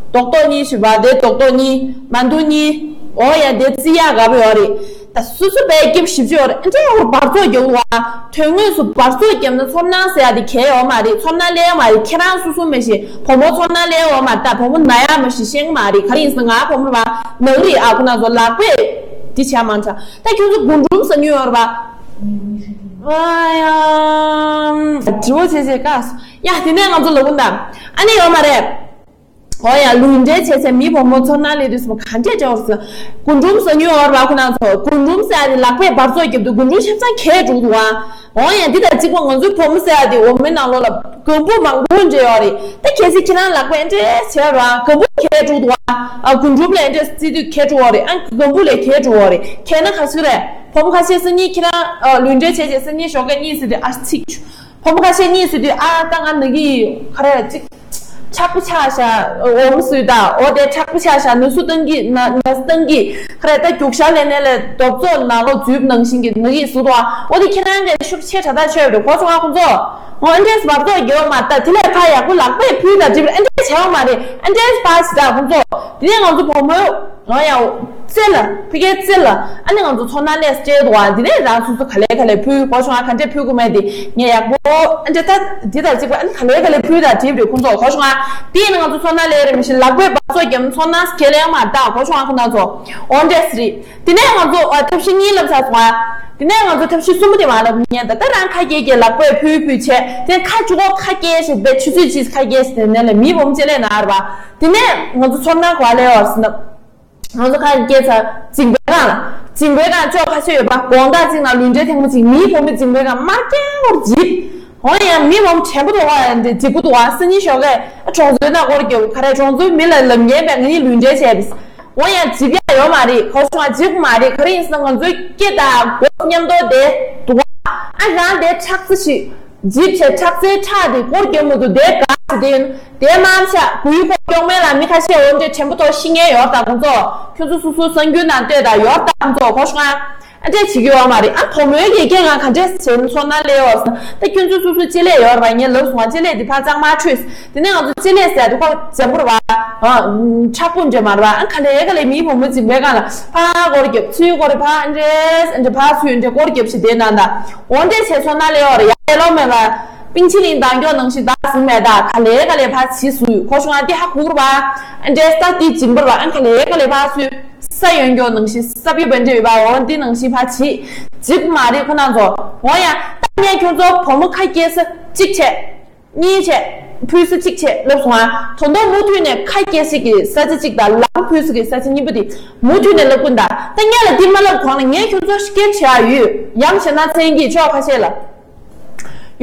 རྡོག་རྡོག་གཉིས་ཞུས་པ། དེ་རྡོག་རྡོག་གཉིས། མ་འདུག་གཉིས། འོ་ཡ། དེ་བརྩི་ཡག་ག་པར་ཡོད་རེད། ད་སོ་སོ་བས་སྐྱེབ་ཞིབ་ཅོ་རེད། འདྲ་བར་བར་ཚོགས་རྒྱག་བ། དོན་དངོས་སུ་བར་ཚོགས་བརྒྱབ་ན་ཚོར་སྣང་ཟེར་ཡ་དེ་གལ་ཡོད་མ་རེད། ཚོར་སྣང་སླེབས་ཡོད་མ་རེད། ཁྱེད་རང་སོ་སོ་མ་གཞི་བུ་མོ་ཚོར་སྣང་སླེབས་ཡོད་མ་རེད། ད་བུ་མོ་ན་ཡག་མ་གཞི་ཤེས་ཀྱི་མ་རེད། ག་རེ་ཡིན་ཟེར་ན་ང་བུ་མོ་རེད་པ། ནག་རིགས། ཨ། ཁོ་ན་ཚོ་ལག་པས་འདི་བྱས་མ་འདྲ། ད་ཁྱོད་ཚོ་རྒུན་འབྲུམ་ཟ་མྱོང་ཡོད་རེད་པ། ཨ་ཡ། དྲི་བ་བྱས་བྱས་ཀ། ཡ། དེ་ནས་ང་ཚོ་ལབ་གི་འདུག་ཨ་ནི་ཡོད་མ་རེད། འོ་ཡ། ལུས་འབྲེལ་བྱས་ཚེ་མིའི་བུ་མོ་ཚོར་སྣང་སླེབས་དུས་ཙམ་པ་ག་འདྲས་འདྲ་བོ་ཟེར། རྒུན་འབྲུམ་ཟ་མྱོང་ཡོད་རེད་པ། ཁོ་ན་ཚོ་རྒུན་འབྲུམ་ཟེར་ཡ་དེ་ལག་པས་འབར་ཚོགས་རྒྱབ་དུས་རྒུན་འབྲུམ་ཆ་ཚང་གས་འགྲོ་གི་འདུག་པ། འོ་ཡ། འདི་དང་གཅིག་པ་ང་ཚོའི་བུ་མོ་ཟེར་ཡ་དེ་འོ་མའི་ནང་ལོགས་ལ་སྒམ་པོ་མང་པོ་འདྲ་ཡོད་རེད། ད་གལ་སྲིད་ཁྱེད་རང་ལག་པས་འདྲས་བྱས་ར་སྒམ་པོ་གས་འགྲོ་གི་འདུག་པ། ཨ། རྒུན་འབྲུམ་ལ་འདྲས་བརྩི་དུས་གས་འགྲོ་གི་རེད། ཨ། སྒམ་པོ་ལ་གས་འགྲོ་གི་རེད། གས་ན་ག་ཚོད་རེད། བུ་མོ་ཁ་ཤས་སང་ཉིན་ཁྱེད་རང་ལུས་འབྲེལ་བྱས་རྗེས་སང་ཉིན་ཞོགས་ཀས་གཉིད་སད་དུས། ཨ། ཚིག་བུ་མོ་ཁ་ཤས་གཉིད་སད་དུས། ཨ། ད་ང་ན་གི་ཡོད། ག་རེ་ཅིག་མཁྲེགས་པོ་ཆགས་ཤག་འོ་མ་ཟོས་དང་། འོ་དེ་མཁྲེགས་པོ་ཆགས་ཤག་ན་ཟུག་བཏང་གི། ན་ན་ཟུག་བཏང་གི། ག་རེ་ད་རྒྱུག་ཤར་ལས་ནས་ལས་རྡོབ་ཚོགས་ནང་ལོགས་འཛུལ་ནང་བཞིན་གྱི་ན་གི་ཟུག་འདུག་པ། འོ་དེ་ཁྱེད་རང་གིས་ཤུགས་ཆེ་དྲགས་དྲགས་ཆོད་རེད། གོ་སོང་ང་། ཁོང་ཚོ། འོ་འདྲས་བར་ཐོག་རྒྱག་མ་ད། དེ་ལས་ཕར་ཡག་པོ་ལག་པས་ཕུལ་དང་འགྲིག་པ་རེད། འདྲས་བྱས་པ་མ་རེད། འདྲས་བར་ཞིག་ད་ཁོང་ཚོ། དེ་ནས་ང་ཚོ་བུ་མོ། འོ་ཡ། རྩེ་ལ། ཕ་གིའི་རྩེ་ལ། ཨ་ནི་ང་ཚོ་ཚོར་སྣང་སླེབས་སྤྲད་འདུག་པ། འདི་ནས་རང་སོ་སོ་ག་ལེ་ག་ལེ་ཕུལ། གོ་བྱུང་ང་། ག་འདྲས་ཕུལ་དགོས་མེད་དེ་ངས་ཡག་པོ། ཨ་འདྲས་ད་འདི་དང་གཅིག་པ། ཨ་ནི་ག་ལེ་ག་ལེ་ཕུལ་དང་འགྲིག་པ་རེད། གོ་སོང་ང་། དེ་ཡིན་ན་ང་ཚོ་ཚོར་སྣང་སླེབས་རེད། མི་ཤེས། ལག་པས་འབག་བཙོག་བརྒྱབ་ན་ཚོར་སྣང་སྐྱེ་ལེ་མ་ད། གོ་བྱུང་ང་། ཁོ་ན་ཚོ། འོ་འདྲས་རེད། དེ་ནས་ང་ཚོ། ཨ། ཐབས་ཤེས་གཉིས་ལབ་ཚར་སོང་ང་། དེ་ནས་ང་ཚོ་ཐབས་ཤེས་གསུམ་པོ་དེ་མ་ལབ་ཉན་ད། ད་རང་ཁ་སྐྱེལ་གྱི་ལག་པས་ཕུལ་ཕུལ་བྱས། དེ་ཁ་བཅུ་གོ་ཁ་སྐྱེལ་ཞིག་བེད་ཆུ་ཚོད་གཅིག་ཁ་སྐྱེལ་ཞིག་དེ་ནས་ལས་མི་བུ་མོ་ལྕེ་ལེ་ན་ར་བ། དེ་ནས་ང་ཚོ་ཚོར་སྣང་ག་པར་སླེབས་པ་ཟེར་ན། ང་ཚོ་ཁ་སྐྱེལ་ཚར་མཛེས་པའི་སྒང་ལ། མཛེས་པའི་སྒང་ཅོག་ཁ་ཤས་ཡོད་པ། དགོང་དག་ཅིག་ན་ལུས་འབྲེལ་ཐེངས་མ་གཅིག་མིའི་བུ་མོ་མཛེས་པའི་སྒང་དམར་སྐྱ་བོར་འཇིབ། འོ་ཡ། མིའི་བུ་མོ་དྲན་པོ་འདུག་པ། འདི་འཇིབ་པོ་འདུག་པ། སང་ཉིན་ཞོགས་ཀས་གྲོང་ཚོའི་ནང་སྐོར་རྒྱབ། ག་རེ་གྲོང་ཚོའི་མི་ལ་ལབ་ཉན་པས་ང་གཉིས་ལུས་འབྲེལ་བྱས་པས། འོ་ཡ། འཇིབ་ཡ་ཡོད་མ་རེད། གོ་བྱུང་ང་། འཇིབ་མ་རེད། ག་རེ་ཡིན་ཟེར་ན་ང་ཚོའི་སྐེ་དང་མགོ་མཉམ་དུ་བསྡད་འདུག་པ། ཨ། རང་དེ་ཁྲག་རྩ་ཞིག་འཇིབ་བྱས་ཁྲག་རྩའི་ཁྲག་དེ་སྐོར་རྒྱབ་མི་འདུག་དེ་ག་ཟེར་དེ་ཡིན། དེ་མ་ཆག་གུ་ཡུ་ཁོག་སྐྱོག་མེད་ལ། མི་ཁ་ཤས་འོ་འདྲས་དྲན་པོ་ཐོག་ཤི་མཁན་ཡོད་ད་ཁོང་ཚོ། ཁྱོད་ཚོ་སོ་སོའི་གསར་འགྱུར་ནང་ལྟོས་དང་། ཡོད་ད་ཁོང་ཚོ། གོ་བྱུང་ང་། ཨ་འདྲས་བྱེད་ཀྱི་ཡོད་མ་རེད། ཨ། བུ་མོའི་ལས་ཀས་ང་ག་འདྲས་བྱས་ན་ཚོར་སྣང་སླེབས་ཡོད་ཟེར་ན། ད་ཁྱོད་ཚོ་སོ་སོའི་ལྕེ་ལེ་ཡོད་རེད་པ། ངས་ལབ་སོང་ང་། ལྕེ་ལེ་འདི་ཕར་གཙང་མ་འཁྲུད། དེ་ནས་ང་ཚོ་ལྕེ་ལེ་ཟེར་དུས་ཁོ་འཇམ་པོ་རེད་པ། ཨ། མཁྲེགས་པོ་འདྲ་མ་རེད་པ། ཨ། ག་ལེ་ག་ལེ་མིའི་བུ་མོ་མཛེས་པའི་སྒང་ལ་ཕར་སྐོར་རྒྱབ། ཚུར་སྐོར་རེ་ཕར་འདྲས་འདྲ་ཕར་ཚུར་འདྲ་སྐོར་རྒྱབ་ཞིག་དེ་ནང་ད། འོ་འདྲས་བྱས་ཚོར་སྣང་སླེབས་ཡོད་རེད། ཡ་ལེ་ལོ་མེད་པ། པིང་ཆི་ལིང་བཏང་མགྱོགས་ནང་བཞིན་ད་ཟིན་མེད་ད། ག་ལེ་ག་ལེ་ཕར་བྱིས་སུ། གོ་བྱུང་ང་། འདི་ཧ་གོ་རེད་པ། ཨ་འདྲས་ད་འདི་འཇིབ་པོ་རེད་པ། ཨ། ག་ལེ་ག་ལེ་ཕར་ཚུར། ས་ཡོང་མགྱོགས་ནང་བཞིན་ས་བི་བན་འདྲ་ཡོད་པ། འོ་འདི་ནང་བཞིན་ཕར་བྱིས། འཇིབ་མ་རེད་ཁོ་ན་ཚོ། འོ་ཡ། ད་ངས་ཁྱོད་ཚོ་བུ་མོ་ཁ་སྐྱེལ་ས་ གཅིག་བྱས། གཉིས་བྱས། ཕུལ་ས་གཅིག་བྱས་ལབ་སོང་ང་། ད་དུང་མུ་མཐུད་ནས་ཁ་སྐྱེ་ས་གི་ས་ཆ་གཅིག་དང་ལག་པ་ཕུལ་ས་གི་ས་ཆ་གཉིས་པོ་དེ་མུ་མཐུད་ནས་ལབ་ཀྱིན་གདའ། ད་ངས་ལ་འདི་མ་ལབ་གོང་ལ་ངས་ཁྱོད་ཚོར་སྐད་ཆ་ཡོད། ཡང་བྱས་ན་མཚན་གྱི་ཕྱོགས་ཁ་ཤས་ལ།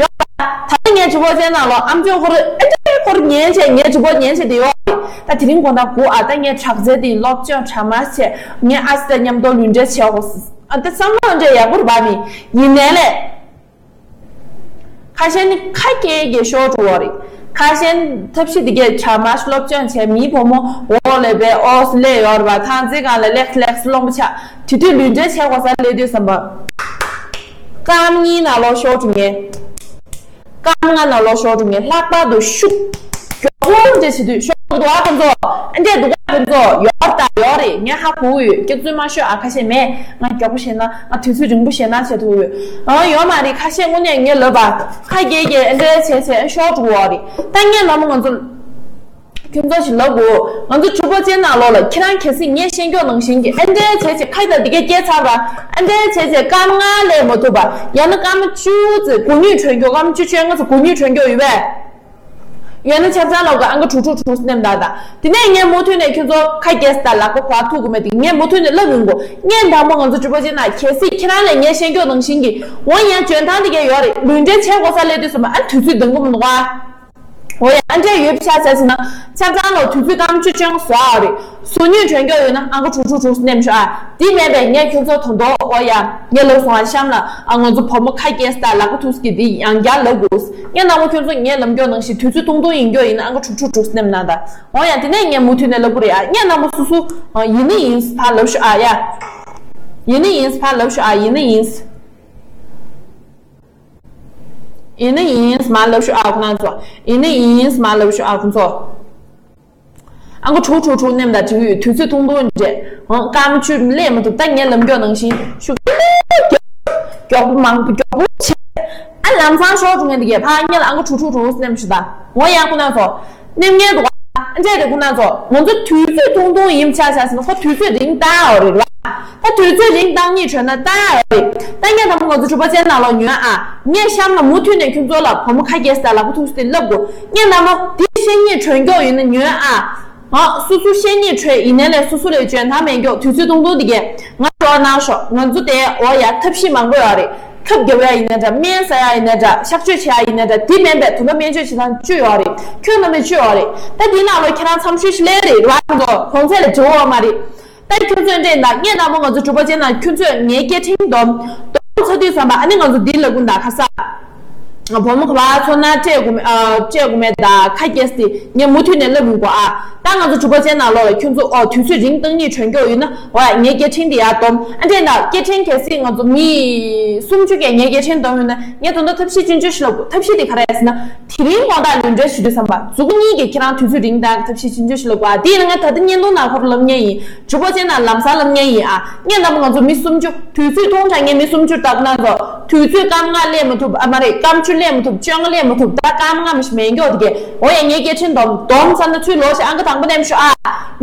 ཡོད་པ། ད་ལྟ་ངའི་ཇུ་བོ་ཅན་ནང་ལོ་ཨམ་ཅོག་ཧོར་ཨེ་འདྲའི་ཧོར་ཉན་བྱས་ངའི་ཇུ་བོ་ཉན་བྱས་དེ་ཡོད་རེད། ད་དེ་རིང་དགོང་དག་དགུ་ཨ་ད་ངའི་དྲག་རྩལ་དེ་སློབ་སྦྱོང་དྲ་མ་བྱས་ངའི་ཨ་སི་དང་མཉམ་དུ་ལུས་འབྲེལ་བྱས་འོ། ཨ་ད་བསམ་བློ་འདྲ་ཡག་པོ་རེད་པ་མི། ཡིན་ནའི་ལས། ཁ་ཤས་ནི་ཁ་སྐྱེ་གི་ཤོར་འགྲོ་བ་རེད། ཁ་ཤས་ནི་ཐབས་ཤེས་དེ་གས་དྲ་མ་སློབ་སྦྱོང་བྱས་མིའི་བུ་མོ་འོག་ལས་པའི་ཨོ་སི་ལས་ཡོད་རེད་པ། ཐང་རྩེ་སྒང་ལ་ལེགས་ལེགས་སློང་པོ་ཆགས་དེ་དུས་ལུས་འབྲེལ་བྱས་དགོས་ས་སླེབས་དུས་བསམ་པ། རྐང་གཉིས་ནང་ལོགས་ཤོར་འགྲོ་ངེས། རྐང་ལྔ་ནང་ལོགས་ཤོར་འགྲོ་ངེས། ལྷག་པར་དུ་ཤུགས་མགྱོགས་པོ་འདྲ་བྱེད་དུས་ཤོར་འདུག་ཨ་ཁོང་ཚོ། ཨ་འདྲས་འདུག་ཨ་ཁོང་ཚོ། ཡོད་ད་ཡོད་རེད། ངས་ཧ་གོ་གི་ཡོད། སྐྱག་རྫུན་མ་ཤོད་ཨ། ཁ་ཤས་མེད། ང་མགྱོགས་པོ་བཤད་ན་ང་དུས་ཚོད་རིང་པོ་བཤད་ན་བྱེད་ཐུབ་ཡོད། ཨ་ཡོད་མ་རེད། ཁ་ཤས་དངོས་གནས་ངས་ལབ་པ། ཁ་རྒྱལ་རྒྱལ་ཨ་འདྲས་བྱས་བྱས་ཤོར་འགྲོ་བ་རེད། ད་ངས་ལབ་མ་ང་ཚོ། ཁྱོད་ཚོ་ཞིག་ལབ་དགོས། ང་ཚོ་ཇུ་བོ་ཅན་ནང་ལོགས་ལ་ཁྱེད་རང་གལ་སྲིད་ངས་བཤད་མགྱོགས་ནང་བཞིན་གྱི་ཨེ་འདྲའི་བྱས་བྱས་ཁ་དང་འདི་གས་སྐྱེས་ཚར་བ། ཨེ་འདྲའི་བྱས་བྱས་སྐར་མ་ལྔ་སླེབས་མ་ཐུབ་པ། ཡང་ན་སྐར་མ་བཅུ་ཙམ་གོ་སྙོད་དྲོན་མགྱོགས། སྐར་མ་བཅུ་བཅོ་ལྔ་ཙམ་གོ་སྙོད་དྲོན་མགྱོགས་ཡོད་པས། ཡང་ན་ཆབ་ཚང་ལོག་གི་ཨང་ཀི་དྲུག་དྲུག་དྲུག་སྣེམ་ད་ད། དེ་ནས་ངས་མུ་མཐུད་ནས་ཁྱོད་ཚོ་ཁ་རྒྱས་ད་ལག་པ་གོ་ཐུག་གི་མེད་དེ་ངས་མུ་མཐུད་ནས་ལབ་ཡོང་གོ། ངས་དང་པོ་ང་ཚོ་ཇུ་བོ་ཅན་ནང་གལ་སྲིད་ཁྱེད་རང་ལས་ངས་བཤད་མགྱོགས་ནང་བཞིན་གྱི་འོ་ཡང་འཇོན་ཐང་འདི་གས་ཡོད་རེད། ལུས་འབྲེལ་བྱས་དགོས་ས་སླེབས་དུས་སོ་མ་ཨ་དུས་ཚོད་འདང་གི་མི་འདུག་ཨ། འོ་ཡ་ཨ་འདྲས་ཡོད་པ་ཆ་བཞག་ཟིན་ན་ཆབ་ཚང་ལོ་དུས་ཚོད་སྐར་མ་བཅུ་ཅང་བཟོ་ཨ་རེད། བཟོ་སྙིང་དྲན་སྐྱོ་ཡོད་ན་ཨང་ཀི་དྲུག་དྲུག་དྲུག་སྣེམ་ཤོག་ཨ། འདི་མེད་པས་ངས་ཁྱོད་ཚོ་དོན་དོ་འོ་ཡ་ངས་ལབ་སོང་ཨ་གཤམ་ལ་ཨ་ང་ཚོ་བུ་མོ་ཁ་སྐྱེས་ད་ལག་པ་ཐུག་གི་འདི་ཡང་བསྐྱར་ལབ་དགོས། ངས་ནང་མོ་ཁྱོད་ཚོ་ངས་ལབ་མགྱོགས་ནང་བཞིན་དུས་ཚོད་ཐུང་ཐུང་ཡིན་མགྱོགས་ཡིན་ན་ཨང་ཀི་དྲུག་དྲུག་དྲུག་སྣེམ་གནང་ད། འོ་ཡ་དེ་ནས་ངས་མུ་མཐུད་ནས་ལབ་དགོས་རེད་ཨ། ངས་ནང་མོ་སུ་སུ་ཡིན་ནི་ཡིན་ཕར་ལབ་ཤོག་ཨ་ཡ། ཡིན་ནི་ཡིན་ཕར་ལབ་ཤོག་ཨ། ཡིན་ནི་ཡིན། ཡིན་ནི་ཡིན་མ་ལབ་ཤོག་ཨ་ཁོ་ན་ཚོ། ཡིན་ནི་ཡིན་མ་ལབ་ཤོག་ཨ་ཁོ་ཚོ། ཨང་ཀི་དྲུག་དྲུག་དྲུག་སྣེམ་ད་བྲིས་ཡོད། དུས་ཚོད་ཐུང་ཐུང་རེད། ཨང་སྐར་མ་བཅུ་སླེབས་མ་ཐུབ། ད་ངས་ལབ་མགྱོགས་ནང་བཞིན་ཤུགས་མགྱོགས་པོ་མང་པོ་མགྱོགས་པོ་བྱས། ཨ་ལམ་སང་ཤོག་དྲུག་ངན་འདི་གས་ཕ་ངས་ལ་ཨང་ཀི་དྲུག་དྲུག་དྲུག་སྣེམ་ཤོག་ད། འོ་ཡ་ཁོ་ན་ཚོ། སྣེམ་ངན་འདུག་ཨ། འདྲས་རེད་ཁོ་ན་ཚོ། ང་ཚོ་དུས་ཚོད་ཐུང་ཐུང་ཡིན་ཆ་ཆ་ཟིན་ཁོ་དུས་ཚོད་རིང་བཏང་ཡོད་རེད་བ། ད་དུས་ཚོད་རིང་བཏང་ཉིད་བྱོས་ན་ལྟ་ཡ་རེད། ད་ངས་དང་པོ་ང་ཚོ་གྲུབ་པ་ཅན་ནང་ལོགས་ཉོན་ཨ། ངས་གཤམ་ལ་མུ་མཐུད་ནས་ཁྱོད་ཚོ་ལ་བུ་མོ་ཁ་རྒྱས་ད་ལག་པ་ཐུག་སྟེ་ལབ་དགོས། ངས་ནང་མོ་འདི་བཤད་ཉིད་བྱོས་མགྱོགས་ཡིན་ན་ཉོན་ཨ། ཨ་སོ་སོ་བཤད་ཉིད་བྱོས་ཡིན་ནའི་ལས་སོ་སོ་ལས་འཇོན་ཐང་མེད་མགྱོགས་དུས་ཚོད་ཐུང་ཐུང་འདི་གས་ང་འགྲོ་གནང་ཤོག་ང་ཚོ་དེ་འོ་ཡ་ཐབས་ཤེས་མང་པོ་ཡོད་རེད། ཁབ་རྒྱབ་ཡ་ཡིན་ན་འདྲ། སྨན་ཟ་ཡ་ཡིན་ན་འདྲ། གཤག་བཅོས་བྱེད་ཡ་ཡིན་ན་འདྲ། དེ་མིན་པའི་དུ་མ་སྨན་བཅོས་བྱེད་སྟངས་བཅུ་ཡོད་རེད། ཁྱོད་རྣམ་པས་བཅུ་ཡོད་རེད། ད་དེའི་ནང་ལོགས་ཁྱེད་རང་འཚམས་ཤོས་ཤིག་ལས་རེད་ར། ཁོང་ཚོ་གོང་ཚད་ལས་བྲེལ་བ་མ་རེད། ད་ཁྱོད་ཚོས་འདྲེན་དང་ངས་ནང་མོ་ང་ཚོ་གྲུབ་པ་ཅན་ནང་ཁྱོད་ཚོས་ངའི་སྐད་འཕྲིན་སྡོམ། སྡོམ་ཚར་དུས་ཙམ་པ་ཨ་ནི་ང་ཚོ་འདི་ལ་ཀུན་ད་ཁ་ས། བུ་མོ་ག་བ་ཚོ་ན་སྤྲད་དགོས་མེད་ཨ། སྤྲད་དགོས་མེད་ད་ཁ་སྐྱེས་ཏེ་ངས་མུ་མཐུད་ནས་ལབ་ཡོང་གོ་ཨ། ད་ང་ཚོ་གྲུབ་པ་ཅན་ནང་ལོགས་ལ་ཁྱོད་ཚོ་ཨོ་དུས་ཚོད་རིང་བཏང་ཉིད་གྲོན་སྐྱོག་ཡོད་ན་འོ་ཡ་ངའི་སྐད་འཕྲིན་དེ་ཡར་སྡོམ། ཨ་འདྲས་ན་སྐད་འཕྲིན་གལ་སྲིད་ང་ཚོ་མི་སུམ་ཅུ་གས་ངའི་སྐད་འཕྲིན་སྡོམ་ཡོད་ན་ངས་དོན་དག་ཐབས་ཤེས་ཅི་འཇོག་ཞིག་ལབ་དགོས། ཐབས་ཤེས་དེ་ག་རེ་ཟེར་ན་དེ་རིང་དགོང་དག་ལུས་འབྲེལ་ཞུ་དུས་ཙམ་པ་མཛུ་གུ་གཉིས་ཀྱིས་ཁྱེད་རང་དུས་ཚོད་རིང་བཏང་གི་ཐབས་ཤེས་ཅི་འཇོག་ཞིག་ལབ་དགོས། ཨ་དེ་ཡིན་ན་ང་ད་ལྟ་བརྙན་ཐུང་ནང་ཁོ་རང་ལབ་མཁན་ཡིན། གྲུབ་པ་ཅན་ནང་ལམ་སང་ལབ་མཁན་ཡིན་ཨ། ངས་ལབ་ང་ཚོ་མི་སུམ་ཅུ་དུས་ཚོད་ཐུང་དྲགས་ངས་མི་སུམ་ཅུ་ལྟ་ཁོ་ན་ཚོ་དུས་ཚོད་སྐར་མ་ལྔ་སླེབས་མ་ཐུབ་ཨ་མ་རེད། སྐར་མ་བཅུ་སླེབས་མ་ཐུབ་བཅོ་ལྔ་སླེབས་མ་ཐུབ་ད་སྐར་མ་ལྔ་མི་ཞིག་མེད་མགྱོགས་དེ་གས་འོ་ཡ་ངའི་སྐད་འཕྲིན་སྡོམ། སྡོམ་ཚར་ན་ཚུར་ལོག་ཤིག་ཨང་ཀི་དང་པོ་ནེམ་ཤོག་ཨ།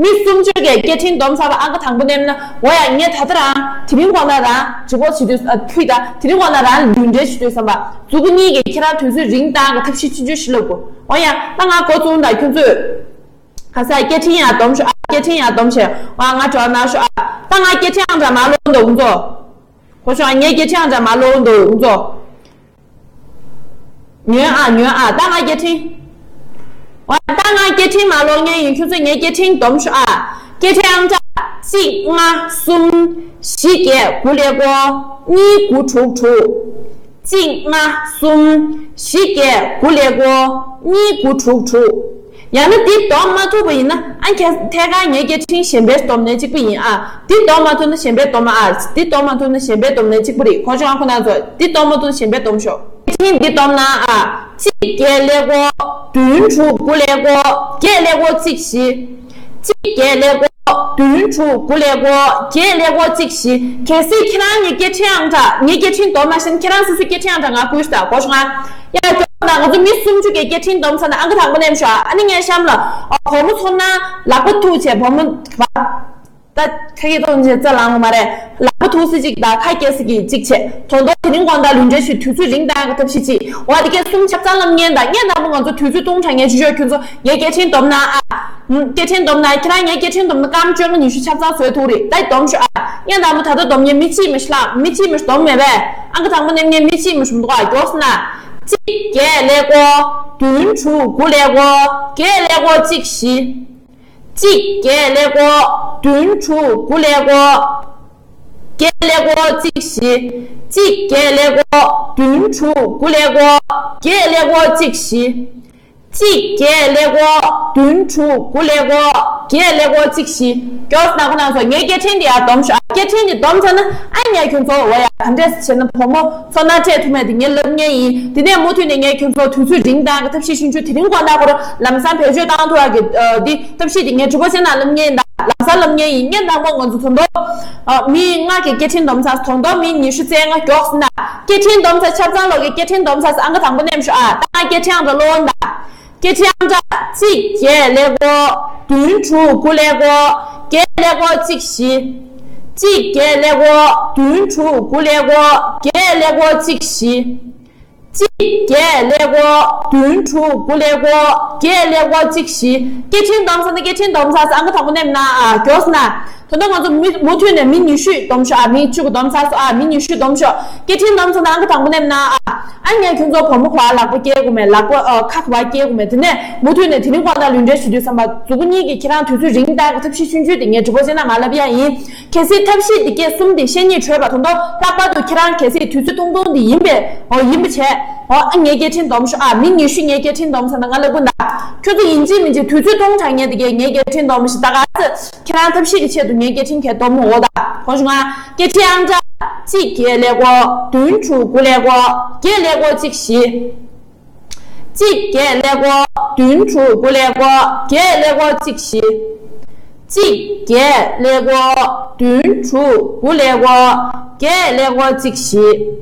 མི་སུམ་ཅུ་གས་སྐད་འཕྲིན་སྡོམ་ཚར་བ་ཨང་ཀི་དང་པོ་ནེམ་ན་འོ་ཡ་ངས་ད་ལྟ་རང་དེ་རིང་དགོང་དག་རང་དྲི་བ་བྱེད་དུས་ཨ་ཕུད་ད་དེ་རིང་དགོང་དག་རང་ལུས་འབྲེལ་བྱེད་དུས་བསམ་པ་མཛུ་གུ་གཉིས་ཀྱིས་ཁྱེད་རང་དུས་ཚོད་རིང་བཏང་གི་ཐབས་ཤེས་ཅི་འཇོག་ཞིག་ལབ་དགོས། འོ་ཡ་ད་ང་འགོ་བཙུགས་ད་ཁྱོད་ཚོས། ཁ་སང་སྐད་འཕྲིན་ཡང་སྡོམ་ཤོག་ཨ། སྐད་འཕྲིན་ཡང་སྡོམ་བྱས་ཨ་ང་དྲི་བ་གནང་ཤོག་ཨ། ད་ང་སྐད་འཕྲིན་ཨང་གྲངས་མ་ལོག་འདུག་ཁོང་ཚོ། གོ་ཤོག་ཨ་ངའི་སྐད་འཕྲིན་ཨང་གྲངས་མ་ལོག་འདུག་ཁོང་ཚོ། ཉོན་ཨ་ཉོན་ཨ་ད་ང་སྐད་འཕྲིན། ཨ་ད་ང་སྐད་འཕྲིན་མ་ལོག་མཁན་ཡིན་ཁྱོད་ཚོས་ངའི་སྐད་འཕྲིན་སྡོམ་ཤོག་ཨ། སྐད་འཕྲིན་ཨང་གྲངས་གཅིག་ལྔ་གསུམ་བཞི་བརྒྱད་དགུ་ཀླད་ཀོར་གཉིས་དགུ་དྲུག་དྲུག་གཅིག་ལྔ་གསུམ་བཞི་བརྒྱད་དགུ་ཀླད་ཀོར་གཉིས་དགུ་དྲུག་དྲུག་ཡང་ན་འདི་སྡོམ་མ་ཐུབ་པ་ཡིན་ན་ཨ་ཁྱེད་ཐད་ཀར་ངའི་སྐད་འཕྲིན་གཞན་པའི་སྡོམ་ནས་གཅིག་པ་ཡིན་ཨ། འདི་སྡོམ་མ་ཐུབ་ན་གཞན་པའི་སྡོམ་ཨ། འདི་སྡོམ་མ་ཐུབ་ན་གཞན་པའི་སྡོམ་ནས་གཅིག་པ་རེད། གོ་ཆོད་ཨ་ཁོ་ན་ཚོ་འདི་སྡོམ་མ་ཐུབ་ན་གཞན་པའི་སྡོམ་ཤོག་སྐད་འཕྲིན་འདི་སྡོམ་ན་ཨ། གཅིག་བརྒྱད་ཀླད་ཀོར་བདུན་དྲུག་དགུ་ཀླད་ཀོར་བརྒྱད་ཀླད་ཀོར་གཅིག་བཞི། གཅིག་བརྒྱད་ཀླད་ཀོར་བདུན་དྲུག་དགུ་ཀླད་ཀོར་བརྒྱད་ཀླད་ཀོར་གཅིག་བཞི། གལ་སྲིད་ཁྱེད་རང་གི་སྐད་འཕྲིན་ཨང་གྲངས་ངའི་སྐད་འཕྲིན་སྡོམ་མ་ཤེས་ན་ཁྱེད་རང་སོ་སོའི་སྐད་འཕྲིན་ཨང་གྲངས་ང་བསྐུར་ཤོག་ད་གོ་ཤོག་ང་། ཡ་ཀྱོག་ན་ང་ཚོ་མི་སུམ་ཅུ་གི་སྐད་འཕྲིན་སྡོམ་ཚར་ན་ཨང་ཀི་དང་པོ་ནེམ་ཤོག་ཨ་ནི་ངའི་གཤམ་ལ་ཨ་བུ་མོ་ཚོ་ན་ལག་པ་ཐུག་བྱས་བུ་མོ་བ། ད་ཁ་སྐད་གཏོང་བྱས་རྩ་ལངས་མ་རེད། ལག་པ་ཐུག་སེ་གཅིག་དང་ཁ་སྐྱེ་སེ་གི་གཅིག་བྱས། དོན་དག་དེ་རིང་དགོང་དག་ལུས་འབྲེལ་ཞུ་དུས་ཚོད་རིང་གཏང་གི་ཐབས་ཤེས་གཅིག་འོ་དེ་གས་གསུམ་ཆ་ཚང་ལམ་ངན་དང་ངས་དང་པོ་ང་ཚོ་དུས་ཚོད་ཐུང་དྲགས་ངས་ཞུ་ཞོག་ཁྱོད་ཚོ་ངའི་སྐད་འཕྲིན་སྡོམ་ན་ཨ། སྐད་འཕྲིན་སྡོམ་ན་ཁྱེད་རང་ངའི་སྐད་འཕྲིན་སྡོམ་ན་སྐར་མ་བཅོ་ལྔ་ཉི་ཤུ་ཆ་ཚང་བཟོས་ཐུག་རེད། ད་སྡོམ་ཤོག་ཨ། ངས་དང་པོ་ད་ལྟ་སྡོམ་ངས་མི་གཅིག་མི་ཤི་ལག་མི་གཅིག་མི་ཤི་སྡོམ་མེད་པས། ཨང་ཀི་དང་པོ་ནས་ངས་མི་གཅིག་མི་ཤི་མི་འདུག་ཨ། མགྱོགས་སེ་ན། གཅིག་བརྒྱད་ཀླད་ཀོར་བདུན་དྲུག་དགུ་ཀླད་ཀོར་བརྒྱད་ཀླད་ཀོར་གཅིག་བཞི། གཅིག་བརྒྱད་ཀླད་ཀོར་བདུན་དྲུག་དགུ་ཀླད་ཀོར་བརྒྱད་ཀླད་ཀོར་གཅིག་བཞི། གཅིག་བརྒྱད་ཀླད་ཀོར་བདུན་དྲུག་དགུ་ཀླད་ཀོར་བརྒྱད་ཀླད་ཀོར་གཅིག་བཞི། གཅིག་བརྒྱད་ཀླད་ཀོར་བདུན་དྲུག་དགུ་ཀླད་ཀོར་བརྒྱད་ཀླད་ཀོར་གཅིག་བཞི། མགྱོགས་སེ་ན་ཁོ་ན་ཚོ་ངའི་སྐད་འཕྲིན་འདི་ཡར་སྡོམ་ཤོག་ཨ། སྐད་འཕྲིན་འདི་སྡོམ་ཚར་ན་ཨ་ངས་ཁྱོད་ཚོ་འོ་ཡ་ག་འདྲས་བྱས་ན་བུ་མོ་ཚོར་སྣང་སྤྲད་ཐུབ་མེད་དེ་ངས་ལབ་ངེས་ཡིན། དེ་ནས་མུ་མཐུད་ནས་ངས་ཁྱོད་ཚོ་དུས་ཚོད་རིང་གཏང་གི་ཐབས་ཤེས་ཤིན་ཅུ་དེ་རིང་དགོང་དག་ཁོ་རང་ལམ་སང་བེད་སྤྱོད་བཏང་ཐུབ་ཡག་གི་འདི་ཐབས་ཤེས་དེ་ངས་གྲོགས་པོ་ཚོའི་ནང་ལབ་ངེས་ཡིན་ད། ལམ་སང་ལབ་ངེས་ཡིན། ངས་དང་པོ་ང་ཚོ་དོན་དག་མི་ལྔ་གི་སྐད་འཕྲིན་སྡོམ་ཚར། དོན་དག་མི་ཉི་ཤུ་རྩ་ལྔ་མགྱོགས་སེ་ན་སྐད་འཕྲིན་སྡོམ་ཚར། ཆ་ཚང་ལོག་གི་སྐད་འཕྲིན་སྡོམ་ཚར། ཨང་ཀི་དང་པོ་ནས་ཤོག་ཨ། ད་ང་སྐད་འཕྲིན་ཨང་གྲངས་ཀློག་འོང་ད། སྐད་འཕྲིན་ཨང་གྲངས་གཅིག་བརྒྱད་ཀླད་ཀོར་བདུན་དྲུག་དགུ་ཀླད་ཀོར་བརྒྱད་ཀླད་ཀོར་གཅིག་བཞི། གཅིག་བརྒྱད་ཀླད་ཀོར་བདུན་དྲུག་དགུ་ཀླད་ཀོར་བརྒྱད་ཀླད་ཀོར་གཅིག་བཞི། གཅིག་བརྒྱད་ཀླད་ཀོར་བདུན་དྲུག་དགུ་ཀླད་ཀོར་བརྒྱད་ཀླད་ཀོར་གཅིག་བཞི། སྐད་འཕྲིན་སྡོམ་ཚར་ན་སྐད་འཕྲིན་སྡོམ་ཚར་ཨང་ཀི་དང་པོ་ནས་ན་ཨ་མགྱོགས་སེ་ན། དོན་དག་ང་ཚོ་མི་མུ་མཐུད་ནས་མི་ཉི་ཤུ་སྡོམ་ཤོག་ཨ། མི་བཅུ་གི་སྡོམ་ཚར་སོང་ཨ། མི་ཉི་ཤུ་སྡོམ་ཤོག་སྐད་འཕྲིན་སྡོམ་ཚར་ན་ཨང་ཀི་དང་པོ་ནས་ན་ཨ། ཨ་ངས་ཁྱོད་ཚོ་བུ་མོ་གོ་བ་ལག་པ་སྐྱེལ་དགོས་མེད། ལག་པ་ཨ་ཁ་གོ་བ་སྐྱེལ་དགོས་མེད། དེ་ནས་མུ་མཐུད་ནས་དེ་རིང་དགོང་དག་ལུས་འབྲེལ་ཞུ་དུས་ཙམ་པ་མཛུབ་གུ་གཉིས་ཀྱིས་ཁྱེད་རང་དུས་ཚོད་རིང་གཏང་གི་ཐབས་ཤེས་ཤིན་ཅུ་དེ་ངས་གྲོགས་པོ་ཚོའི་ནང་མར་ལབ་ཡ་ཡིན། གལ་སྲིད་ཐབས་ཤེས་འདི་གས་གསུམ་དེ་བཤད་སྙིང་བྲོད་པ་དོན་དག་ལྷག་པར་དུ་ཁྱེད་རང་གལ་སྲིད་དུས་ཚོད་ཐུང་ཐུང་འདི་ཡིན་པས་འོ་ཡིན་པ་བྱས་འོ་ཨ་ངའི་སྐད་འཕྲིན་སྡོམ་ཤོག་ཨ། མི་ཉི་ཤུ་ངའི་སྐད་འཕྲིན་སྡོམ་ཚར་ན་ང་ལབ་དགོས་ད། ཁྱོད་ཚོ་ཡིན་གཅིག་མིན་གཅིག་དུས་ཚོད་ཐུང་དྲགས་ངས་འདི་གས་ངའི་སྐད་འཕྲིན་སྡོམ་ཤིག་ད་ག་ཚོད་ཁྱེད་རང་ཐབས་ཤེས་ཀྱི་ཆེད་དུ་ངའི་སྐད་འཕྲིན་གས་སྡོམ་འོ་ད། གོ་བྱུང་ང་། སྐད་འཕྲིན་ཨང་གྲངས་གཅིག་བརྒྱད་ཀླད་ཀོར་བདུན་དྲུག་དགུ་ཀླད་ཀོར་བརྒྱད་ཀླད་ཀོར་གཅིག་བཞི། གཅིག་བརྒྱད་ཀླད་ཀོར་བདུན་དྲུག་དགུ་ཀླད་ཀོར་བརྒྱད་ཀླད་ཀོར་གཅིག་བཞི། གཅིག་བརྒྱད་ཀླད་ཀོར་བདུན་དྲུག་དགུ་ཀླད་ཀོར་བརྒྱད་ཀླད་ཀོར་གཅིག་བཞི།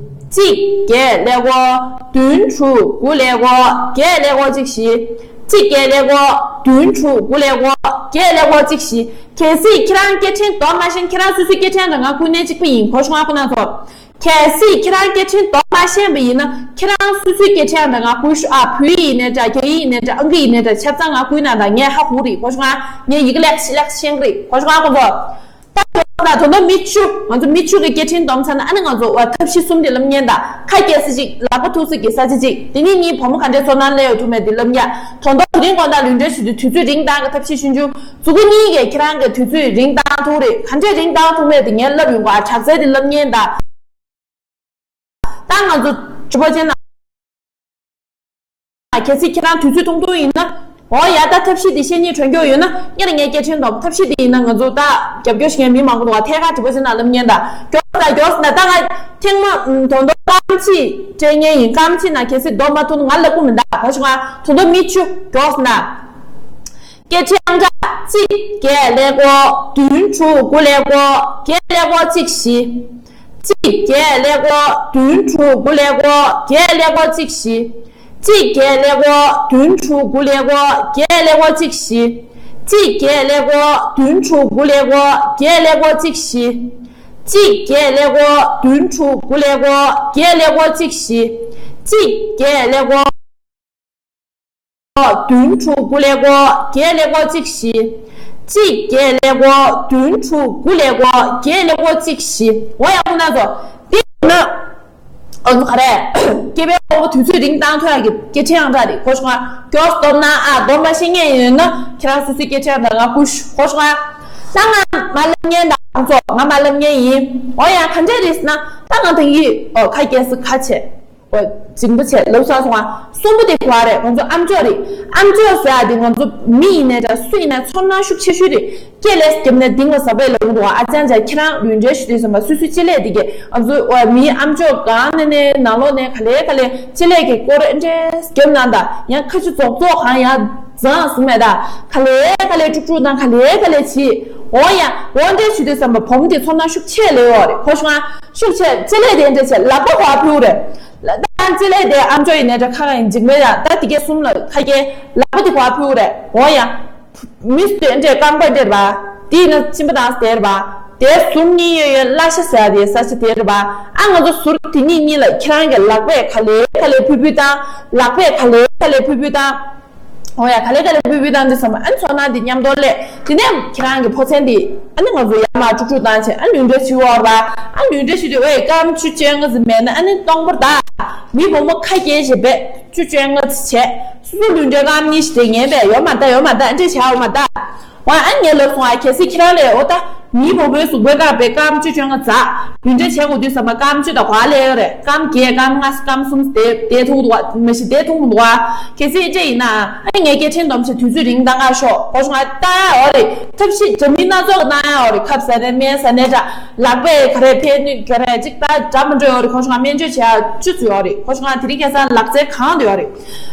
གཅིག་བརྒྱད་ཀླད་ཀོར་བདུན་དྲུག་དགུ་ཀླད་ཀོར་བརྒྱད་ཀླད་ཀོར་གཅིག་བཞི། གཅིག་བརྒྱད་ཀླད་ཀོར་བདུན་དྲུག་དགུ་ཀླད་ཀོར་བརྒྱད་ཀླད་ཀོར་གཅིག་བཞི། གལ་སྲིད་ཁྱེད་རང་སྐད་འཕྲིན་སྡོམ་མ་ཤེས་ན་ཁྱེད་རང་སོ་སོའི་སྐད་འཕྲིན་དང་ང་ཁུངས་གནས་གཅིག་པ་ཡིན། གོ་བྱུང་ང་ཁོ་ན་ཚོ། གལ་སྲིད་ཁྱེད་རང་སྐད་འཕྲིན་སྡོམ་མ་ཤེས་པ་ཡིན་ན་ཁྱེད་རང་སོ་སོའི་སྐད་འཕྲིན་དང་ང་ཁུངས་ཞུ་ཨ། བོད་ཡིག་ཡིན་ནའི་འདྲ། རྒྱ་ཡིག་ཡིན་ནའི་འདྲ། ཨང་ཀི་ཡིན་ནའི་འདྲ། ཆ་ཚང་ང་ཁུངས་ན་ད་ངས་ཧ་གོ་རེད། གོ་བྱུང་ང་། ངས་ཡི་གེ་ལེགས་ཤིག་ལེགས་ཤིག་ཤེས་ཀྱི་རེད། གོ་བྱུང་ང་ཁོ་ཚོ། ད་དོན་དག་དོན་དག་མི་བཅུ་ང་ཚོ་མི་བཅུ་གི་སྐད་འཕྲིན་སྡོམ་ཚར་ན་ཨ་ནི་ང་ཚོ་བ་ཐབས་ཤེས་གསུམ་དེ་ལབ་ཉན་ད། ཁ་སྐྱེ་ས་གཅིག་ལག་པ་ཐུག་ས་གི་ས་ཆ་གཅིག་དེ་ནི་གཉིས་བུ་མོ་ག་འདྲའི་ཚོར་སྣང་སླེབས་ཡོད་ཐུབ་མེད་དེ་ལབ་ཉན། དོན་དག་དེ་རིང་དགོང་དག་ལུས་འབྲེལ་ཞུ་དུས་དུས་ཚོད་རིང་བཏང་གི་ཐབས་ཤེས་ཤིན་ཅུ། མཛུབ་གུ་གཉིས་ཀས་ཁྱེད་རང་གི་དུས་ཚོད་རིང་བཏང་ཐུབ་རེད། ག་འདྲས་རིང་བཏང་ཐུབ་མེད་དེ་ངས་ལབ་ཡོང་ག་ཨ། དྲག་རྩལ་དེ་ལབ་ཉན་ད། ད་ང་ཚོ་ཇོ་བོ་ཅན་ན། གལ་སྲིད་ཁྱེད་རང་དུས་ཚོད་ཐུང་ཐུང་ཡིན་ན། འོ་ཡ་ད་ཐབས་ཤེས་དེ་བཤད་སྙིང་བྲོ་འགྱོ་ཡོད་ན་སྔར་ངས་སྐད་འཕྲིན་དང་ཐབས་ཤེས་དེ་ཡིན་ན་ང་ཚོ་ད་རྒྱབ་སྐྱོར་ཞིག་ངས་མི་མང་པོ་འདུག་བ། ཐད་ཀར་དྲི་བ་ཟིན་ན་ལབ་ཉན་ད། མགྱོགས་ད་མགྱོགས་ད་ད་ང་ཐེངས་མ་དོན་དོ་རྐང་གཅིག་སྤྲད་ཉན་ཡིན། རྐང་གཅིག་ན་གལ་སྲིད་རྡོ་མ་ཐུག་ན་ང་ལབ་ཀུ་མི་འདའ་བ་ཞུ་ང་དོན་དོ་མི་བཅུ་མགྱོགས་ན། སྐད་འཕྲིན་ཨང་གྲངས་གཅིག་བརྒྱད་ཀླད་ཀོར་བདུན་དྲུག་དགུ་ཀླད་ཀོར་བརྒྱད་ཀླད་ཀོར་གཅིག་བཞི། གཅིག་བརྒྱད་ཀླད་ཀོར་བདུན་དྲུག་དགུ་ཀླད་ཀོར་བརྒྱད་ཀླད་ཀོར་གཅིག་བཞི། གཅིག་བརྒྱད་ཀླད་ཀོར་བདུན་དྲུག་དགུ་ཀླད་ཀོར་བརྒྱད་ཀླད་ཀོར་གཅིག་བཞི། གཅིག་བརྒྱད་ཀླད་ཀོར་བདུན་དྲུག་དགུ་ཀླད་ཀོར་བརྒྱད་ཀླད་ཀོར་གཅིག་བཞི། གཅིག་བརྒྱད་ཀླད་ཀོར་བདུན་དྲུག་དགུ་ཀླད་ཀོར་བརྒྱད་ཀླད་ཀོར་གཅིག་བཞི། གཅིག་བརྒྱད་ཀླད་ཀོར་བདུན་དྲུག་དགུ་ཀླད་ཀོར་བརྒྱད་ཀླད་ཀོར་གཅིག་བཞི། གཅིག་བརྒྱད་ཀླད་ཀོར་བདུན་དྲུག་དགུ་ཀླད་ཀོར་བརྒྱད་ཀླད་ཀོར་གཅིག་བཞི། འོ་ཡ་ཁོ་ན་ཚོ། འདི་ན། ཨ་ནུ་ག་རེ། སྐྱེ་བའི་དབང་པོ་དུས་ཚོད་རིང་བཏང་ཐོན་ཡག་གི་སྐད་འཕྲིན་ཨང་གྲངས་རེད། གོ་བྱུང་ང་། མགྱོགས་སྡོམ་ན་ཨ་སྡོམ་པ་ཤེས་མཁན་ཡོད་ན་ཁྱེད་རང་སོ་སོའི་སྐད་འཕྲིན་ཨང་གྲངས་ང་བསྐུར་ཤོག། གོ་བྱུང་ང་། ད་ང་མ་ལབ་མཁན་དང་ཁོང་ཚོ་ང་མ་ལབ་མཁན་ཡིན། འོ་ཡ་ག་འདྲས་རེད་ཟེར་ན་ད་ང་ད་ཡིད་ཨོ་ཁ་སྐྱེས་སུ་ཁ་ཆེ། འོ་འཇིང་པོ་ཆེ་ལབ་སོང་སོང་ང་། གསུམ་པོ་དེ་ག་རེད། ཁོང་ཚོ་ཨམ་ཅོག་རེད། ཨམ་ཅོག་ཟེར་ཡ་དེ་ང་ཚོ་མི་ཡིན་ནའི་འདྲ་སུ་ཡིན་ནའི་ཚོར་སྣང་ཤུགས་ཆེ་ཤོས་རེད། སྐེ་ལས་བརྒྱབ་ནས་ལྡིང་བ་ཟབ་པས་ལབ་འདུག་ཨ་ཅང་ཅང་ཁྱེད་རང་ལུས་འབྲེལ་ཞུ་དུས་ཙམ་པ་སུ་སུའི་ལྕེ་ལས་དེ་གས་ང་ཚོ་མིའི་ཨམ་ཅོག་སྒང་ནས་ནས་ནང་ལོགས་ནས་ག་ལེ་ག་ལེ་ལྕེ་ལས་ཀྱི་སྐོར་ཨེ་འདྲས་བརྒྱབ་གནང་དང་། ཡང་ཁ་ཆུ་རྫོག་རྫོག་གང་ཡང་བཟང་སུ་མེད་ད། ག་ལེ་ག་ལེ་དཀྲུག་དཀྲུག་དང་ག་ལེ་ག་ལེ་བྱེད། འོ་ཡ་འོ་འདྲས་ཞུ་དུས་ཙམ་པ་བུ་མོ་དེ་ཚོར་སྣང་ཤུགས་ཆེ་ལེ་ཡོད་རེད། གོ་བྱུང་ང་། ཤུགས་ཆེ་ལྕེ་ལས་དེ་འདྲས་བྱེད་ལག་པ་གོ་བ་ཕུལ་རེད། ལ་ད་ལྕེ་ལས་དེ་ཨམ་ཅོག་ཡིན་ནའི་འདྲ་ཁ་ཁ་ཡིན་འཇིགས་མེད་ཡ་ད་དེ་གས་གསུམ་ལ་ཁ་སྐྱེ་ལག་པ་དེ་གོ་བ་ཕུལ་རེད། འོ་ཡ། མིས་དེ་འདྲས་རྐང་པ་འདྲས་པ། དེ་ཡིན་ན་གཅིན་པ་དང་དེ་རེད་པ། དེ་ཟུར་གཉིས་ཡོད་ཡོད་བརླ་ཤ་ཟེར་ཡ་དེ་ས་ཆ་དེ་རེད་པ། ཨ་ང་ཚོ་ཟུར་དེ་གཉིས་གཉིས་ལ་ཁྱེད་རང་གི་ལག་པས་ག་ལེ་ག་ལེ་ཕུད་ཕུད་བཏང་། ལག་པས་ག་ལེ་ག་ལེ་ཕུད་ཕུད་བཏང་། ཨོ་ཡ། ག་ལེ་ག་ལེ་ཕུད་ཕུད་བཏང་དུས་ཙམ་པ་ཨ་ནི་ཚོར་སྣང་དེ་མཉམ་དུ་སླེབས། དེ་ནས་ཁྱེད་རང་གི་ཕོ་མཚན་དེ་ཨ་ནི་ང་ཚོ་ཡར་མར་དཀྲུག་དཀྲུག་བཏང་བྱས། ཨ་ནི་ལུས་འབྲེལ་བྱེད་འོར་བ། ཨ་ནི་ལུས་འབྲེལ་བྱེད་དུས་ཨོ་ཡ་སྐར་མ་བཅུ་བཅོ་ལྔ་ཙམ་མེད་ན་ཨ་ནི་སྟོང་པར་གདའ། མི་བུ་མོ་ཁ་སྐྱེལ་བྱས་པས་བཅུ་བཅོ་ལྔ་ཙམ་བྱས། སོ་སོ་ལུས་འབྲེལ་སྐར་མ་གཉིས་ཤིག་དེ་ངན་པས་ཡོད་མ་གདའ། ཡོད་མ་གདའ། ཨ་འདྲས་བྱ་འོ་མ་གདའ། ཨ་ངས་ལབ་སོང་ཨ། གལ་སྲིད་ཁྱེད་རང་ལས་འོ་ད་མིའི་བུ་མོའི་གཟུགས་པོའི་སྐབས་པའི་སྐར་མ་བཅུ་བཅོ་ལྔ་འཛག་ལུས་འབྲེལ་བྱེད་དགོས་དུས་ཙམ་པ་སྐར་མ་བཅུ་དང་གོ་ཨ་ལས་ཡོད་རེད། སྐར་མ་བརྒྱད་སྐར་མ་ལྔ་སྐར་མ་གསུམ་དེ་དེ་ཐུག་འདུག་བ། མ་གཞི་དེ་ཐུག་མི་འདུག་བ། གལ་སྲིད་ཨེ་འདྲས་ཡིན་ན་ཨ་ངས་སྐད་འཕྲིན་སྡོམ་བྱས་དུས་ཚོད་རིང་གཏང་ག་ཤོག་ཁོ་ཤོག་ཨ་ད་འོ་རེད། ཐབས་ཤེས་འདྲ་མིན་སྣ་ཚོགས་གནང་ཡ་འོ་རེད། ཁབ་ཟ་ནས་སྨན་ཟ་ནས་འདྲ། ལག་པས་ག་རེ་ཕན་ནུས་ག་རེ་ཅིག་ད་འདྲ་མི་འདྲ་ཡོད་རེད། ཁོ་ཤོག་ཨ་སྨན་བཅོས་བྱེད་ཡ་བཅུ་ཚོད་ཡོད་རེད། ཁོ་ཤོག་ཨ་དེ་རིང་ཁ་སང་ལག་རྩལ་གང་དུ་ཡོད་རེད།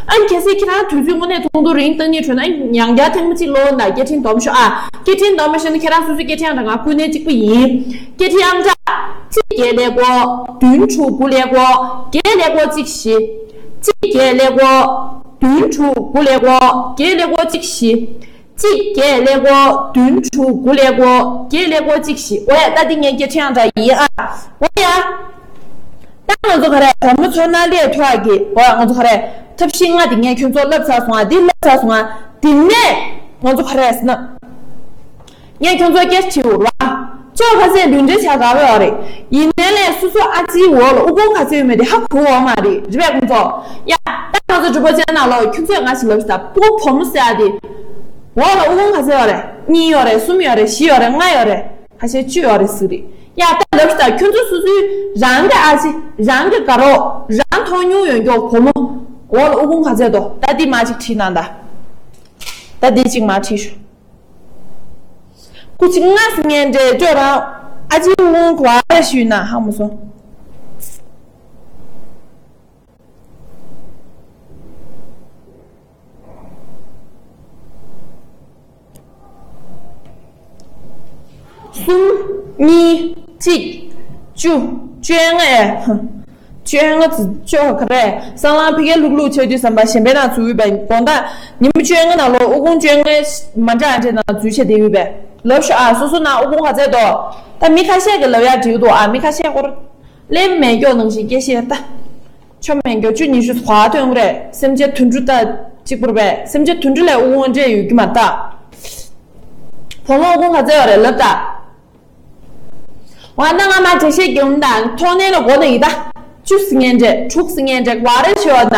ཨ་ནི་གལ་སྲིད་ཁྱེད་རང་དུས་ཚོད་དངོས་གནས་ཐུང་ཐུང་རིང་གཏང་ནི་འདོད་ན་ཡང་བསྐྱར་ཐེངས་མ་གཅིག་ལོ་ན་སྐད་འཕྲིན་སྡོམ་ཤོག་ཨ། སྐད་འཕྲིན་སྡོམ་མ་ཤེས་ན་ཁྱེད་རང་སོ་སོའི་སྐད་འཕྲིན་ཨང་གྲངས་ང་བསྐུར་ནས་གཅིག་པ་ཡིན། སྐད་འཕྲིན་ཨང་གྲངས་གཅིག་བརྒྱད་ཀླད་ཀོར་བདུན་དྲུག་དགུ་ཀླད་ཀོར་བརྒྱད་ཀླད་ཀོར་གཅིག་བཞི། གཅིག་བརྒྱད་ཀླད་ཀོར་བདུན་དྲུག་དགུ་ཀླད་ཀོར་བརྒྱད་ཀླད་ཀོར་གཅིག་བཞི། གཅིག་བརྒྱད་ཀླད་ཀོར་བདུན་དྲུག་དགུ་ཀླད་ཀོར་བརྒྱད་ཀླད་ཀོར་གཅིག་བཞི། འོ་ཡ། ད་འདི་ངའི་སྐད་འཕྲིན་ཨང་གྲངས་ཡིན་ཨ། འོ་ཡ། ད་ང་ཚོ་ག་རེ་བུ་མོ་ཚོར་སྣང་སླེབས་ཐུབ་ཀྱི། འོ་ཡ། ང་ཚོ་ག་རེ་ཐབས་ཤེས་ལྔ་འདི་ངས་ཁྱོད་ཚོར་བསླབས་ཚར་སོང་ཨ། འདི་བསླབས་ཚར་སོང་ཨ། འདི་ནས་ང་ཚོ་ག་རེ་ཟེར་ན། ངས་ཁྱོད་ཚོར་སྐད་ཆ་དྲིས་འོ་ར། ཅོ་ག་ཚད་ལུས་འབྲེལ་བྱ་དགའ་བའི་འོ་རེད། ཡིན་ནའི་ལས་སོ་སོ་ཨ་ཙིའི་འོག་ལ་ཨུ་ཁུང་ག་ཚད་ཡོད་མེད་དེ་ཧ་གོ་འོ་མ་རེད། རེད་པས་ཁོང་ཚོ། ཡ། ད་ང་ཚོ་གྲུབ་པ་ཅན་ནང་ལོགས་ཁྱོད་ཚོས་ང་ཞིག་ལབ་ཤི་ད་སྤུ་གུ་བུ་མོ་ཟེར་ཡ་དེ། འོག་ལ་ཨུ་ཁུང་ག་ཚད་ཡོད་རེད། གཉིས་ཡོད་རེད། གསུམ་ཡོད་རེད། བཞི་ཡོད་རེད། ལྔ་ཡོད་རེད། ཁ་ཤས་བཅུ་ཡོད་རེད་ཟེར་རེད། ཡ། ད་ལབ་ཤི་ད་ཁྱོད་ཚོ་སོ་སོའི་རང་གི་ཨ་ཙི། རང་གི་དགའ་རོགས། རང་མཐོང་མྱོང་ཡོད་མཁན་བུ་མོ། འོག་ལ་ཨུ་ཁུང་ག་ཚད་འདུག་ད་འདི་མ་ཅིག་དྲིས་གནང་ད། ད་འདི་ཅིག་མ་དྲིས་ཤོག་སྐུ་མཁྱེན། ང་ཟེར་མཁན་འདྲ་ཅོ་རང་ཨ་ཅེའི་དབང་གོ་བ་ཞུས་ན་ཧ་མ་སོང་། གསུམ། གཉིས། གཅིག་བཅུ། བཅོ་ལྔ་ཨེ། བཅོ་ལྔ་ཙམ་ཅོ་ག་རེ། སྲང་ལམ་ཕ་གིར་ལྷུག་ལྷུག་ཆགས་དུས་ཙམ་པ་གཞན་པའི་ནང་འཛུལ་ཡོད་པས། དགོང་དག་ཉིན་མོ་བཅོ་ལྔ་ནང་ལོགས་ཨུ་ཁུང་བཅོ་ལྔ་མ་འདྲ་འདྲ་ནང་འཛུལ་བྱས་བསྡད་ཡོད་པས། ལབ་ཤོག་ཨ། སོ་སོ་ནང་ཨུ་ཁུང་ག་ཚད་འདུག་ད་མི་ཁ་ཤས་ཀྱིས་ལབ་ཡག་བྲིས་འདུག་ཨ། མི་ཁ་ཤས་སྐོར་ལེན་མེད་མགྱོགས་ནང་བཞིན་སྐད་བཤད་ད། ཆོ་མེད་མགྱོགས་བཅུ་ཉི་ཤུ་གོ་ཐོན་རེད། སེམས་ཅན་དུད་འགྲོ་ད་གཅིག་པུར་བས། སེམས་ཅན་དུད་འགྲོ་ལས་ཨུ་ཁུང་འདྲ་ཡོད་ཀྱི་མ་རེད་ད། བུ་མོ་ཨུ་ཁུང་ག་ཚད་ཡོད་རེད་ལབ་ད། ང་ད་ང་མ་འགྲེལ་བཤད་རྒྱག་མི་དང་ཐོག་ནས་ལ་གོ་ན་ཡིན་ད། བཅུ་ཟེར་མཁན་འདྲ་དྲུག་ཟེར་མཁན་འདྲ་བ་རེ་ཞུ་བ་ན།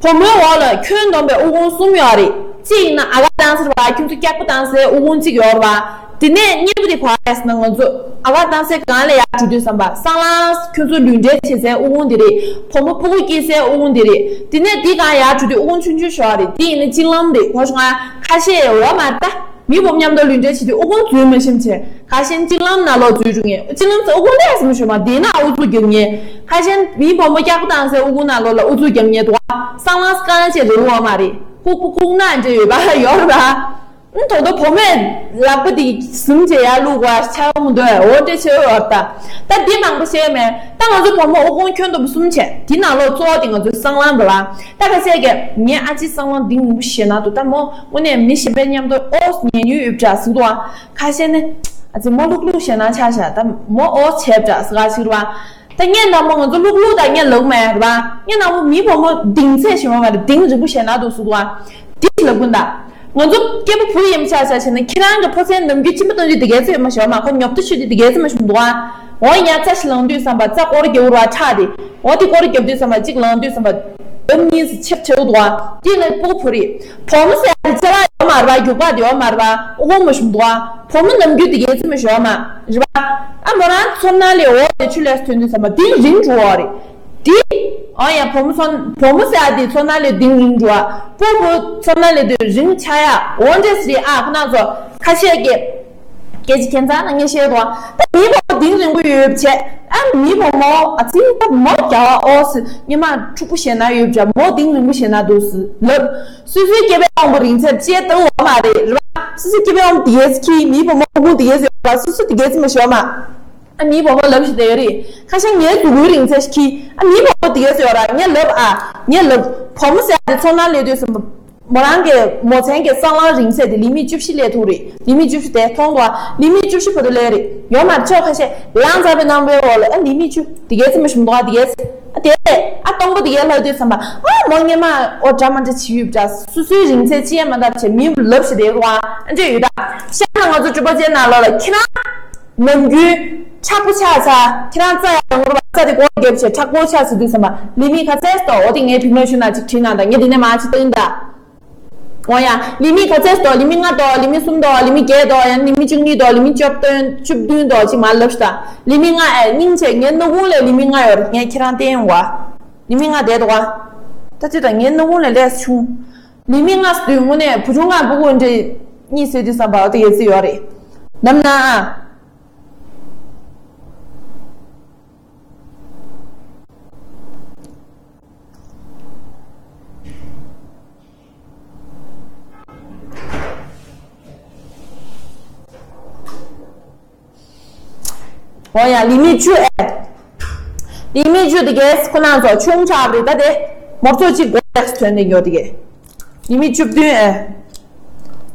བུ་མོའི་འོག་ལ་ཁྱོན་བསྡོམས་པའི་ཨུ་ཁུང་གསུམ་ཡོད་རེད། གཅིག་ཡིན་ན་ཨ་གར་བཏང་ས་རེད་བ། ཁྱོད་ཚོ་སྐྱག་པ་བཏང་སའི་ཨུ་ཁུང་གཅིག་ཡོད་རེད་བ། དེ་ནས་གཉིས་པ་དེ་ག་རེ་ཟེར་ན་ང་ཚོ་ཨ་གར་བཏང་སའི་སྒང་ལ་ཡར་འགྲོ་དུས་ཙམ་པ་སྲང་ལམ་ཁྱོད་ཚོ་ལུས་འབྲེལ་བྱེད་སའི་ཨུ་ཁུང་དེ་རེད། བུ་མོ་སྤུ་གུ་སྐྱེ་སའི་ཨུ་ཁུང་དེ་རེད། དེ་ནས་དེ་སྒང་ཡར་འགྲོ་དུས་ཨུ་ཁུང་ཆུང་ཆུང་ཞིག་ཡོད་རེད། དེ་ཡིན་ན་གཅིན་ལམ་རེད། གོ་བྱུང་ང་། ཁ་ཤས་ཡོད་མ་རེད་ད། མི་བུ་མཉམ་དུ་ལུས་འབྲེལ་བྱེད་དུས་ཨུ་ཁུང་འཛུལ་མ་ཤེས་བྱས། ཁ་ཤས་གཅིན་ལམ་ནང་ལོགས་འཛུལ་འགྲོ་མཁན། གཅིན་ལམ་ཟེར་ཨུ་ཁུང་ལས་ཟེར་མ་ཞོག་མ་དེ་ན་ཨུ་ཚུགས་རྒྱབ་མཁན། ཁ་ཤས་མི་བུ་མོ་སྐྱག་པ་བཏང་སའི་ཨུ་ཁུང་ནང་ལོགས་ལ་ཨུ་ཚུགས་རྒྱབ་མཁན་འདུག་ག་སྲང་ལམ་རྐང་བྱས་རེད་འོ་མ་རེད། ལྐུགས་པ་ལྐུགས་ནག་འདྲ་ཡོད་པ་ཡོད་རེད་པ། ཨུ་ད་དུང་བུ་མོས་ལག་པ་དེ་ཟུམ་བྱས་ཡར་བླུགས་པ་ཆགས་འོང་འདོད་འོ་འདྲ་ཆེ་བ་ཡོད་རེད་ད། ད་འདི་མང་པོ་བཤད་མེད། ད་ང་ཚོ་བུ་མོ་ཨུ་ཁུང་ཁྱོན་བསྡོམས་གསུམ་བྱས། དེ་ནང་ལོགས་གཙོ་བོ་དེ་ང་ཚོའི་སྲང་ལམ་རེད་པ། ད་ཁ་ཤས་ཀྱིས་ངའི་ཨ་ཅེ་སྲང་ལམ་གདིང་རིང་པོ་ཞེ་དྲག་འདུག་ད་མོ་དངོས་གནས་མི་གཞན་པའི་མཉམ་དུ་ཨོ་ཉན་ཡུལ་ཡོད་འདྲ་ཟེར་འདུག་ཨ། ཁ་ཤས་ནི་ཨ་ཙི་མོ་ལྷུག་ལྷུག་ཞེ་དྲག་ཆགས་ཤག་ད་མོ་ཨོ་བྱས་འདྲ་ཟེར་ག་ཞིག་རེད་པ། ད་ངས་ནག་མོ་ང་ཚོ་ལྷུག་ལྷུག་ད་ངས་ལབ་མེད་རེད་པ། ངས་ནག་མོ་མི་བུ་མོ་གདིང་ཚད་ཞེ་པོ་མ་རེད། གདིང་རིང་པོ་ཞེ་དྲག་འདུག་ཟེར་འདུག་ཨ། འདི་ཞིག་ལབ་ཀུན་ད། ང་ཚོ་སྐྱེས་བུ་བུ་ཡིན་ཆ་ཆ་བྱས་ན་ཁྱེད་རང་གི་ཕོ་མཚན་ནམ་རྒྱུན་གཅིན་པ་བཏང་དུས་དེ་གས་ཚོད་མ་ཞོ་མ། ཁོ་ཉོབ་ཏོ་ཆུ་དུས་དེ་གས་ཚོད་མ་ཞོ་འདུག་ཨ། འོ་ཡ་རྩྭ་ཞིག་ལངས་དུས་བསམ་པ་རྩྭ་སྐོར་རྒྱབ་ར་ཁྲག་དེ། འོ་དེ་སྐོར་རྒྱབ་དུས་བསམ་པ་གཅིག་ལངས་དུས་བསམ་པ། ལྡབ་གཉིས་སུ་ཆེར་ཆེར་འདུག་ཨ། དེ་ལ་སྤུ་གུ་བུ་རེད། བུ་མོ་ཟེར་ཡ་དེ་ཆ་ལག་ཡོད་མ་རེད་པ། རྒྱུག་པ་དེ་ཡོད་མ་རེད་པ། ཨོ་གོང་མ་ཞོ་འདུག་ཨ། བུ་མོ་ནམ་རྒྱུན་དེ་གས་ཚོད་མ་ཞོ་མ་རེད་པ། ཨ་མོ་རང་ཚོར་སྣང་ལས་འོ་དེ་ཆུ་ལས་ཐོན་དུས་བསམ་པ་གདིང་རིང་འགྲོ་བ་རེད། དེ། ཨོ་ཡ་བུ་མོ་ཚོ་བུ་མོ་ཟེར་ཡ་དེ་ཚོར་སྣང་ལས་གདིང་རིང་འགྲོ་བ། སྤུ་གུ་ཚོར་སྣང་ལས་དེ་རིང་ཆགས་ཡ་འོ་འདྲས་རེད་ཨ། ཁོ་ན་ཚོ་ཁ་ཤས་ཀྱིས་སྐད་ཆ་ཁྱད་མཚར་ན་ངས་བཤད་དོ། ད་མི་བུ་མོ་གདིང་རིང་པོ་ཡོད་བྱས། ཨ་མི་བུ་མོ་ཨ་ཙི་ད་མོ་རྒྱ་བ་ཨོ་སི་ཉི་མ་འཁྲུག་པོ་ཞེ་ན་ཡོད་བྱས་མོ་གདིང་རིང་པོ་ཞེ་ན་འདུག་སི་ལབ། སོ་སོའི་སྐྱེ་བའི་དབང་པོ་རིང་ཚད་བཅད་ལྟ་བུ་བ་མ་རེད་རེད་པ། སོ་སོའི་སྐྱེ་བའི་དབང་པོ་དེ་གས་ཁྱི་མི་བུ་མོ་ཨོ་གོང་དེ་གས་ཡོད་པ་སོ་སོ་དེ་གས་མ་ཞོ་མ། ཨ་མི་བུ་མོ་ལབ་ཞིག་དེ་རེད། ཁ་ཤས་ངའི་གཟུགས་པོའི་རིང་ཚད་ཤིག་གིས་ཨ་མི་བུ་མོ་དེ་གས་ཡོད་ར་ངས་ལབ་ཨ། ངས་ལབ། བུ་མོ་ཟེར་ཡ་དེ་ཚོར་སྣང་ལས་དུས་སམ། མོ་རང་གི་མོ་མཚན་གྱི་གསང་ལམ་རིང་ཚད་དེ་ལི་མི་བཅུ་བཞི་སླེབས་ཐུབ་རེད། ལི་མི་བཅུ་བཞི་དེ་མཐོང་འདུག་ཨ། ལི་མི་བཅུ་བཞི་བར་དུ་སླེབས་རེད། ཡོད་མ་རེད། ཁྱོད་ཁ་ཤས་ལངས་ཚར་བའི་རྣམ་པའི་འོག་ལ་ཨ་ལི་མི་བཅུ་དེ་གའི་ཙམ་ཞིག་མི་འདུག་ཨ། དེ་གའི་ཨ་དེ་ཨ་སྟོང་པ་དེ་གའི་ལྷག་དུས་ཙམ་པ་ཨ་མོ་སྔོན་མ་ཨོ་འདྲ་མ་འདྲ་བྱེད་ཡོད་འདྲ། སོ་སོའི་རིང་ཚད་ཅི་ཡང་མ་འདྲ་བྱེད་མི་ལབ་ཞིག་དེ་རུ་ཨ་ཨ་འདྲ་ཡོད་ད། ཤ་ན་ང་ཚོ་གྲུབ་པ་ཅན་ནང་ལོགས་ལ་ཁྱེད་རང་ནམ་རྒྱུན་མཁྲེགས་པོ་ཆགས་ཚར། ཁྱེད་རང་རྩ་ཡང་ངོ་ར་རྩ་དེ་སྐོར་རྒྱབ་བྱས་མཁྲེགས་པོ་ཆགས་ཟེར་དུས་ཙམ་པ་ལི་མི་ག་ཚད་སྟོ་འོ་དེ་ངའི་བི་མ་ཤུ་ན་ཅིག་བྲིས་ན་ད་ངས་དེ་ནས་མ་ཅིག་བཏང་ད། འོ་ཡ། ལི་མི་ག་ཚད་སྟོ། ལི་མི་ལྔ་དོ། ལི་མི་གསུམ་དོ། ལི་མི་བརྒྱད་དོ། ཡང་ལི་མི་བཅུ་གཉིས་དོ། ལི་མི་བཅུ་བདུན་བཅུ་བདུན་དོ་ཅིག་མ་ལབ་ཤི་ད། ལི་མི་ལྔ་ཨེ་སྙིང་རྗེ། ངའི་སྣ་ཁུང་ལས་ལི་མི་ལྔ་ཡོད་རེད། ངས་ཁྱེད་རང་བསྟན་ཡོང་བ། ལི་མི་ལྔ་བསྡད་འདུག་ག་ད་ཅི་ད་ངའི་སྣ་ཁུང་ལས་ལས་ཆུང་། ལི་མི་ལྔ་ཟེར་དུས་དངོས་གནས་བུ་ཆུང་ལྔ་བུ་གུ་འདྲེ་གཉིས་ཟེར་དུས་བསམ་པ་དེ་ཡོད་ཚིག་ཡོད་རེད། ནམ་ན་ཨ། འོ་ཡ་ལི་མི་བཅུ་ཨེ། ལི་མི་བཅུ་དེ་གས་ཁོ་ན་ཚོ་ཆུང་དྲགས་རེད་ད་དེ། མོར་ཚོ་གཅིག་གོ་ལེགས་ཐོན་ནས་ཡོད་དེ་གས། ལི་མི་བཅུ་བདུན་ཨེ།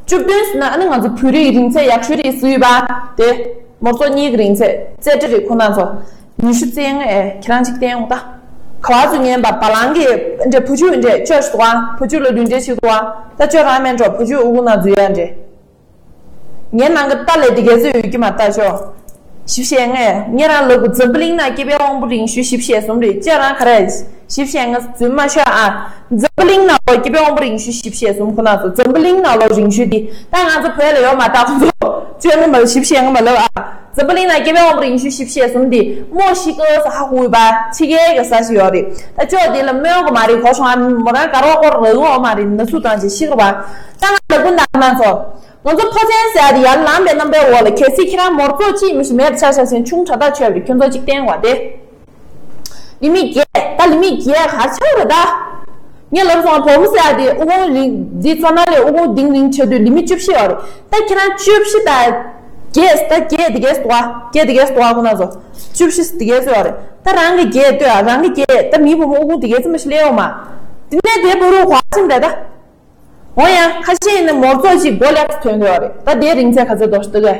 བཅུ་བདུན་ཟེར་ན་ཨ་ནི་ང་ཚོ་བོད་རིགས་རིང་ཚད་ཡག་ཤོས་རེད་ཟེར་ཡོད་པ་དེ། མོར་ཚོ་གཉིས་ཀྱི་རིང་ཚད་རྩེ་གྲི་རེད་ཁོ་ན་ཚོ། ཉི་ཤུ་རྩ་ལྔ་ཨེ་ཁྱེད་རང་གཅིག་བསྟན་འོང་ད། ག་བ་ཚོ་ངན་པ་བ་ལང་གི་འདྲ་བུ་ཆུ་འདྲ་བཅོས་ཤི་འདུག་ཨ། བུ་ཆུ་ལ་ལུས་འདྲ་ཞིག་འདུག་ཨ། ད་བཅོས་རང་མེད་འགྲོ་བུ་ཆུ་ཨུ་གུ་ན་འཛུལ་ཡ་འདྲ། ངའི་ནང་གི་རྟ་ལས་དེ་གས་ཚོད་ཡོད་ཀྱི་མ་རྟ་ཤོ། ཞིབ་བཤད་ངས་ངས་རང་ལབ་དགོས། འཛམ་བུ་གླིང་ན་སྐྱེ་བའི་དབང་པོ་རིང་ཤོས་ཞིབ་བཤད་གསུམ་རེད། ཅེ་རང་ག་རེ་ཞིབ་བཤད་ངས་རྫུན་མ་ཤོད་ཨ། འཛམ་བུ་གླིང་ནང་ལོ་སྐྱེ་བའི་དབང་པོ་རིང་ཤོས་ཞིབ་བཤད་གསུམ་ཁོ་ན་ཚོ་འཛམ་བུ་གླིང་ནང་ལོ་རིང་ཤོས་དེ་ད་ང་ཚོ་བོད་ལ་ཡོད་མ་རྟ་ཁོ་ཚོ་བཅོས་ནི་མ་ཞིབ་བཤད་ངས་མ་ལབ་ཨ། འཛམ་བུ་གླིང་ན་སྐྱེ་བའི་དབང་པོ་རིང་ཤོས་ཞིབ་བཤད་གསུམ་དེ་མོ་ཤི་ཀོ་ས་ཧ་ཧུ་བ་ཕྱི་རྒྱལ་གྱི་ས་ཞིག་ཡོད་རེད། ད་ཅོ་དེ་ལ་སྨོན་གོ་མ་རེད་གོ་བྱུང་ཨ། མོ་རང་དགའ་རོགས་སྐོར་རག་གོ་མ་རེད། ན་ཟུག་དང་ཅི་ཤི་རུ་བ་ད་ང་ལ་ཀུན་ད་ང་ཚོ། ང་ཚོ་ཕོ་མཚན་ཟེར་ཡ་དེ་ཡར་ལངས་པའི་རྣམ་པའི་འོག་ལ་གལ་སྲིད་ཁྱེད་རང་མོར་ཚོགས་གཅིག་མི་ཞིག་མེད་པ་ཆ་བཞག་ཟིན་ཆུང་དྲག་ཐག་ཆོད་པ་རེད། ཁྱོད་ཚོ་གཅིག་བསྟན་བ་དེ། ལི་མི་བརྒྱད་ད་ལི་མི་བརྒྱད་ག་ཆགས་རེད་ད། ངས་ལབ་སོང་བུ་མོ་ཟེར་ཡ་དེ་ཨུ་ཁུང་རིང་འདི་ཚོ་ན་ལས་ཨུ་ཁུང་ལྡིང་རིང་ཆེ་དུས་ལི་མི་བཅུ་བཞི་ཡོད་རེད། ད་ཁྱེད་རང་བཅུ་བཞི་ད་བརྒྱད་ད་བརྒྱད་དེ་གས་སྟོ་བ་བརྒྱད་དེ་གས་སྟོ་བ་ཁོ་ན་ཚོ་བཅུ་བཞི་དེ་གས་སུ་ཡོད་རེད། ད་རང་གི་བརྒྱད་ལྟོས་ཨ། རང་གི་བརྒྱད་ད་མི་བུ་མོ་ཨུ་ཁུང་དེ་གས་ཙམ་ཞིག་ལས་ཡོང་མ། དེ་ནས་དེ་བུ་རུ་ག་ཆིམ་རེད་ད། འོ་ཡ་ཁ་ཤས་ཡིན་ན་མོར་ཚོགས་ཤིག་མགོ་ལེགས་ཐོན་འདོད་རེད། ད་དེའི་རིང་ཚད་ག་ཚོད་འདུག་ཞུ་དགོས།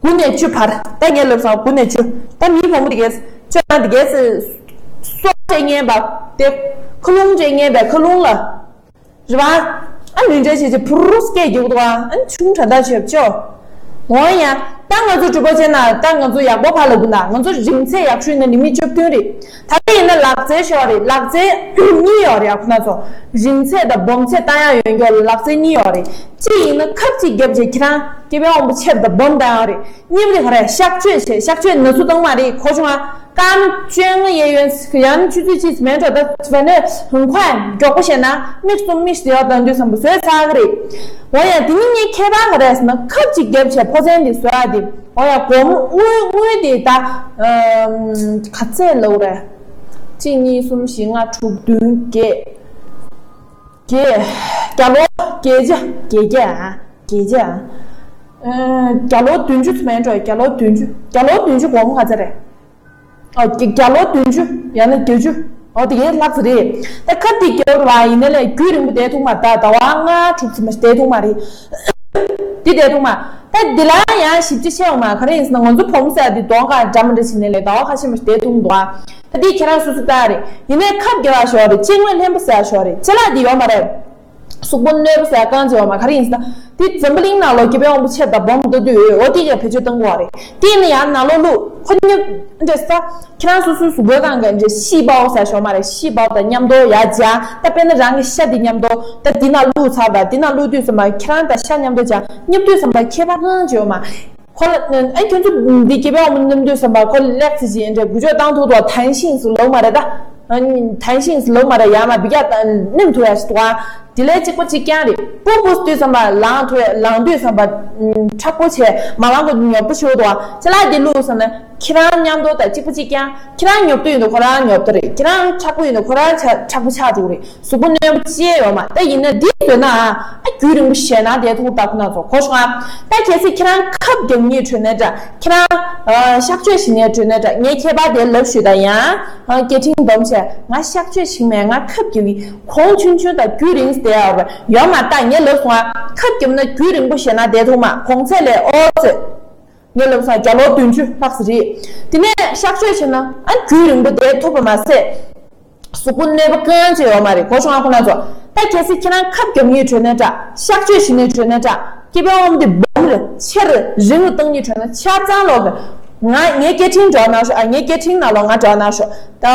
དགུ་ནས་བཅུ་བར་ད་ངས་ལབ་སོང་དགུ་ནས་བཅུ། ད་མི་བུ་མོ་དེ་གས་ཅོ་ན་དེ་གས་སོ་སྤྲད་ངན་པ་དེ་ཁ་ལུང་སྤྲད་ངན་པའི་ཁ་ལུང་ལ་རེད་བ། ཨ་ལུས་འབྲེལ་བྱེད་ཀྱི་བུ་རུ་སྐད་རྒྱུག་འདུག་བ། ཨ་ཆུང་དྲ་ད་བྱེད་ཅོ། འོ་ཡ། ད་ང་ཚོ་གྲུབ་པ་བྱས་ན་ད་ང་ཚོ་ཡག་པོ་ཕར་ལ་དགོས་ན་ང་ཚོ་རིང་ཚད་ཡག་ཤོས་ནི་ལི་མི་བཅུ་བདུན་རེད། ད་ལྟ་ཡིན་ན་ལག་རྩལ་ཤོར་རེད། ལག་རྩལ་གཉིས་ཡོད་རེད་ཨ་ཁོ་ན་ཚོ། རིང་ཚད་དང་སྦོམ་ཚད་བཏང་ཡག་ཡོད་མཁན་ལག་རྩལ་གཉིས་ཡོད་རེད། གཅིག་ཡིན་ན་ཁབ་གཅིག་བརྒྱབ་བྱས་ཁྱེད་རང་སྐྱེ་བའི་དབང་པོ་ཆེར་དང་སྦོམ་བཏང་ཡག་རེད། གཉིས་པ་དེ་ག་རེ་གཤག་བཅོས་བྱས་གཤག་བཅོས་ན་ཚུ་བཏང་མ་རེད་གོ་བྱུང་ཨ། སྐར་མ་བཅོ་ལྔ་གཡས་གཡོན་ཡང་ཆུ་ཚོད་གཅིག་མེད་འགྲོ་ད་བ་ནས་ཧུང་ཁོས་མགྱོགས་པོ་བྱས་ན་མིག་གསུམ་མིག་ཟེར་བ་དང་དུས་བསམ་པ་བཟོས་ཚར་གི་རེད། འོ་ཡ་དེ་ནི་ངས་ཁྱད་པར་ག་རེ་ཟེར་ན་ཁབ་ཅིག་བརྒྱབ་བྱས་ཕོ་མཚན་དེ་བཟོ་ཡ་དེ་འོ་ཡ་སྒོར་མོ་དངུལ་དངུལ་དེ་ད་ག་ཚད་ལོག་རེད། གཅིག་གཉིས་གསུམ་བཞི་ལྔ་དྲུག་བདུན་བརྒྱད། བརྒྱད། བརྒྱ་ལོ་བརྒྱད་བརྒྱ་བརྒྱད་བརྒྱ་ཨ། བརྒྱད་བརྒྱ་ཨ། ཨ། བརྒྱ་ལོ་བདུན་ཅུ་མེད་འགྲོ་བརྒྱ་ལོ་བདུན་ཅུ་བརྒྱ་ལོ་བདུན་ཅུ་སྒོར་མོ་ག་ཚད་རེད། ཨ། བརྒྱ་བརྒྱ་ལོ་བདུན་ཅུ་ཡང་ན་བརྒྱད་ཅུ། ཨོ་དེ་གའི་ལྷག་ཙམ་རེད། ད་ཁབ་དེ་རྒྱབ་རུ་བ་ཡིན་ན་ལས་རྒྱུན་རིང་པོ་བསྡད་ཐུབ་མ་རེད། ད་ཟླ་བ་ལྔ་དྲུག་ཙམ་བསྡད་ཐུབ་མ་རེད། འདི་བསྡད་ཐུབ་མ། ད་འདི་ལ་ཡང་ཞིབ་ཆ་བཤད་འོང་མ་ག་རེ་ཡིན་ཟེར་ན་ང་ཚོ་བུ་མོ་ཟེར་ཡ་འདི་གདོང་ཁ་འདྲ་མི་འདྲ་བྱས་ནས་ལས་ཟླ་བ་ཁ་ཤས་མ་བསྡད་ཐུབ་འདུག་ཨ། ད་འདི་ཁྱེད་རང་སོ་སོ་ལྟ་རེད། ཡིན་ནའི་ཁབ་རྒྱབ་ཡ་ཞོར་རེད། ལྕེ་ལོག་ལྷན་པོ་ཟེར་ཡ་ཞོར་རེད། ལྕེ་ལོག་འདི་ཡོད་མ་རེད། གཟུགས་པོ་རྣོན་པོ་ཟེར་ཡ་རྐང་རྗེས་ཡོད་མ་ག་རེ་ཡིན་ཟེར་ན། འདི་འཛམ་བུ་གླིང་ནང་ལོ་སྐྱེ་བའི་དབང་པོ་ཆེ་དང་སྦོམ་ལྟ་དུས་འོ་དེ་གས་བེད་སྤྱོད་གཏོང་དགོས་པ་རེད། དེ་ཡིན་ན་ཡང་ནང་ལོགས་བླུགས་ཁོ་གཉིས་འདྲེས་ས། ཁྱེད་རང་སོ་སོའི་གཟུགས་པོའི་སྒང་གི་འདྲེས་ཤི་བའོ་ཟེར་ཞོར་མ་རེད། ཤི་བའོ་དང་མཉམ་དུ་ཡར་སྦྱར། ད་དཔེར་ན་རང་གི་ཤ་འདི་མཉམ་དུ་ད་འདི་ནང་བླུགས་ཚར་དང་འདི་ནང་བླུགས་དུས་ཙམ་པ་ཁྱེད་རང་དང་ཤ་མཉམ་དུ་སྦྱར་མཉམ་དུས་ཙམ་པ་ཁྱད་པར་གང་ཅི་ཡོད་མ། ཁོ་ལ་ཨ་ཁྱོད་ཚོ་འདི་སྐྱེ་བའི་དབང་པོ་མཉམ་དུས་ཙམ་པ་ཁོ་ལེགས་ཚེ་ཅིག་འདྲེ་འགུལ་སྐྱོད་བཏང་ཐུབ་དོ། ཐན་ཤིང་སུ་ལོག་མ་རེད་ད། ཐན་ཤིང་སུ་ལོག་མ་རེད། ཡང་མ་འབི་རྒྱ་ནེམ་ཐུ་ཡ་ཞིག་ཏུ་ཨ། དེ་ལས་གཅིག་པ་གཅིག་རྐྱང་རེད། སྤུ་སྤུ་དུས་ཙམ་པ་ལངས་ཐུ་ཡ་ལངས་དུས་ཙམ་པ་མཁྲེགས་པོ་བྱས་མ་ལངས་གོ་ཉོབ་ཏོ་ཞིག་ཏུ་ཨ། ཅ་ལག་འདི་བླུགས་ཙམ་ན་ཁྱེད་རང་མཉམ་དུ་དང་གཅིག་པ་གཅིག་རྐྱང་། ཁྱེད་རང་ཉོབ་ཏོ་ཡིན་དུ་ཁོ་རང་ཉོབ་ཏོ་རེད། ཁྱེད་རང་མཁྲེགས་པོ་ཡིན་དུ་ཁོ་རང་མཁྲེགས་པོ་ཆགས་འགྲོ་གི་རེད། གཟུགས་པོ་རྣོན་པོ་ཅི་ཡང་ཡོད་མ། ད་ཡིན་ན་འདི་བཟོས་ན་ཨ་རྒྱུན་རིང་པོ་ཞེད་སྣང་དེ་ཐུག་ད་ཁོ་ན་ཚོ་གོ་བྱུང་ཨ། ད་གལ་སྲིད་ཁྱེད་རང་ཁབ་རྒྱག་ཉེས་གྲོལ་ནས་འདྲ། ཁྱེད་རང་གཤག་བཅོས་ཞིག་ནས་གྲོལ་ནས་འདྲ། ངས་ཁྱད་པར་དེ་ལབ་ཞུས་ད་ཡང་སྐད་འཕྲིན་སྡོམ་བྱས་ ང་གཤག་བཅོས་བྱེད་མེད། ང་ཁབ་རྒྱབ་ཡིན། གོང་ཆུང་ཆུང་དང་རྒྱུན་རིང་བསྡད་ཡོད་རེད། ཡོད་མ་རེད། ད་ངས་ལབ་སོང་ང་། ཁབ་རྒྱབ་ན་རྒྱུན་རིང་པོ་བཞེས་ན་བསྡད་ཐུབ་མ། གོང་ཚད་ལས་ཨོ་ཙེ། ངས་ལབ་སོང་ང་། རྒྱ་ལོ་བདུན་ཅུ་ལྷག་ཙམ་རེད། དེ་ནས་གཤག་བཅོས་བྱས་ན་ཨ་རྒྱུན་རིང་པོ་བསྡད་ཐུབ་པ་མ་ཟད། གཟུགས་པོ་གནོད་པ་གང་ཡང་ཅིག་ཡོད་མ་རེད། གོ་བྱུང་ང་། ཁོ་ན་ཚོ། ད་གལ་སྲིད་ཁྱེད་རང་ཁབ་རྒྱབ་ཉེས་བྱུང་ན་འདྲ། གཤག་བཅོས་བྱེད་ཉེས་བྱུང་ན་འདྲ། སྐེད་པའི་དབང་པོ་འདི་སྦོམ་རེད། ཆེ་རེད། རིང་རུ་གཏོང་ཉེས་བྱུང་ན་ཆ་ཚང་ལོག་གི། ང་ངའི་སྐད་འཕྲིན་འགྲོ་གནང་ཤོག་ཨ། ངའི་སྐད་འཕྲིན་ནང་ལོག་ང་འགྲོ་གནང་ཤོག་ད་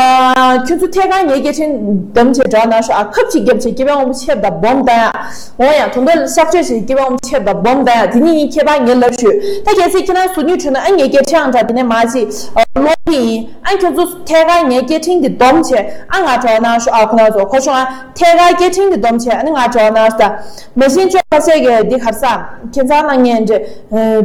ཁྱོད་ཚོ་ཐད་ཀར་ངའི་སྐད་འཕྲིན་བདམས་བྱས་འགྲོ་གནང་ཤོག་ཨ། ཁབ་ཅིག་བརྒྱབ་བྱས་སྐེད་པའི་དབང་པོ་ཆེ་རུ་དང་སྦོམ་བཏང་ཡ། འོ་ཡ། དོན་དག་གཤག་བཅོས་བྱས་སྐེད་པའི་དབང་པོ་ཆེ་རུ་དང་སྦོམ་བཏང་ཡ། དེ་གཉིས་གཉིས་ཁྱད་པར་ངས་ལབ་ཞུས། ད་གལ་སྲིད་ཁྱེད་རང་གཟུགས་ཉེས་བྱུང་ན་ཨ། ངའི་སྐད་འཕྲིན་ཨང་གྲངས་དེ་ནས་མར་ཅིག་ཨ། ཀློག་གི་ཡིན། ཨ། ཁྱོད་ཚོ་ཐད་ཀར་ངའི་སྐད་འཕྲིན་འདི་བསྡོམས་བྱས་ཨ། ང་འགྲོ་གནང་ཤོག་ཨ། ཁོ་ན་ཚོ། གོ་བྱུང་ང་། ཐད་ཀར་སྐད་འཕྲིན་འདི་བསྡོམས་བྱས་ཨ་ནི་ང་འགྲོ་གནང་ཤོག་མ་གཞི་ཅོག་ཁ་ཤས་ཀྱིས་འདི་གར་ས་ཁྱེད་ཚང་ནང་ངས་འདྲི་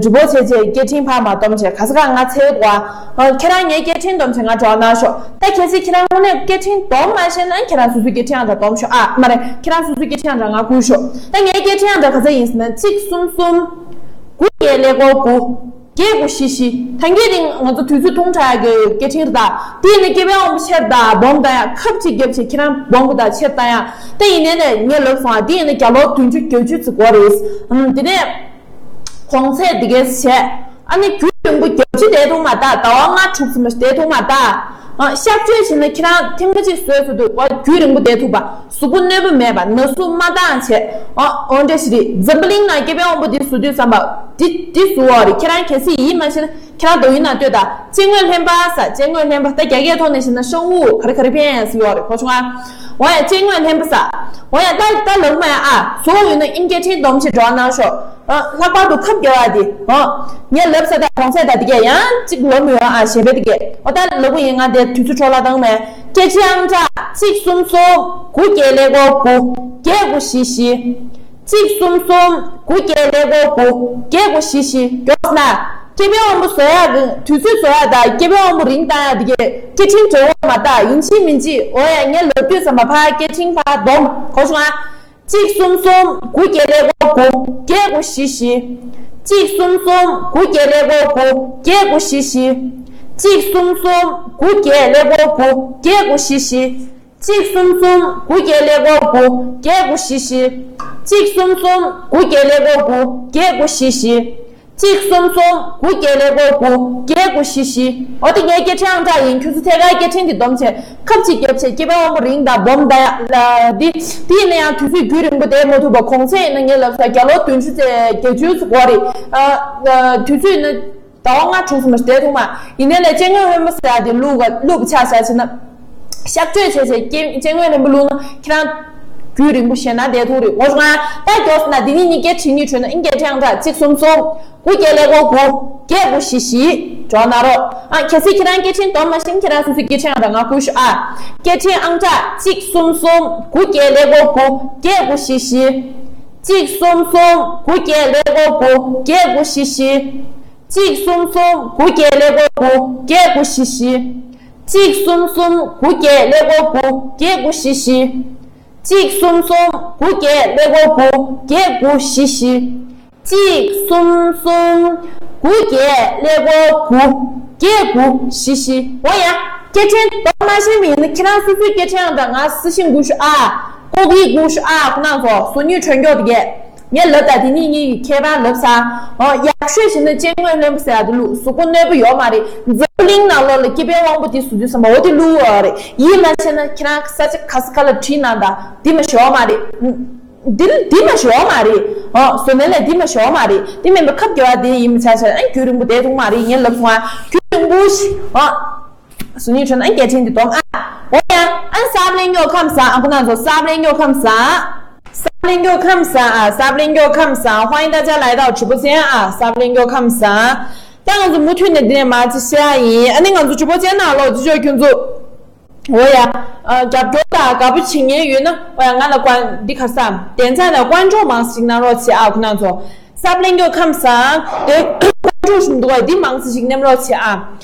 འདྲི་པོ་བྱས་བྱས་སྐད་འཕྲིན་ཕར་མ་བསྡོམས་བྱས། ག་ས་ག་ང་འཚོལ་འདུག་ཨ། ཁྱེད་རང་ངའི་སྐད་འཕྲིན་བསྡོམས་བྱས་ང་འགྲོ་གནང་ཤོག་ད་གལ་སྲིད་ཁྱེད་རང་དངོས་གནས་སྐད་འཕྲིན་བསྡོམས་མ་ཤེས་ན་ཁྱེད་རང་སོ་སོའི་སྐད་འཕྲིན་ཨང་གྲངས་བསྡོམས་ཤོག་ཨ། མ་རེད། ཁྱེད་རང་སོ་སོའི་སྐད་འཕྲིན་ཨང་གྲངས་ང་བསྐུར་ཤོག་ད་ངའི་སྐད་འཕྲིན་ཨང་གྲངས་ག་ཚོད་ཡིན་ཟེར་ན། གཅིག་གསུམ་གསུམ། དགུ་བརྒྱད་ཀླད་ཀོར་དགུ། བརྒྱད་དགུ་བཞི་བཞི། ད་གིན་རིང་ང་ཚོ་དུས་ཚོད་ཐུང་དྲགས་ཀྱི་སྐད་འཕྲིན་རེད་ད། དེ་ཡིན་ན་སྐེད་པའི་དབང་པོ་ཆེ་རུ་དང་སྦོམ་བཏང་ཡ། ཁབ་ཅིག་བརྒྱབ་བྱས་ཁྱེད་རང་སྦོམ་པོ་དང་ཆེ་རུ་བཏང་ཡ། དེ་ཡིན་ནའི་ནས་ངས་ལབ་སོང་ཨ། དེ་ཡིན་ན་རྒྱ་ལོ་བདུན་ཅུ་བརྒྱད་ཅུ་ཙམ་འགོར་རེད། ཨམ། དེ་ནས་གོང་ཚད་འདི་གས་བྱས། ཨ་ནི་རྒྱུན་རིང་པོ་བརྒྱབ་བྱས་བསྡད་ཐུབ་མ་ད། ཟླ་བ་ལྔ་དྲུག་ཙམ་བསྡད་ཐུབ་མ་ད། ཨ། གཤག་བཅོས་བྱས་ན་ཁྱེད་རང་ཐེངས་མ་གཅིག་བཟོས་ཚར་དུས་ཨ། རྒྱུན་རིང་པོ་བསྡད་ཐུབ་པ། གཟུགས་པོ་གནོད་པ་མེད་པ། ན་ཟུག་མ་བཏང་བྱས། ཨ། འོ་འདྲ་ཞིག་རེད། འཛམ་བུ་གླིང་ནང་སྐེད་པའི་དབང་པོ་འདི་བཟོ་དུས་ཙམ་པ་འདི་འདི་བཟོ་བ་རེད། ཁྱེད་རང་གལ་སྲིད་ཡིད་མ་ཆེས་ན་ཁྱེད་རང་མདོག་དབྱིབས་ནང་ལྟོས་དང་། ལྕེ་དངོས་ལྷན་པ་ཟེར། ལྕེ་དངོས་ལྷན་པ། ད་རྒྱ་སྐད་ཐོག་ནས་བཤད་ན་ཤོག་བུ་ག་རེ་ག་རེ་ཕན་ཟེར་ཡོད་རེད། གོ་བྱུང་ཨ། འོ་ཡ། ལྕེ་དངོས་ལྷན་པ་ཟེར། འོ་ཡ། ད་ད་ལབ་མ་ཡ་ཨ། བཟོ་འོས་ན་ཨིན་སྐད་འཕྲིན་བསྡོམས་བྱས་འགྲོ་གནང་ཤོག་ཨ། ལྷག་པར་དུ་ཁབ་རྒྱག་ཡ་དེ། ཨ། ངས་ལབ་ས་དང་གོང་ཚད་དང་དེ་གས་ཡང་གཅིག་ལབ་མི་ཡོང་ཨ། ཞེ་པོ་དེ་གས། འོ་ད་ལབ་གི་ཡིན། ང་དེ་དུས་ཚོད་འཕྲོ་བརླག་བཏང་མེད། སྐད་འཕྲིན་ཨང་གྲངས་གཅིག་གསུམ་གསུམ་དགུ་བརྒྱད་ཀླད་ཀོར་དགུ་བརྒྱད་དགུ་བཞི་བཞི། གཅིག་གསུམ་གསུམ་དགུ་བརྒྱད་ཀླད་ཀོར་དགུ་བརྒྱད་དགུ་བཞི་བཞི། མགྱོགས་ན། སྐེད་པའི་དབང་པོ་བཟོ་ཡག་གི་དུས་ཚོད་བཟོ་ཡག་དང་སྐེད་པའི་དབང་པོ་རིང་བཏང་ཡག་དེ་གས་སྐད་འཕྲིན་འབྲེལ་བ་མ་བཏང་། ཡིན་གཅིག་མིན་གཅིག་འོ་ཡ། ངས་ལབ་དུས་ཙམ་པ་ཕར་སྐད་འཕྲིན་ཕར་སྡོམ། གོ་བྱུང་ཨ། གཅིག་གསུམ་གསུམ་དགུ་བརྒྱད་ཀླད་ཀོར་དགུ་བརྒྱད་དགུ་བཞི་བཞི། གཅིག་གསུམ་གསུམ་དགུ་བརྒྱད་ཀླད་ཀོར་དགུ་བརྒྱད་དགུ་བཞི་བཞི། གཅིག་གསུམ་གསུམ་དགུ་བརྒྱད་ཀླད་ཀོར་དགུ་བརྒྱད་དགུ་བཞི་བཞི། གཅིག་གསུམ་གསུམ་དགུ་བརྒྱད་ཀླད་ཀོར་དགུ་བརྒྱད་དགུ་བཞི་བཞི། གཅིག་གསུམ་གསུམ་དགུ་བརྒྱད་ཀླད་ཀོར་དགུ་བརྒྱད་དགུ་བཞི་བཞི། གཅིག་གསུམ་གསུམ་དགུ་བརྒྱད་ཀླད་ཀོར་དགུ་བརྒྱད་དགུ་བཞི་བཞི། འོ་དེ་ངའི་སྐད་འཕྲིན་ཨང་གྲངས་ཡིན། ཁྱོད་ཚོ་ཐད་ཀར་སྐད་འཕྲིན་དེ་བསྡོམས་བྱས་ཁབ་ཅིག་བརྒྱབ་བྱས་སྐེད་པའི་དབང་པོ་རིང་དང་སྦོམ་དང་ཡ་ལ་འདི། དེ་ཡིན་ན་ཡང་དུས་ཚོད་རྒྱུན་རིང་པོ་བསྡད་མ་ཐུབ་པ། གོང་ཚད་ཡིན་ན་ངས་ལབ་ས་རྒྱ་ལོ་བདུན་ཅུ་ཙམ་བརྒྱད་ཅུ་ཙམ་འགོར་རེད། ཨ། ཨ། དུས་ཚོད་ཡིན་ན་ཟླ་བ་ལྔ་དྲུག་ཙམ་བསྡད་ཐུབ་མ། ཡིན་ནའི་ལས་ལྕེ་དངོས་ལྷན་པ་ཟེར་ཡ་དེ་བླུགས་ག་བླུགས་པ་ཆ་བཞག་བྱས་ན། གཤག་བཅོས་བྱས་བྱས་ལྕེ་ལྕེ་དངོས་ལྷན་པ་བླུགས་ན་ཁྱེད་རང་རྒྱུན་རིང་པོ་བཞེས་ན་བསྡད་ཐུབ་རེད། ངོ་སྤྲོད་ང་ད་མགྱོགས་ན་འདི་ནི་གཉིས་ཀའི་བྲིས་ནི་བྲིས་ན་ཨིན་སྐད་འཕྲིན་ཨང་གྲངས་གཅིག་གསུམ་གསུམ་དགུ་བརྒྱད་ཀླད་ཀོར་དགུ་བརྒྱད་དགུ་བཞི་བཞི་འགྲོ་ན་རོགས། ཨ། གལ་སྲིད་ཁྱེད་རང་སྐད་འཕྲིན་སྡོམ་མ་ཤེས་ན་ཁྱེད་རང་སོ་སོའི་སྐད་འཕྲིན་ཨང་གྲངས་ང་བསྐུར་ཤོག་ཨ། སྐད་འཕྲིན་ཨང་གྲངས་གཅིག་གསུམ་གསུམ་དགུ་བརྒྱད་ཀླད་ཀོར་དགུ་བརྒྱད་དགུ་བཞི་བཞི། གཅིག་གསུམ་གསུམ་དགུ་བརྒྱད་ཀླད་ཀོར་དགུ་བརྒྱད་དགུ་བཞི་བཞི། གཅིག་གསུམ་གསུམ་དགུ་བརྒྱད་ཀླད་ཀོར་དགུ་བརྒྱད་དགུ་བཞི་བཞི། གཅིག་གསུམ་གསུམ་དགུ་བརྒྱད་ཀླད་ཀོར་དགུ་བརྒྱད་དགུ་བཞི་བཞི། གཅིག་གསུམ་གསུམ་དགུ་བརྒྱད་ཀླད་ཀོར་དགུ་བརྒྱད་དགུ་བཞི་བཞི། གཅིག་གསུམ་གསུམ་དགུ་བརྒྱད་ཀླད་ཀོར་དགུ་བརྒྱད་དགུ་བཞི་བཞི། འོ་ཡ། སྐད་འཕྲིན་སྡོམ་མ་ཤེས་མི་ཡིན་ན་ཁྱེད་རང་སོ་སོའི་སྐད་འཕྲིན་ཨང་གྲངས་ང་གསལ་ཞིང་བསྐུར་ཤོག་ཨ། ཀོ་གི་བསྐུར་ཤོག་ཨ། ཁོ་རང་ཚོ་གཟུགས་ཉུལ་དྲན་སྐྱོག་དེ་གས། ངས་ལབ་ད་དེ་གཉིས་གཉིས་ཀྱི་ཁྱད་པར་ལབ་ས། ཨོ། ཡག་ཤོས་ཞིག་ནི་ལྕེ་དངོས་ལྷན་པ་ཟེར་ཡ་དེ་བླུགས། གཟུགས་པོ་གནོད་པ་ཡོད་མ་རེད། འཛམ་བུ་གླིང་ནང་ལོགས་ལ་སྐེད་པའི་དབང་པོ་དེ་བཟོ་དུས་ཙམ་པ་འོ་དེ་བླུགས་ཡོད་རེད། ཡིད་མ་ཆེས་ན་ཁྱེད་རང་ས་ཆ་ག་ས་ག་ལ་བྲིས་གནང་དང་། འདི་མ་ཞོག་མ་རེད། འདི་འདི་མ་ཞོག་མ་རེད། ཨོ། བཟོ་མེད་ལས་འདི་མ་ཞོག་མ་རེད། དེ་མིན་པ་ཁབ་རྒྱག་པ་དེ་ཡིན་མི་ཆ་ཆ་ཨ་རྒྱུན་རིང་པོ་བསྡད་ཐུབ་མ་རེད། ངས་ལབ་སོང་ཨ། རྒྱུན་རིང་པོ་ཞིག་ཨོ། གཟུགས་ཉུལ་བྱས་ན་ཨ་སྐད་འཕྲིན་འདི་སྡོམ་ཨ། འོ་ཡ། ཨ་གསར་པ་གླེང་རྒྱུ་ཁམས་བཟང་། ཨ་ཁོ་རང་ཚོ་གསར་པ་གླེང་རྒྱུ་ཁམས་བཟང་། གསར་པ་གླེང་རྒྱུ་ཁམས་བཟང་ཨ། གསར་པ་གླེང་རྒྱུ་ཁམས་བཟང་། 欢迎大家来到直播间啊། གསར་པ་གླེང་རྒྱུ་ཁམས་བཟང་། ད་ང་ཚོ་མུ་མཐུད་ནས་འདི་ནས་མར་ཅིག་བཤད་ཡ་ཡིན། ཨ་ནི་ང་ཚོ་直播间ནང་ལོགས་ཅི་ཆོག་ཁྱོད་ཚོ། འོ་ཡ། ཨ་རྒྱབ་སྐྱོར་དང་དགའ་པོ་བྱེད་མཁན་ཡོད་ན། འོ་ཡ། ང་ལ་ཀོན་འདི་ག་ས་点赞དང关注མང་ཞིག་གནང་རོགས་བྱེད་ཨ། ཁོ་རང་ཚོ། གསར་པ་གླེང་རྒྱུ་ཁམས་བཟང་། དེ་关注ཞིག་འདུག་ག་འདི་མང་ཙམ་ཞིག་མནན་རོགས་བྱེད་ཨ།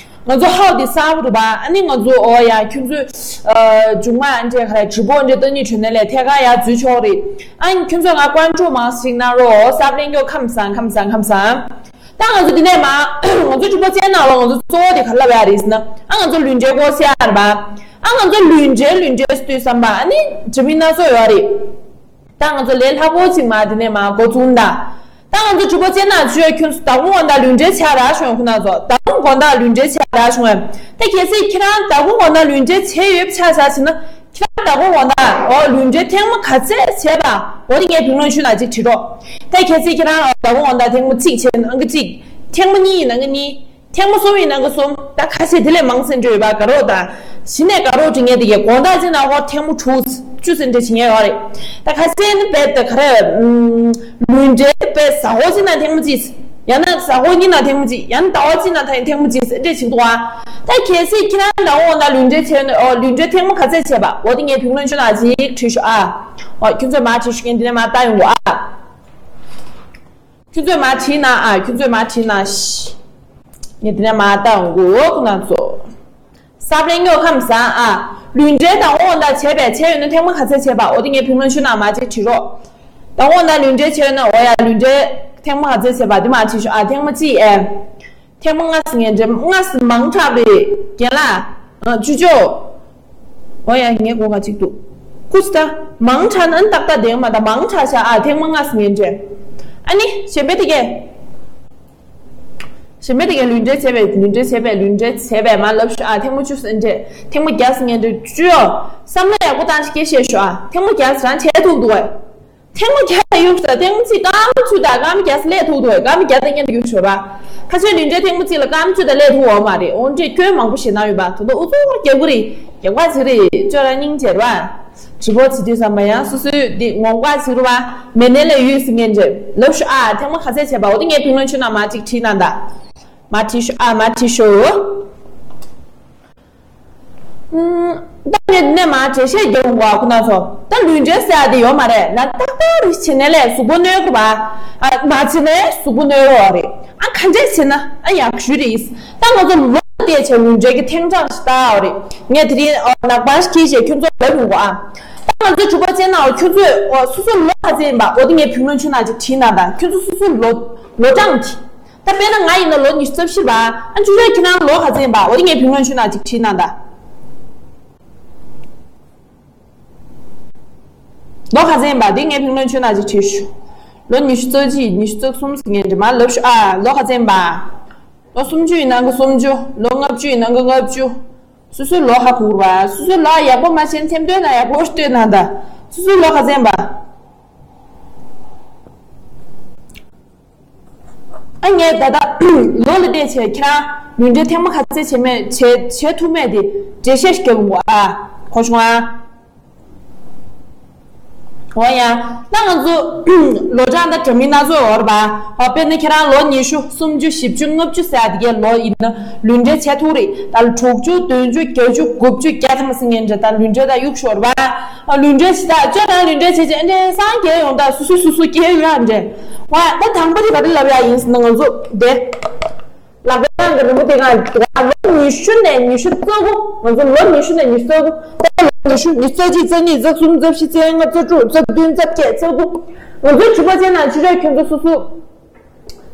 ང་ཚོ་ཧའོ་དེ་གསར་པ་རེད་པ། ཨ་ནི་ང་ཚོ་འོ་ཡ་ཁྱོད་ཚོས་ཨ་མཇུག་མ་འདྲ་ག་རེ་直播འདྲ་ལྟ་ནི་བྱུང་ན་ལས་ཐད་ཀར་ཡར་འཛུལ་ཆོག་རེད། ཨ་ནི་ཁྱོད་ཚོས་ང་关注མང་ཞིག་གནང་རོགས། གསར་པ་གླེང་རྒྱུ་ཁམས་བཟང་ཁམས་བཟང་ཁམས་བཟང་། ད་ང་ཚོ་འདི་ནས་མ་ང་ཚོ་གྲུབ་པ་ཅན་ནང་ལ་ང་ཚོ་གཙོ་བོ་དེ་ག་ལབ་ཡ་རེད་ཟེར་ན། ཨ་ང་ཚོ་ལུས་འབྲེལ་སྐོར་ཟེར་ཡ་རེད་པ། ཨ་ང་ཚོ་ལུས་འབྲེལ་ལུས་འབྲེལ་ཟེར་དུས་ཙམ་པ་ཨ་ནི་འདྲ་མིན་སྣ་ཚོགས་ཡོད་རེད། ད་ང་ཚོ་ལས་སླ་པོ་ཅིག་མ་འདི་ནས་མ་འགོ་བཙུགས་ད། ད་ང་ཚོ་གྲུབ་པ་ཅན་ནང་ཆོས་ཁྱོད་ཚོ་ཟླ་གུང་དགོང་དག་ལུས་འབྲེལ་བྱས་རག་བྱུང་ཁོ་ན་ཚོ། ཟླ་གུང་དགོང་དག་ལུས་འབྲེལ་བྱས་རག་བྱུང་བས། ད་གལ་སྲིད་ཁྱེད་རང་ཟླ་གུང་དགོང་དག་ལུས་འབྲེལ་བྱས་ཡོད་པ་ཆ་བཞག་བྱས་ན། ཁྱེད་རང་ཟླ་གུང་དགོང་དག་འོ་ལུས་འབྲེལ་ཐེངས་མ་ག་ཚད་བྱས་པ་འོ་དེ་ངའི་བུ་ལོན་ཤུ་ན་ཅིག་བྲིས་རོགས། ད་གལ་སྲིད་ཁྱེད་རང་ཟླ་གུང་དགོང་དག་ཐེངས་མ་གཅིག་བྱས་ན་ཨང་ཀི་གཅིག་ཐེངས་མ་གཉིས་ཡིན་ན་ཨང་ཀི་གཉིས། ཐེངས་མ་གསུམ་ཡིན་ན་ཨང་ཀི་གསུམ། ད་ཁ་ཤས་དེ་ལས་མང་ཙམ་འགྲོ་ཡོད་པ་དགའ་རོགས་དང་། གཞི་ནས་དགའ་རོགས་བྱེད་མཁན་དེ་གའི་དགོང་དག་ཅིག་ན་ཧོ་ཐེངས་མ་དྲུག་བཅུ་ཙམ་འདྲ་བྱེད་མཁན་ཡོད་རེད། ད་ཁ་ཤས་ནི་རྦད་དེ་ག་རེ། ལུས་འབྲེལ་རྦད་གཟའ་འཁོར་གཅིག་ན་ཐེངས་མ་གཅིག་ཡང་ན་གཟའ་འཁོར་གཉིས་ན་ཐེངས་མ་གཅིག་ཡང་ན་ཟླ་བ་གཅིག་ན་ཐེངས་མ་གཅིག་འདྲ་བྱེད་འདུག་ཨ། ད་གལ་སྲིད་ཁྱེད་རང་ལ་འོང་ན་ལུས་འབྲེལ་བྱས་ན་འོ་ལུས་འབྲེལ་ཐེངས་མ་ག་ཚད་བྱས་པ་འོ་དེ་ངའི་བུ་ལོན་ཤུ་ན་ཅིག་བྲིས་ཤོག་ཨ། འོ་ཁྱོད་ཚོས་མ་བྲིས་ཤོག་མཁན་དེ་ནས་མ་ལྟ་ཡོང་གོ་ཨ། ཁྱོད་ཚོས་མ་བྲིས་ན་ཨ། ཁྱོད་ཚོས་མ་བྲིས་ན་ཤི། ངས་དེ་ནས་མ་ལྟ་འོང་གོ་ཁོ་ན་ཚོ། སབ་རེ་ཉོ་ཁམས་བཟང་ཨ། ལུས་འབྲེལ་དང་དབང་དང་བྱས་པས་བྱས་ཡོད་ན་ཐེངས་མ་ག་ཚད་བྱས་པ་འོ་དེ་ངས་བུ་ལོན་ཤུ་ན་མ་བྱེད་བྲིས་རོགས། དང་དབང་དང་ལུས་འབྲེལ་བྱས་ཡོད་ན་འོ་ཡ་ལུས་འབྲེལ་ཐེངས་མ་ག་ཚད་བྱས་པ་དེ་མ་བྲིས་ཤོག་ཨ། ཐེངས་མ་གཅིག་ཨེ། ཐེངས་མ་ལྔ་ཟེར་མཁན་འདྲ་ལྔ་ཟེར་མང་དྲགས་པའི་རྒན་ལགས། ཨ་བཅུ་ཅོ། འོ་ཡ་ངའི་སྒོ་ཁ་གཅིག་འདུག་ཁུ་སི་ད། མང་དྲགས་ན་ཏག་ཏག་བདེན་མ་ད་མང་དྲགས་ཤག་ཨ། ཐེངས་མ་ལྔ་ཟེར་མཁན་འདྲ། ཨ་ནི་གཞན་པའི་དེ་གས། གཞན་པའི་དེ་གས་ལུས་འབྲེལ་བྱས་པས་ལུས་འབྲེལ་བྱས་པས་ལུས་འབྲེལ་བྱས་པས་མ་ལབ་ཤོག་ཨ། ཐེངས་མ་བཅུ་ཟེར་འདྲ། ཐེངས་མ་བརྒྱ་ཟེར་མཁན་འདྲ་བཅུ་ཡོ། བསམ་བློ་ཡག་པོ་བཏང་ཞིག་སྐད་བཤད་ཤོག་ཨ། ཐེངས་མ་བརྒྱ་ཟེར་རང་བྱས་ཐུབ་འདུག་གས། ཐེངས་མ་བརྒྱ་ཡོད་ས་ཐེངས་མ་གཅིག་སྐར་མ་བཅུ་དང་སྐར་མ་བརྒྱ་སླེབས་ཐུབ་འདུག་སྐར་མ་བརྒྱ་དང་ཉེར་ཡོད་ཤོད་པ། ཁ་ཤས་ལུས་འབྲེལ་ཐེངས་མ་གཅིག་ལ་སྐར་མ་བཅུ་དང་སླེབས་ཐུབ་འོང་མ་རེད། འོ་འདྲས་སྐྱོན་མང་པོ་ཞེ་ན་ཡོད་པ་ད་དུང་ཨུ་ཚུགས་རྒྱག་གི་རེད། རྒྱག་པ་ཟིག་རེད་ཅོ་ར་སྙིང་རྗེ་ར། བ། བྲིས་པོ་བྱེད་དུས་བསམ་པ་ཡང་སོ་སོའི་འདི་ངོ་མགའ་ཟིག་རུ་བ། མེ་ནེ་ལ་ཡོད་ཟིག་ངན་འདྲས་ལབ་ཤོག་ཨ། ཐེངས་མ་ག་ཚད་བྱས་པ་འོ་དེ་ངས་བུ་ལོན་ཤུ་ན་མ་གཅིག་བྲིས་ན་ད། མ་བྲིས་ཤོག་ཨ། མ་བྲིས་ཤོག་ད་ངས་ནས་མ་འགྲེལ་བཤད་རྒྱག་འོང་བ་ཁོ་ན་ཚོ། ད་ལུས་འབྲེལ་ཟེར་ཡ་དེ་ཡོད་མ་རེད་ན་ཏག་ཏག་རེ་བྱེད་ནས་ལས་གཟུགས་པོ་གནོད་དགོས་པ། ཨ་མ་བྱེད་ནས་གཟུགས་པོ་གནོད་ཡོད་རེད། ཨ་ག་འདྲས་བྱེད་ན་ཨ་ཡག་ཤོས་རེད། ད་ང་ཚོ་ལོ་བལྟས་བྱས་ལུས་འབྲེལ་གྱི་ཐེངས་གྲངས་ཤིག་ལྟ་ཡོད་རེད། ངས་དེ་རིང་ནག་པང་ཞིག་ཁྱེར་བྱས་ཁྱོད་ཚོ་ལབ་ཡོང་གོ་ཨ། ད་ང་ཚོ་གྲུབ་པ་ཅན་ནའོ་ཁྱོད་ཚོས་སོ་སོ་ལོ་ག་ཚོད་ཡིན་པ་འོ་དེ་ངས་བུ་ལོན་ཆུ་ནང་ཅིག་བྲིས་ན་ད་ཁྱོད་ཚོ་སོ་སོའི་ལོ་ལོ་གྲངས་དེ། ད་དཔེར་ན་ང་ཡིན་ན་ལོ་ཉི་ཤུ་རྩ་བཞི་རེད་པ། ཨ་ཅུ་རེ་ཁྱེད་རང་ལོ་ག་ཚོད་ཡིན་པ་འོ་དེ་ངས་བུ་ལོན་ཆུ་ནང་ཅིག་བྲིས་ན་ད། ལོ་ག་ཚོད་ཡིན་པ་དེ་ངས་བུ་ལོན་ཆུ་ནང་ཅིག་བྲིས་ཤོག་ལོ་ཉི་ཤུ་རྩ་གཅིག་ཉི་ཤུ་རྩ་གསུམ་ཟེར་མཁན་འདྲ་མ་ལབ་ཤོག་ཨ། ལོ་ག་ཚོད་ཡིན་པ། ལོ་སུམ་ཅུ་ཡིན་ན་གི་སུམ་ཅུ། ལོ་ལྔ་བཅུ་ཡིན་ན་གི་ལྔ་བཅུ། སོ་སོའི་ལོ་ཧ་གོ་ར། སོ་སོའི་ལོ་ཡག་པོ་མ་ཤེས་ན་ཐེམ་སྟོན་ན་ཡག་པོ་སྟོན་ན་ད། སོ་སོའི་ལོ་ག་ཚོད་ཡིན་པ། ཨ་ངས་ད་ལྟ་ལོ་ལ་བལྟས་བྱས་ཁྱེད་རང་ལུས་འབྲེལ་ཐེངས་མ་ག་ཚོད་བྱས་མེད་བྱས་བྱས་ཐུབ་མེད་དེ་འགྲེལ་བཤད་ཞིག་རྒྱབ་འོང་ཨ། གོ་བྱུང་ཨ། འོ་ཡ། ད་ང་ཚོ་ལོ་གྲངས་དང་འདྲ་མིན་སྣ་ཚོགས་ཡོད་རེད་པ། འོ་དཔེར་ན་ཁྱེད་རང་ལོ་ཉི་ཤུ་སུམ་ཅུ་བཞི་བཅུ་ལྔ་བཅུ་ཟེར་ཡ་དེ་གའི་ལོ་ཡིན་ན་ལུས་འབྲེལ་བྱས་ཐུབ་རེད། ད་དྲུག་ཅུ་བདུན་ཅུ་བརྒྱད་ཅུ་དགུ་བཅུ་བརྒྱ་ཐམ་པ་ཟིན་ངན་འདྲ་ད་ལུས་འབྲེལ་ད་གཡུག་ཤོར་བ། ཨ་ལུས་འབྲེལ་ཞིག་ད་ཅོ་ད་ལུས་འབྲེལ་བྱས་བྱས་འདྲ་སངས་རྒྱས་ཡོང་ད་སུ་སུ་སུ་སུ་སྐྱེ་ཡོད་ཨ་འདྲ། ང་ད་དང་པོ་དེ་ག་རེ་ལབ་ཡ་ཡིན་ཟེར་ན་ང་ཚོ་དེ། ལག་པའི་ནང་གི་རི་མོ་དེ་ག་ལོ་ཉི་ཤུ་ནས་ཉི་ཤུ་རྩ་དགུ། ང་ཚོ་ལོ་ཉི་ཤུ་ནས་ཉི་ཤུ་རྩ་དགུ། ད་ལོ་ཉི་ཤུ་ཉི་ཤུ་རྩ་གཅིག་རྩ་གཉིས་རྩ་གསུམ་རྩ་བཞི་རྩ་ལྔ་རྩ་དྲུག་རྩ་བདུན་རྩ་བརྒྱད་རྩ་དགུ། ང་ཚོའི་གྲུབ་པ་ཅན་ནང་ཕྱི་དྲོད་ཁྱོད་ཚོ་སུ་སུ།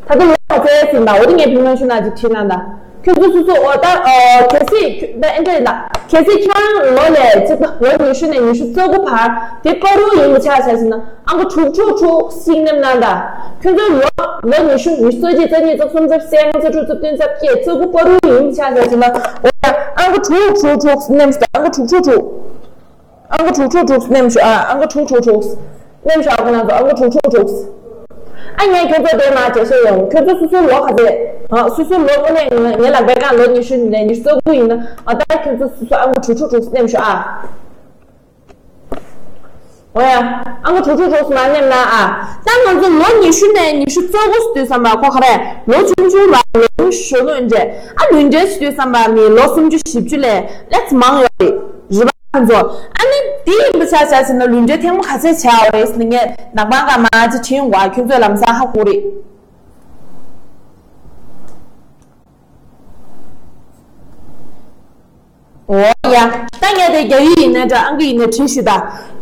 ད་ལྟ་ལོ་ག་ཚད་ཟིན་པ་འོ་དེ་ངས་བུ་ལོན་ཆུ་ནང་ཅིག་བྲིས་གནང་དང་། ཁྱོད་ཚོ་སུ་སུ་འོ་ད་གལ་སྲིད་ད་ཨེ་འདྲ་ཡིན་ད། གལ་སྲིད་ཁྱེད་རང་ལོ་ལས་གཅིག་པ་ལོ་ཉི་ཤུ་ནས་ཉི་ཤུ་རྩ་དགུ་བར་དེ་བར་དུ་ཡིན་པ་ཆ་བཞག་ཟིན་ན། ཨང་ཀི་དྲུག་དྲུག་དྲུག་ཤིག་ནེམ་གནང་དང་། ཁྱོད་ཚོའི་ལོ་ལོ་ཉི་ཤུ་ཉི་ཤུ་རྩ་གཅིག་རྩ་གཉིས་རྩ་གསུམ་རྩ་བཞི་རྩ་ལྔ་རྩ་དྲུག་རྩ་བདུན་རྩ་བརྒྱད་རྩ་དགུ་བར་དུ་ཡིན་ཆ་ཟེར་ཞིག་ལ། འོ་ཡ། ཨང་ཀི་དྲུག་དྲུག་དྲུག་ནེམ་ཞིག་དང་། ཨང་ཀི་དྲུག་དྲུག་དྲུག་ཨང་ཀི་དྲུག་དྲུག་དྲུག་ནེམ་ཞིག་ཨ། ཨང་ཀི་དྲུག་དྲུག་དྲུག་ནེམ་ཞིག་ཨ། ཁོ་ན་ཚོ་ཨང་ཀི་དྲུག་དྲུག་དྲུག་ཨ་ངས་ཁྱོད་ཚོ་དེ་མ་བྱེད་ཤེས་ཡོང་། ཁྱོད་ཚོ་སོ་སོའི་ལོ་ག་ཚོད། ཨ་སོ་སོའི་ལོ་དངོས་གནས་ངའི་ལག་པའི་སྒང་ལོ་ཉི་ཤུ་ནས་ཉི་ཤུ་རྩ་དགུ་ཡིན་ན། ཨ་ད་ཁྱོད་ཚོ་སོ་སོ་ཨང་ཀི་དྲུག་དྲུག་དྲུག་ནེམ་ཞིག་ཨ། འོ་ཡ། ཨང་ཀི་དྲུག་དྲུག་དྲུག་མ་ནེམ་ན་ཨ། ད་ང་ཚོ་ལོ་ཉི་ཤུ་ནས་ཉི་ཤུ་རྩ་དགུ་ཟེར་དུས་ཙམ་པ་ཁོ་ག་རེ་ལོ་ཆུང་ཆུང་ལ་ལོ་གཞོན་ནུ་འདྲ། ཨ་ལུས་འབྲེལ་ཟེར་དུས་ཙམ་པ་མི་ལོ་སུམ་ཅུ་བཞི་བཅུ་ལས་ལས་མང་ཡོད་རེད། རེད་པ་ཁོ་ཚོ། ཨ་ནི་དེ་ཡིན་པ་ཆ་བཞག་ཟེར་ན་ལུས་འབྲེལ་ཐེངས་མ་ག་ཚོད་བྱས་པ་རེད་ཟེར་ནས་ངས་ནག་པང་ག་མ་ཅི་དྲིས་ཡོང་བ་ཁྱོད་ཚོས་ལམ་སང་ཧ་གོ་རེད། འོ་ཡ། ད་ངས་དེ་རྒྱ་ཡིག་ཡིན་ནའི་འདྲ། ཨང་ཀི་ཡིན་ནའི་བྲིས་ཞུ་ད།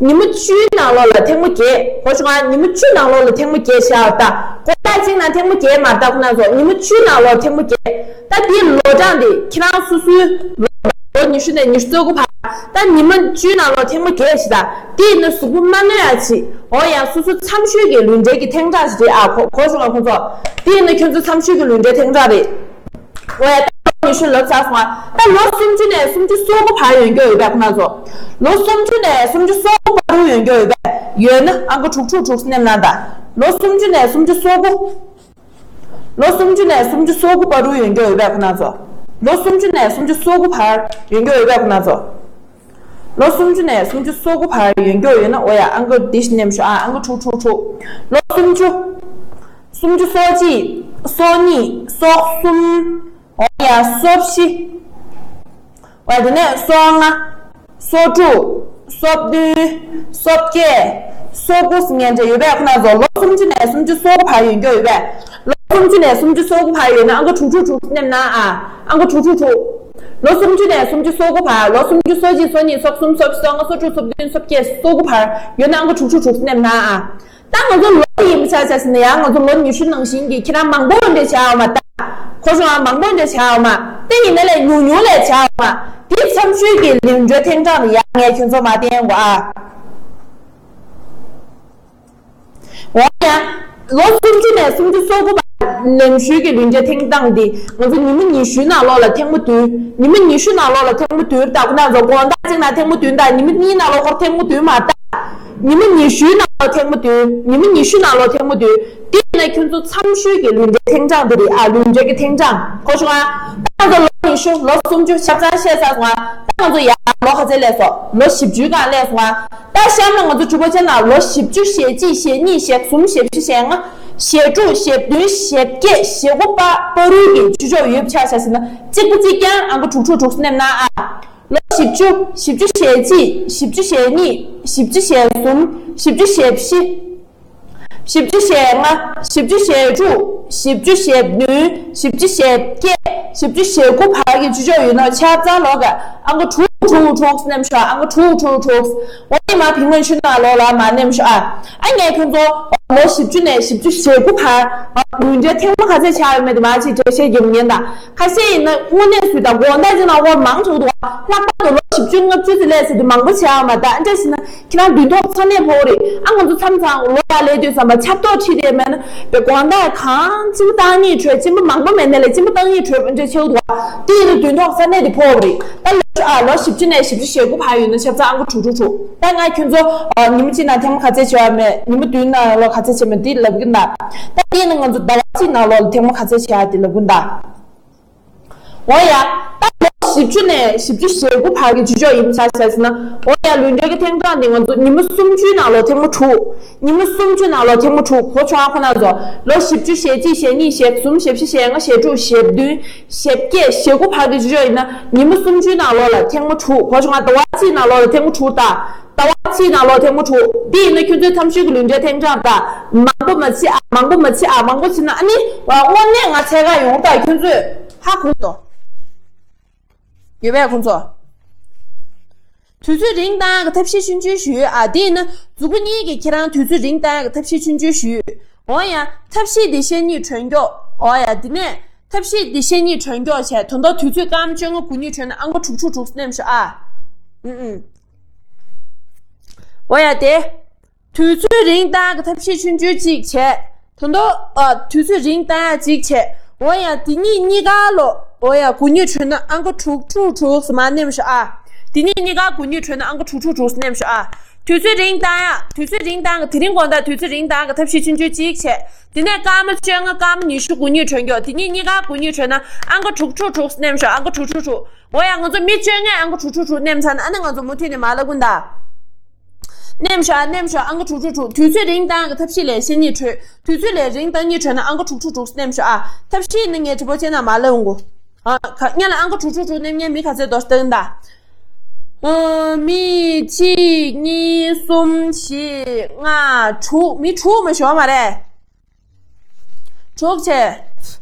ཉི་མ་བཅུའི་ནང་ལོགས་ལ་ཐེངས་མ་བརྒྱད། གོ་བྱུང་ང་། ཉི་མ་བཅུ་ནང་ལོགས་ལ་ཐེངས་མ་བརྒྱད་བྱ་བ་ད། དགོང་དག་གཅིག་ནང་ཐེངས་མ་བརྒྱད་མ་ད་ཁོ་ན་ཚོ། ཉི་མ་བཅུའི་ནང་ལོགས་ཐེངས་མ་བརྒྱད། ད་དེའི་ལོ་གྲངས་དེ་ཁྱེད་རང་སོ་སོའི་ལོ་ཉི་ཤུ་ནས་ཉི་ཤུ་རྩ་དགུ་བར། ད་ཉི་མ་བཅུའི་ནང་ལོགས་ཐེངས་མ་བརྒྱད་བྱེད་ད། དེ་ཡིན་ན་གཟུགས་པོ་མ་གནོད་ཡ་ཆེད། འོ་ཡ། སོ་སོ་མཚམས་ཤོས་ཀྱི་ལུས་འབྲེལ་གྱི་ཐེངས་གྲངས་ཤིག་རེད་ཨ། གོ་གོ་བྱུང་ང་ཁོང་ཚོ། དེ་ཡིན་ན་ཁྱོད་ཚོ་མཚམས་ཤོས་ཀྱི་ལུས་འབྲེལ་ཐེངས་གྲངས་རེད། འོ་ཡ། ད་ལོ་ཉི་ཤུ་ལབ་ཚར་སོང་ང་། ད་ལོ་སུམ་ཅུ་ནས་སུམ་ཅུ་སོ་དགུ་བར་ཡོད་མཁན་ཡོད་པས་ཁོང་ཚོ། ལོ་སུམ་ཅུ་ནས་སུམ་ཅུ་སོ་དགུ་བར་དུ་ཡོད་མཁན་ཡོད་པས། ཡོད་ན་ཨང་ཀི་དྲུག་དྲུག་དྲུག་མནན་གནང་དང་། ལོ་སུམ་ཅུ་ནས་སུམ་ཅུ་སོ་དགུ། ལོ་སུམ་ཅུ་ནས་སུམ་ཅུ་སོ་དགུ་བར་དུ་ཡོད་མཁན་ཡོད་པས་ཁོང་ཚོ། ལོ་སུམ་ཅུ་ནས་སུམ་ཅུ་སོ་དགུ་བར་ཡོད་མཁན་ཡོད་པས་ཁོང་ཚོ། ལོ་སུམ་ཅུ་ནས་སུམ་ཅུ་སོ་དགུ་བར་ཡོད་མཁན་ཡོད་ན། འོ་ཡ། ཨང་ཀི་འདི་ཞིག་མནན་ཤོག་ཨ། ཨང་ཀི་དྲུག་དྲུག་དྲུག། ལོ་སུམ་ཅུ། སུམ་ཅུ་སོ་གཅིག། སོ་གཉིས། སོ་གསུམ། འོ་ཡ། སོ་བཞི། འོ་ཡ། དེ་ནས་སོ་ལྔ། སོ་དྲུག། སོ་བདུན། སོ་བརྒྱད། སོ་དགུ་ཟེར་མཁན་འདྲ་ཡོད་པས་ཁོང་ཚོ། ལོ་སུམ་ཅུ་ནས་སུམ་ཅུ་སོ་དགུ་བར་ཡོད་མཁན་ཡོད་པས། ལོ་སུམ་ཅུ་ནས་སུམ་ཅུ་སོ་དགུ་བར་ཡོད་ན་ཨང་ཀི་དྲུག་དྲུག་དྲུག་མནན་གནང་ཨ། ཨང་ཀི་དྲུག་དྲུག་དྲུག། ལོ་སུམ་ཅུ་ནས་སུམ་ཅུ་སོ་དགུ་བར། ལོ་སུམ་ཅུ་སོ་གཅིག། སོ་གཉིས། སོ་གསུམ། སོ་བཞི། སོ་ལྔ། སོ་དྲུག། སོ་བདུན། སོ་བརྒྱད། སོ་དགུ་བར་ཡོད་ན་ཨང་ཀི་དྲུག་དྲུག་དྲུག་མནན་གནང་ཨ། ད་ང་ཚོ་ལོ་ཡིན་པ་ཆ་ཆ་ཟིན་ན་ཡང་ང་ཚོ་ལོ་ཉི་ཤུ་ནང་བཞིན་གྱི་ཁྱེད་རང་མང་པོ་འདྲ་བྱ་འོ་མ། ད་གོ་བྱུང་ང་། མང་པོ་འདྲ་བྱ་འོ་མ། དེ་ཡིན་ན་ལས་ཉུང་ཉུང་ལས་བྱ་འོ་མ། དེ་མཚམས་ཤོས་ཀྱི་ལུས་འབྲེལ་ཐེངས་གྲངས་ལ་ཡང་ངས་ཁྱོད་ཚོ་མ་བསྟན་གོ་ཨ། འོ་ཡ། ལོ་སུམ་ཅུ་ནས་སུམ་ཅུ་སོ་དགུ་བར་ལེན་ཤུལ་གྱི་ལུས་འབྲེལ་ཐེངས་གྲངས་འདི་ང་ཚོ་ཉི་མ་ཉི་ཤུའི་ནང་ལོགས་ལ་ཐེངས་མ་བདུན། ཉི་མ་ཉི་ཤུའི་ནང་ལོགས་ལ་ཐེངས་མ་བདུན་ད་ཁོ་ན་ཚོ། དགོང་དག་གཅིག་ནང་ཐེངས་མ་བདུན་ད། ཉི་མ་གཉིས་ནང་ལོགས་ཁོར་ཐེངས་མ་བདུན་མ་ད། ཉི་མ་ཉི་ཤུའི་ནང་ལོགས་ཐེངས་མ་བདུན། ཉི་མ་ཉི་ཤུའི་ནང་ལོགས་ཐེངས་མ་བདུན། དེ་ཡིན་ན་ཁྱོད་ཚོ་མཚམས་ཤུལ་གྱི་ལུས་འབྲེལ་ཐེངས་གྲངས་འདི་རེད་ཨ། ལུས་འབྲེལ་གྱི་ཐེངས་གྲངས་གོ་བྱུང་ང་། ད་ང་ཚོ་ལོ་ཉི་ཤུ། ལོ་སུམ་ཅུ་ཆ་ཚང་བཤད་ཚར་སོང་ང་། ད་ང་ཚོ་ཡར་ལོ་ག་ཚོད་སླེབས་སོང་། ལོ་བཞི་བཅུའི་སྒང་སླེབས་སོང་ང་། ད་གཤམ་ལ་ང་ཚོ་གྲུབ་པ་ཅན་ལ་ལོ་བཞི་བཅུ། ཞེ་གཅིག་ཞེ་གཉིས། ཞེ་གསུམ། ཞེ་བཞི། ཞེ་ལྔ། ཞེ་དྲུག་ཞེ་བདུན། ཞེ་བརྒྱད། ཞེ་དགུ་བར་བར་དུ་གི་ཆུ་ཆོག་ཡོད་ཆ་ཆ་ཟིན་ན་གཅིག་པ་གཅིག་རྐྱང་ཨང་ཀི་དྲུག་དྲུག་དྲུག་མནན་གནང་ཨ། ལོ་བཞི་བཅུ། བཞི་བཅུ་ཞེ་གཅིག་བཞི་བཅུ་ཞེ་གཉིས། བཞི་བཅུ་ཞེ་གསུམ། བཞི་བཅུ་ཞེ་བཞི། བཞི་བཅུ་ཞེ་ལྔ། བཞི་བཅུ་ཞེ་དྲུག་བཞི་བཅུ་ཞེ་བདུན། བཞི་བཅུ་ཞེ་བརྒྱད། བཞི་བཅུ་ཞེ་དགུ་བར་གྱི་ཆུ་ཆོག་ཡོད་ན་ཆ་ཚང་ལོག་ག་ཨང་ཀི་དྲུག་དྲུག་དྲུག་མནན་ཤོག་ཨང་ཀི་དྲུག་དྲུག་དྲུག་འོ་དེ་མ་བི་མ་ཆུ་ནང་ལོགས་ལ་མ་མནན་ཤོག་ཨ། ཨ་ངས་ཁྱོད་ཚོ་ལོ་བཞི་བཅུ་ནས་བཞི་བཅུ་ཞེ་དགུ་བར་ལུས་འབྲེལ་ཐེངས་མ་ག་ཚོད་བྱས་ཡོད་མེད་དེ་མ་ཅིག་འགྲེལ་བཤད་རྒྱབ་ཉན་དང་། ཁ་ཤས་ཡིན་ན་དངོས་གནས་སུ་དང་དགོང་དག་ཅིག་ན་ཧོར་མང་དྲགས་འདུག་ལྷག་པར་དུ་ལོ་བཞི་བཅུ་ལྔ་བཅུ་ཙམ་སླེབས་ཟེར་དུས་མང་པོ་བྱས་ཡོད་མ་རེད། ཨ་འདྲ་ཞིག་ན་ཁྱེད་རང་དུས་ཐོག་ཚ་ནད་ཕོག་རེད། ཨ་ང་ཚོ་མཚམས་མཚམས་ལོ་ཡར་སླེབས་དུས་ཙམ་པ་ཆབ་ཏོག་ཁྲིད་དེ་མེད་ན་པའི་དགོང་དག་གང་གཅིན་པ་བཏང་ཉིད་བྲོས། གཅིན་པ་མང་པོ་མེད་ན་ལས་གཅིན་པ་བཏང་ཉིད་བྲོས་འདྲ་ཆེ་བོ་འདུག་དེ་ཡིན་ན་དུས་ཐོག་ཚ་ནད་དེ་ཕོག་རེད། ད་ལོ་ཨ་ལོ་བཞི་བཅུ་ནས་བཞི་བཅུ་ཞེ་དགུ་བར་ཡོད་ན་ཆབ་ཚང་ཨང་ཀི་དྲུག་དྲུག་དྲུག་ད་ང་ཁྱོད་ཚོ་ཉི་མ་གཅིག་ནང་ཐེངས་མ་ག་ཚོད་བྱས་ཡོད་མེད། ཉི་མ་བདུན་ནང་ལོ་ག་ཚོད་བྱས་མེད་དེ་ལབ་གི་འདུག་ད་དེ་ཡིན་ན་ང་ཚོ་ཟླ་བ་གཅིག་ནང་ལོ་ལ་ཐེངས་མ་ག་ཚོད་བྱས་ཡོད་དེ་ལབ་གི་འདུག་འོ་ཡ། ད་ལོ་བཞི་བཅུ་ནས་བཞི་བཅུ་ཞེ་དགུ་བར་གྱི་ཆུ་ཆོག་ཡིན་ཆ་བྱས་ཟིན་ན། འོ་ཡ། ལུས་འབྲེལ་གྱི་ཐེངས་གྲངས་འདི་ང་ཚོ་ཉི་མ་སུམ་ཅུའི་ནང་ལོ་ཐེངས་མ་དྲུག་ཉི་མ་སུམ་ཅུ་ནང་ལོ་ཐེངས་མ་དྲུག་གོ་ཆོག་ཨ། ཁོ་ན་ཚོ་ལོ་བཞི་བཅུ། ཞེ་གཅིག་ཞེ་གཉིས། ཞེ་གསུམ། ཞེ་བཞི། ཞེ་ལྔ། ཞེ་དྲུག་ཞེ་བདུན། ཞེ་བརྒྱད། ཞེ་དགུ་བར་གྱི་ཆུ་ཆོག་ཡིན་ན་ཉི་མ་སུམ་ཅུའི་ནང་ལོ་ལ་ཐེངས་མ་དྲུག་གོ་ཆོག་ཨ། ཟླ་བ་གཅིག་ནང་ལོ་ལ་ཐེངས་མ་དྲུག་ད། ཟླ་བ་གཅིག་ནང་ལོ་ཐེངས་མ་དྲུག་འདི་ཡིན་ན་ཁྱོད་ཚོའི་མཚམས་ཤུལ་གྱི་ལུས་འབྲེལ་ཐེངས་གྲངས་ད། མང་པོ་མ་བྱེད་ཨ། མང་པོ་མ་བྱེད་ཨ། མང་པོ་བྱེད་ན་ཨ་ནི་དངོས་གནས་ང་ཚད་ཀ་ཡོང་ད་ཁྱོད་ཚོས་ཧ་གོ་དོ། ཡོད་པས་ཁོང་ཚོ། དུས་ཚོད་རིང་བཏང་གི་ཐབས་ཤེས་ཆུང་ཆུང་ཞུས་ཨ། དེ་ཡིན་ན་མཛུབ་གུ་གཉིས་ཀྱིས་ཁྱེད་རང་དུས་ཚོད་རིང་བཏང་གི་ཐབས་ཤེས་ཆུང་ཆུང་ཞུས། འོ་ཡ། ཐབས་ཤེས་འདི་ཤེས་ཉིད་གྲོན་མགྱོགས། འོ་ཡ། དེ་ནས་ཐབས་ཤེས་འདི་ཤེས་ཉིད་གྲོན་མགྱོགས་བྱས་དོན་དག་དུས་ཚོད་སྐར་མ་བཅོ་ལྔ་དགུ་ཉིས་གྲོན་ན་ཨང་ཀི་དྲུག་དྲུག་དྲུག་མནན་ཤོག་ཨ། ཨུ་ཨུ། འོ་ཡ་དེ། དུས་ཚོད་རིང་བཏང་གི་ཐབས་ཤེས་ཆུང་ཆུང་གཅིག་བྱས། དོན་དག་ཨ། དུས་ཚོད་རིང་བཏང་ཡ་གཅིག་བྱས། འོ་ཡ་དེ་གཉིས་གཉིས་ཀ་ལོ། འོ་ཡ་དགུ་ཉིས་གྲོན་ན་ཨང་ཀི་དྲུག་དྲུག་དྲུག་ཟེར་མ་མནན་ཤོག་ཨ། དེ་གཉིས་གཉིས་ཀ་དགུ་ཉིས་གྲོན་ན་ཨང་ཀི་དྲུག་དྲུག་དྲུག་ཟེར་མནན་ཤོག་ཨ། དུས་ཚོད་རིང་བཏང་ཡ། དུས་ཚོད་རིང་བཏང་གི་དེ་རིང་དགོང་དག་དུས་ཚོད་རིང་བཏང་གི་ཐབས་ཤེས་ཆུང་ཆུང་གཅིག་བྱས། དེ་ནས་སྐར་མ་བཅོ་ལྔ་སྐར་མ་ཉི་ཤུ་དགུ་ཉིས་གྲོན་མགྱོགས། དེ་གཉིས་གཉིས་ཀ་དགུ་ཉིས་གྲོན་ན་ཨང་ཀི་དྲུག་དྲུག་དྲུག་ཟེར་མནན་ཤོག་ཨང་ཀི་དྲུག་དྲུག་དྲུག་འོ་ཡ་ང་ཚོ་མི་བཅོ་ལྔས་ཨང་ཀི་དྲུག་དྲུག་དྲུག་མནན་ཚར་ན་ཨ་ནི་ང་ཚོ་མུ་མཐུད་ནས་མ་ལབ་གི་འདུག་མནན་ཤོག་ཨ། མནན་ཤོག་ཨང་ཀི་དྲུག་དྲུག་དྲུག་དུས་ཚོད་རིང་བཏང་གི་ཐབས་ཤེས་ལས་ཤེས་ཉིད་གྲོན། དུས་ཚོད་ལས་རིང་བཏང་ཉིད་གྲོན་ན་ཨང་ཀི་དྲུག་དྲུག་དྲུག་མནན་ཤོག་ཨ། ཐབས་ཤེས་ནི་ངས་དྲི་བ་བྱས་ན་མ་ལབ་འོང་གོ་ཨ། ག་སྔོན་ལ་ཨང་ཀི་དྲུག་དྲུག་དྲུག་མནན་མཁན་མི་ག་ཚོད་འདུག་ལྟ་གི་འདུག་ཨ། མི་གཅིག་གཉིས་གསུམ་བཞི་ལྔ་དྲུག་མི་དྲུག་མ་ཞོག་མ་རེད། དྲུག་བྱས།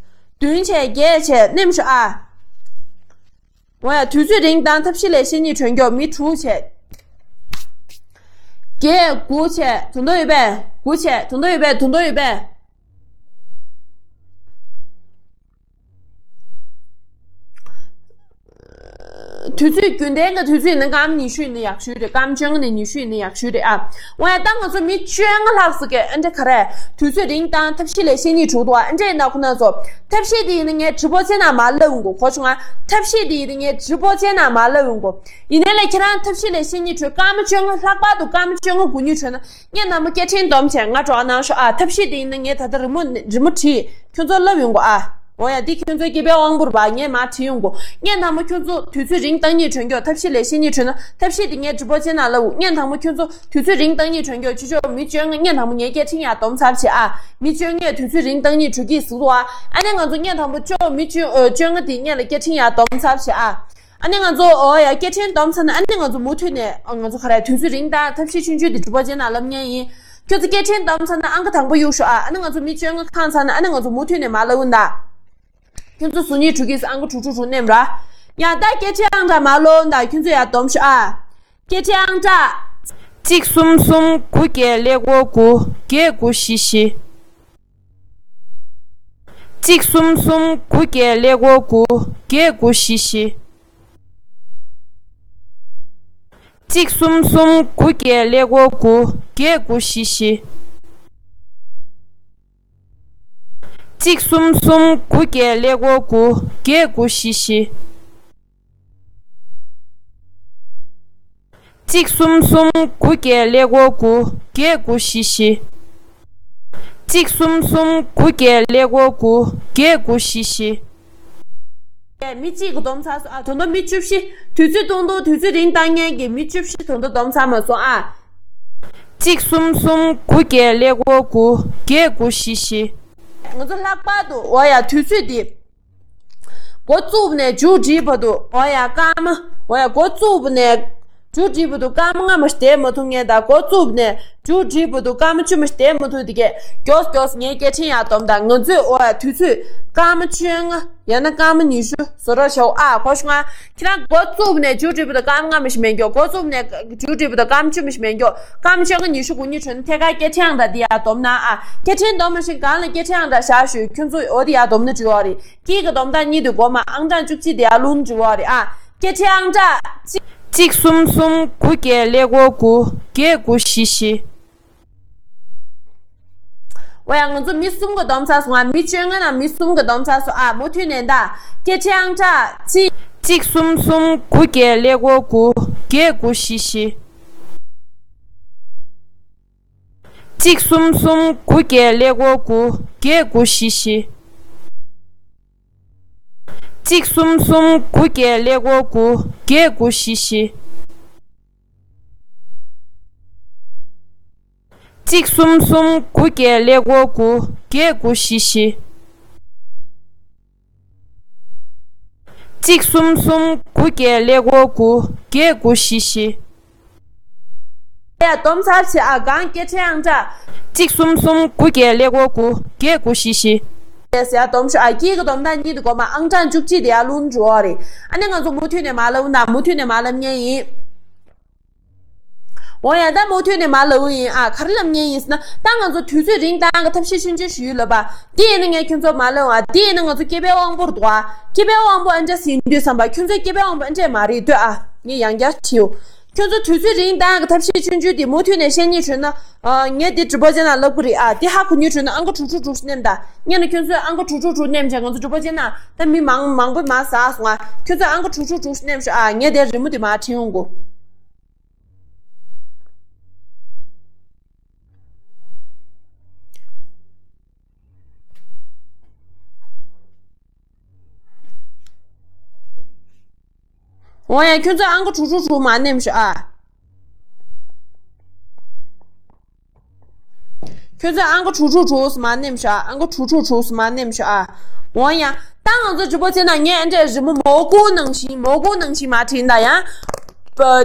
བདུན་བྱས། བརྒྱད་བྱས། མནན་ཤོག་ཨ། འོ་ཡ། དུས་ཚོད་རིང་དང་ཐབས་ཤེས་ལས་བཤད་སྙིང་བྲོ་མགྱོགས། མི་དྲུག་བྱས། བརྒྱད། དགུ་བྱས། དོན་དག་ཡོད་པས། དགུ་བྱས། དོན་དག་ཡོད་པས། དོན་དག་ཡོད་པས། དུས་ཚོད་རྒྱུན་ལྡན་གྱི་དུས་ཚོད་ནི་སྐར་མ་ཉི་ཤུ་ཡིན་ན་ཡག་ཤོས་རེད། སྐར་མ་བཅོ་ལྔ་ནས་ཉི་ཤུ་ཡིན་ན་ཡག་ཤོས་རེད་ཨ། འོ་ཡ། ད་ང་ཚོ་མི་བཅོ་ལྔ་ལྷག་ཙམ་གྱིས་ཨ་འདྲ་ག་རེ། དུས་ཚོད་རིང་དང་ཐབས་ཤེས་ལས་བཤད་སྙིང་བྲོ་འདུག་ཨ། ཨ་འདྲ་ཡིན་ན་ཁོ་ན་ཚོ། ཐབས་ཤེས་དེ་ཡིན་ན་ངས་ཀྲི་པོ་ཅན་ནང་མར་ལབ་ཡོང་གོ། གོ་བྱུང་ང་། ཐབས་ཤེས་དེ་ཡིན་ན་ངས་ཀྲི་པོ་ཅན་ནང་མར་ལབ་ཡོང་གོ། ཡིན་ནའི་ལས་ཁྱེད་རང་ཐབས་ཤེས་ལས་བཤད་སྙིང་བྲོ། སྐར་མ་བཅོ་ལྔ། ལྷག་པར་དུ་སྐར་མ་བཅོ་ལྔ་དགུ་ཉིན་བྲོ་ན། ངས་ནང་མོ་སྐད་འཕྲིན་སྡོམ་བྱས་ང་འགྲོ་གནང་ཤོག་ཨ། ཐབས་ཤེས་དེ་ཡིན་ན་ངས་ད་ལྟ་རི་མོ་རི་མོ་བྲིས། ཁྱོད་ཚོར་ལབ་ཡོང་གོ་ཨ། འོ་ཡ། འདི་ཁྱོད་ཚོའི་སྐྱེས་པའི་དབང་པོར་བ་ངས་མར་བྲིས་ཡོང་གོ། ངས་ནང་མོ་ཁྱོད་ཚོ་དུས་ཚོད་རིང་བཏང་སྙིང་བྲོ་མགྱོགས། ཐབས་ཤེས་ལས་བཤད་སྙིང་བྲོ་ན། ཐབས་ཤེས་དེ་ངས་ཀྲི་པོ་ཅན་ནང་ལབ་འོ། ངས་ནང་མོ་ཁྱོད་ཚོ་དུས་ཚོད་རིང་བཏང་སྙིང་བྲོ་མགྱོགས། ཅི་ཅོ་མི་བཅོ་ལྔ། ངས་ནང་མོ་ངས་སྐད་འཕྲིན་ཡར་སྡོམ་ཚར་བྱས་ཨ། མི་བཅོ་ལྔས་དུས་ཚོད་རིང་བཏང་སྙིང་བྲོ་གི་ཟེར་འདུག་ཨ། ཨ་ནི་ང་ཚོ་ངས་དང་པོ་ཅོ་མི་བཅོ་ཨ། བཅོ་ལྔ་དེ་ངས་ལ་སྐད་འཕྲིན་ཡར་སྡོམ་ཚར་བྱས་ཨ། ཨ་ནི་ང་ཚོ་འོ་ཡ། སྐད་འཕྲིན་སྡོམ་ཚར་ན་ཨ་ནི་ང་ཚོ་མུ་མཐུད་ནས་ཨ། ང་ཚོ་ག་རེ། དུས་ཚོད་རིང་དང་ཐབས་ཤེས་ཆུང་ཆུང་དེ་ཀྲི་པོ་ཅན་ནང་ལབ་མཁན་ཡིན། ཁྱོད་ཚོ་སྐད་འཕྲིན་སྡོམ་ཚར་ན་ཨང་ཀི་དང་པོ་གཡུག་ཤོག་ཨ། ཨ་ནི་ང་ཚོ་མི་བཅོ་ལྔ་ཁེངས་ཚར་ན་ཨ་ནི་ང་ཚོ་མུ་མཐུད་ནས་མར་ལབ་ཡོང་ད། ཁྱོད་ཚོ་གཟུགས་བརྙན་དྲུག་གིས་ཨང་ཀི་དྲུག་དྲུག་དྲུག་མནན་ར། ཡ། ད་སྐད་འཕྲིན་ཨང་གྲངས་མར་ལོག་ད། ཁྱོད་ཚོ་ཡར་སྡོམ་ཤོག་ཨ། སྐད་འཕྲིན་ཨང་གྲངས། གཅིག་གསུམ་གསུམ་དགུ་བརྒྱད་ཀླད་ཀོར་དགུ་བརྒྱད་དགུ་བཞི་བཞི། གཅིག་གསུམ་གསུམ་དགུ་བརྒྱད་ཀླད་ཀོར་དགུ་བརྒྱད་དགུ་བཞི་བཞི། གཅིག་གསུམ་གསུམ་དགུ་བརྒྱད་ཀླད་ཀོར་དགུ་བརྒྱད་དགུ་བཞི་བཞི། གཅིག་གསུམ་གསུམ་དགུ་བརྒྱད་ཀླད་ཀོར་དགུ་བརྒྱད་དགུ་བཞི་བཞི། གཅིག་གསུམ་གསུམ་དགུ་བརྒྱད་ཀླད་ཀོར་དགུ་བརྒྱད་དགུ་བཞི་བཞི། གཅིག་གསུམ་གསུམ་དགུ་བརྒྱད་ཀླད་ཀོར་དགུ་བརྒྱད་དགུ་བཞི་བཞི། མི་གཅིག་གིས་སྡོམ་ཚར་སོང་ཨ། ད་དུང་མི་བཅུ་བཞི། དུས་ཚོད་ཐུང་ཐུང་དུས་ཚོད་རིང་བཏང་མཁན་གྱི་མི་བཅུ་བཞི་ད་དུང་སྡོམ་ཚར་མ་སོང་ཨ། གཅིག་གསུམ་གསུམ་དགུ་བརྒྱད་ཀླད་ཀོར་དགུ་བརྒྱད་དགུ་བཞི་བཞི། ང་ཚོ་ལྷག་པར་དུ་འོ་ཡ། དུས་ཚོད་འདི། འགོ་བཙུགས་ནས་མཇུག་སྒྲིལ་བར་དུ། འོ་ཡ། སྐར་མ། འོ་ཡ། འགོ་བཙུགས་ནས་མཇུག་སྒྲིལ་བར་དུ་སྐར་མ་ལྔ་མ་ཞིག་བསྡད་མ་ཐུབ་མཁན་དང་། འགོ་བཙུགས་ནས་མཇུག་སྒྲིལ་བར་དུ་སྐར་མ་བཅུ་མ་ཞིག་བསྡད་མ་ཐུབ་དེ་གས་མགྱོགས་མགྱོགས་ངས་སྐད་འཕྲིན་ཡར་སྡོམ་དང་། ང་ཚོས་འོ་ཡ། དུས་ཚོད་སྐར་མ་བཅོ་ལྔ་ཡང་ན་སྐར་མ་ཉི་ཤུ་བཟོ་རོགས་བྱའོ་ཨ། གོ་བྱུང་ང་། ཁྱེད་རང་འགོ་བཙུགས་ནས་མཇུག་སྒྲིལ་བར་དུ་སྐར་མ་ལྔ་མ་ཞིག་མེད་མགྱོགས། འགོ་བཙུགས་ནས་མཇུག་སྒྲིལ་བར་དུ་སྐར་མ་བཅུ་མ་ཞིག་མེད་མགྱོགས། སྐར་མ་བཅོ་ལྔ་ཉི་ཤུ་དགུ་ཉིན་གྲོན་ཐད་ཀར་སྐད་འཕྲིན་ཡང་དང་འདི་ཡར་སྡོམ་ན་ཨ། སྐད་འཕྲིན་སྡོམ་མ་ཞིག་སྒང་ལ་སྐད་འཕྲིན་ཡང་དང་བཞག་ཞུས། ཁྱོད་ཚོ་འོ་དེ་ཡར་སྡོམ་ན་འགྲིག་ཡོད་རེད། སྐྱིད་ཀྱི་སྡོམ་སྟངས་གཉིས་དུ་སྒོ་མ་ཨང་གྲངས་བཅུ་གཅིག་དེ་ཡར་ལུང་འགྲོ་བ་རེད་ཨ། སྐད་འཕྲིན་ཨང་གྲངས་གཅིག་གསུམ་གསུམ་དགུ་བརྒྱད་ཀླད་ཀོར་དགུ་བརྒྱད་དགུ་བཞི་བཞི། འོ་ཡ། ང་ཚོ་མི་གསུམ་གྱིས་སྡོམ་ཚར་སོང་ང་། མི་བཅོ་ལྔ་ནང་མི་གསུམ་གྱིས་སྡོམ་ཚར་སོང་ཨ། མུ་མཐུད་ནས་ད། སྐད་འཕྲིན་ཨང་གྲངས་གཅིག་གཅིག་གསུམ་གསུམ་དགུ་བརྒྱད་ཀླད་ཀོར་དགུ་བརྒྱད་དགུ་བཞི་བཞི། གཅིག་གསུམ་གསུམ་དགུ་བརྒྱད་ཀླད་ཀོར་དགུ་བརྒྱད་དགུ་བཞི་བཞི། གཅིག་གསུམ་གསུམ་དགུ་བརྒྱད་ཀླད་ཀོར་དགུ་བརྒྱད་དགུ་བཞི་བཞི། གཅིག་གསུམ་གསུམ་དགུ་བརྒྱད་ཀླད་ཀོར་དགུ་བརྒྱད་དགུ་བཞི་བཞི། གཅིག་གསུམ་གསུམ་དགུ་བརྒྱད་ཀླད་ཀོར་དགུ་བརྒྱད་དགུ་བཞི་བཞི། ཡ། སྡོམ་ཚར་བྱས་ཨ། སྒང་སྐད་འཕྲིན་ཨང་གྲངས། གཅིག་གསུམ་གསུམ་དགུ་བརྒྱད་ཀླད་ཀོར་དགུ་བརྒྱད་དགུ་བཞི་བཞི། ཡ། སྡོམ་ཤོག་ཨ། སྐྱིད་ཀྱི་སྡོམ་སྟངས་གཉིས་དུ་སྒོ་མ་ཨང་གྲངས་བཅུ་གཅིག་དེ་ཡར་ལུང་འགྲོ་བ་རེད། ཨ་ནི་ང་ཚོ་མུ་མཐུད་ནས་མར་ལབ་ན་མུ་མཐུད་ནས་མར་ལབ་མཁན་ཡིན། འོ་ཡ། ད་མུ་མཐུད་ནས་མར་ལབ་ཡིན་ཨ། ག་རེ་ལབ་མཁན་ཡིན་ཟེར་ན། ད་ང་ཚོ་དུས་ཚོད་རིང་བཏང་གི་ཐབས་ཤེས་ཆུང་ཆུང་ཞུས་ལབ་པ། འདི་ཡིན་ན་ངས་ཁྱོད་ཚོ་མར་ལབ་ཨ། འདི་ཡིན་ན་ང་ཚོ་སྐྱེས་པའི་དབང་པོར་འདུག་ཨ། སྐྱེས་པའི་དབང་པོ་ཨ་འདྲ་ཟིན་དུས་བསམ་པ། ཁྱོད་ཚོའི་སྐྱེས་པའི་དབང་པོ་ཨ་འདྲས་མ་རེད་ལྟོས་ཨ། ངས་ཡང་བསྐྱར་བྲིས་ཡོད། ཁྱོད་ཚོ་དུས་ཚོད་རིང་བཏང་གི་ཐབས་ཤེས་ཆུང་ཆུང་འདི་མུ་མཐུད་ནས་བཤད་སྙིང་བྲོ་ན། ཨ། ངས་འདི་ཀྲི་པོ་ཅན་ནང་ལབ་གི་རེད་ཨ། འདི་ཧ་གོ་སྙིང་བྲོ་ན་ཨང་ཀི་དྲུག་དྲུག་དྲུག་མནན་ད། མནན་ན་ཁྱོད་ཚོས་ཨང་ཀི་དྲུག་དྲུག་དྲུག་མནན་བྱས། ང་ཚོ་ཀྲི་པོ་ཅན་ནང་ད་མི་མང་མང་པོ་མར་ཟགས་སོང་ཨ། ཁྱོད་ཚོས་ཨང་ཀི་དྲུག་དྲུག་དྲུག་མནན་ཤོག་ཨ། ངས་དེ་རི་མོ་དེ་མར་བྲིས་ཡོང་གོ། འོ་ཡ། ཁྱོད་ཚོས་ཨང་ཀི་དྲུག་དྲུག་དྲུག་མར་མནན་ཤོག་ཨ། ཁྱོད་ཚོས་ཨང་ཀི་དྲུག་དྲུག་དྲུག་མར་མནན་ཤོག་ཨ། ཨང་ཀི་དྲུག་དྲུག་དྲུག་མར་མནན་ཤོག་ཨ། འོ་ཡ། ད་ང་ཚོ་ཀྲི་པོ་ཅན་ནང་ངས་ཨ་འདྲས་རི་མོ་མོ་གུ་ནང་བཞིན་མོ་གུ་ནང་བཞིན་མར་བྲིས་ད་ཡ།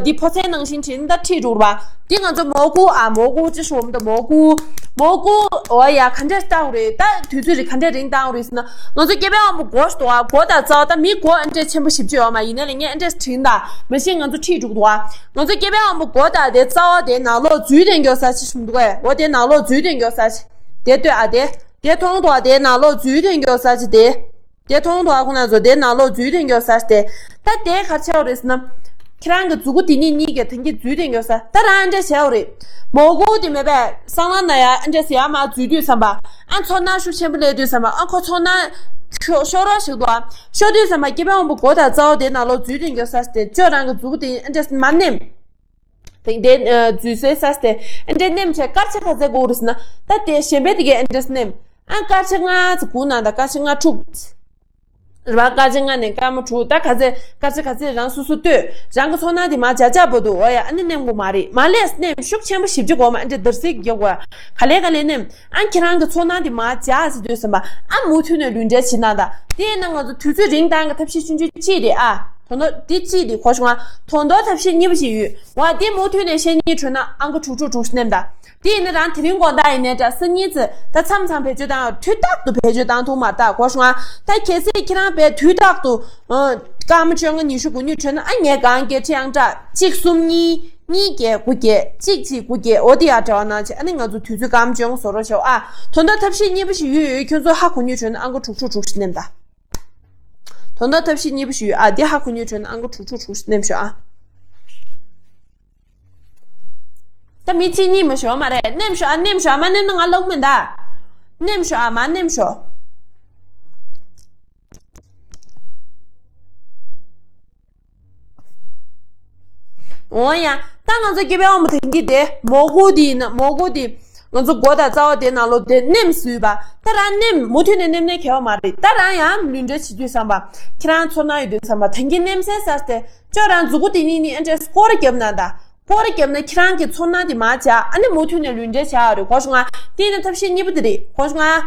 འདི་ཕོ་ཚན་ནང་བཞིན་བྲིས་ན་ད་ཁྲིད་འགྲོ་ར་བ། འདི་ང་ཚོ་མོ་ཀུ་ཨ་མོ་ཀུ་ཅི་ཞུ་འོམ་ད་མོ་ཀུ། མོ་ཀུ་འོ་ཡ་ག་འདྲས་བཏང་རེད། ད་དུས་ཚོད་རེ་ག་འདྲས་རིང་བཏང་རེད་ཟེར་ན། ང་ཚོ་སྐྱེ་བའི་དབང་པོ་མགོ་ཞིག་འདུག་ཨ། མགོ་དང་རྩ་བ། ད་མི་མགོ་ཨ་འདྲས་ཆེན་པོ་ཞིབ་ཅིག་ཡོད་མ་ཡིན་ན་ལས་ངས་ཨ་འདྲས་བྲིས་ད་མ་གཞི་ང་ཚོ་ཁྲིད་འགྲོ་འདུག་ཨ། ང་ཚོ་སྐྱེ་བའི་དབང་པོ་མགོ་དང་དེ་རྩ་བ་དེ་ནང་ལོགས་འཛུལ་དེ་མགྱོགས་ས་ཅི་ཞུ་འདུག་ཨེ། འོ་དེ་ནང་ལོགས་འཛུལ་དེ་མགྱོགས་ས་ཅི། དེ་ལྟོས་ཨ། དེ་དེ་མཐོང་འདུག་ཨ། དེ་ནང་ལོགས་འཛུལ་དེ་མགྱོགས་ས་ཅི་དེ། དེ་མཐོང་འདུག་ཨ། ཁོ་ན་ཚོ་དེ་ནང་ལོགས་འཛུལ་དེ་མགྱོགས་ས་ཅི་དེ། ད་དེ་ག་རེ་བྱས་པ་རེད་ཟེར་ན། ཁྱེད་རང་གི་མཛུ་གུ་དེ་གཉིས་གཉིས་ཀྱི་ཐང་གི་འཛུལ་དེ་མགྱོགས་ས། ད་རང་ཨ་འདྲས་བྱས་པ་རེད། མོ་ཀུ་དེ་མེད་པས་སྲང་ལམ་ན་ཡ་ཨ་འདྲས་ཡར་མར་འཛུལ་དུས་ཙམ་པ། ཨ་ཚོར་སྣང་ཤུགས་ཆེན་པོ་སླེབས་དུས་ཙམ་པ། ཨ་ཁོ་ཚོར་སྣང་ཤོར་ཤོར་རོགས་ཞིག་འདུག་ཨ། ཤོར་དུས་ཙམ་པ་སྐྱེ་བའི་དབང་པོ་མགོ་དང་རྩ་བ་དེ་ནང་ལོགས་འཛུལ་དེ་མགྱོགས་ས་ཅི་དེ། ཁྱོད་རང་གི་མཛུ་གུ་དེ་ཨ་འདྲས་མར་མནན། དེ་འདྲའི་འཛུལ་སའི་ས་དེ་ཨ་འདྲའི་མནན་བྱས། དཀར་ཆ་ག་ཚད་དགོས་རེད་ཟེར་ན། ད་དེ་གཞན་པའི་དེ་གའི་ཨ་འདྲས་མནན། ཨ་དཀར་ཆ་ལྔ་ཙམ་སྒུག་ན། ད་དཀར་ཆ་ལྔ་དྲུག་རེད་བ། དཀར་ཆ་ལྔ་ནས་སྐར་མ་དྲུག་ད་ག་ཚད་དཀར་ཆ་ག་ཚད་རང་སོ་སོ་ལྟོས། རང་གི་ཚོར་སྣང་དེ་མར་འཇགས་འཇགས་པོ་འདུག་འོ་ཡ། ཨ་ནི་མནན་དགོས་མ་རེད། མར་ལས་མནན། ཤུགས་ཆེན་པོ་ཞེ་པོ་ཅིག་དགོས་མ། ཨ་འདྲས་འདར་སིག་རྒྱག་དགོས། ག་ལེ་ག་ལེ་མནན། ཨ་ཁྱེད་རང་གི་ཚོར་སྣང་དེ་མར་འཇགས་ཟེར་དུས་ཙམ་པ། ཨ་མུ་མཐུད་ནས་ལུས་འབྲེལ་བྱེད་ན། ད་དེ་ཡིན་ན་ང་ཚོ་དུས་ཚོད་རིང་བཏང་གི་ཐབས་ཤེས་ཆུང་ཆུང་གཅིག་རེད་ཨ། དོན་དག་འདི་གཅིག་རེད། གོ་བྱུང་ང་། དོན་དག་ཐབས་ཤེས་གཉིས་པ་ཞིག་ཡོད། འོ་དེ་མུ་མཐུད་ནས་བཤད་སྙིང་བྲོ་ན་ཨང་ཀི་དྲུག་དྲུག་དྲུག་མནན་ད། དེ་ཡིན་ན་རང་དེ་རིང་དགོང་དག་ཡིན་ནའི་འདྲ། སང་ཉིན་ཙམ། ད་མཚམས་མཚམས་བེད་སྤྱོད་བཏང་། དུས་རྟག་ཏུ་བེད་སྤྱོད་བཏང་ཐུབ་མ་ད། གོ་བྱུང་ང་། ད་གལ་སྲིད་ཁྱེད་རང་བས་དུས་རྟག་ཏུ་ཨ་སྐར་མ་བཅོ་ལྔ་ཉི་ཤུ་དགུ་ཉི་ཤུ་བྲོས་ན། ཨ་ངས་གང་གལ་ཆེ་ཡང་འདྲ། གཅིག་གསུམ་གཉིས། གཉིས་བརྒྱད་དགུ་བརྒྱད། གཅིག་གཅིག་དགུ་བརྒྱད། འོ་དེ་ཡར་འབྲེལ་བ་གནང་བྱས། ཨ་ནི་ང་ཚོ་དུས་ཚོད་སྐར་མ་བཅོ་ལྔ་བཟོ་རོགས་བྱའོ་ཨ། དོན་དག་ཐབས་ཤེས་གཉིས་པ་ཞིག་ཡོད་ཡོད། ཁྱོད་ཚོ་ཧ་གོ་ཉི་ཤུ་བྲོས་ན་ཨང་ཀི་དྲུག་དྲུག་དྲུག་ཞིག་མནན་ད། དོན་དག་ཐབས་ཤེས་གཉིས་པ་ཞིག་ཡོད་ཨ། དེ་ཧ་གོ་ཉི་ཤུ་བྲོས་ན་ཨང་ཀི་དྲུག་དྲུག་དྲུག་ཞིག་མནན་ཤོག་ཨ། ད་མི་གཅིག་གཉིས་མ་ཞོག་མ་རེད། མནན་ཤོག་ཨ། མནན་ཤོག་ཨ། མ་མནན་ན་ང་ལབ་མི་ད། མནན་ཤོག་ཨ། མ་མནན་ཤོག་འོ་ཡ། ད་ང་ཚོ་སྐྱེ་བའི་དབང་པོ་ཐང་གི་དེ་མོ་ཀུ་དེ་ཡིན་ན། མོ་ཀུ་དེ་ང་ཚོ་མགོ་དང་རྩ་བ་དེ་ནང་ལོགས་དེ་མནན་ཟེར་བ། ད་རང་མནན། མུ་མཐུད་ནས་མནན་ནས་གལ་བ་མ་རེད། ད་རང་ཡང་ལུས་འབྲེལ་བྱེད་དུས་ཙམ་པ། ཁྱེད་རང་ཚོར་སྣང་ཡོད་དུས་ཙམ་པ། ཐང་གི་མནན་སའི་ས་དེ། ཁྱོད་རང་མཛུ་གུ་དེ་གཉིས་གཉིས་ཨ་འདྲས་སྐོར་ར་བརྒྱབ་ན་ད། སྐོར་ར་བརྒྱབ་ན་ཁྱེད་རང་གི་ཚོར་སྣང་དེ་མར་འཇགས། ཨ་ནི་མུ་མཐུད་ནས་ལུས་འབྲེལ་བྱ་ཡ་རེད། གོ་བྱུང་ང་། དེ་ཡིན་ན་ཐབས་ཤེས་གཉིས་པ་དེ་རེད། གོ་བྱུང་ང་།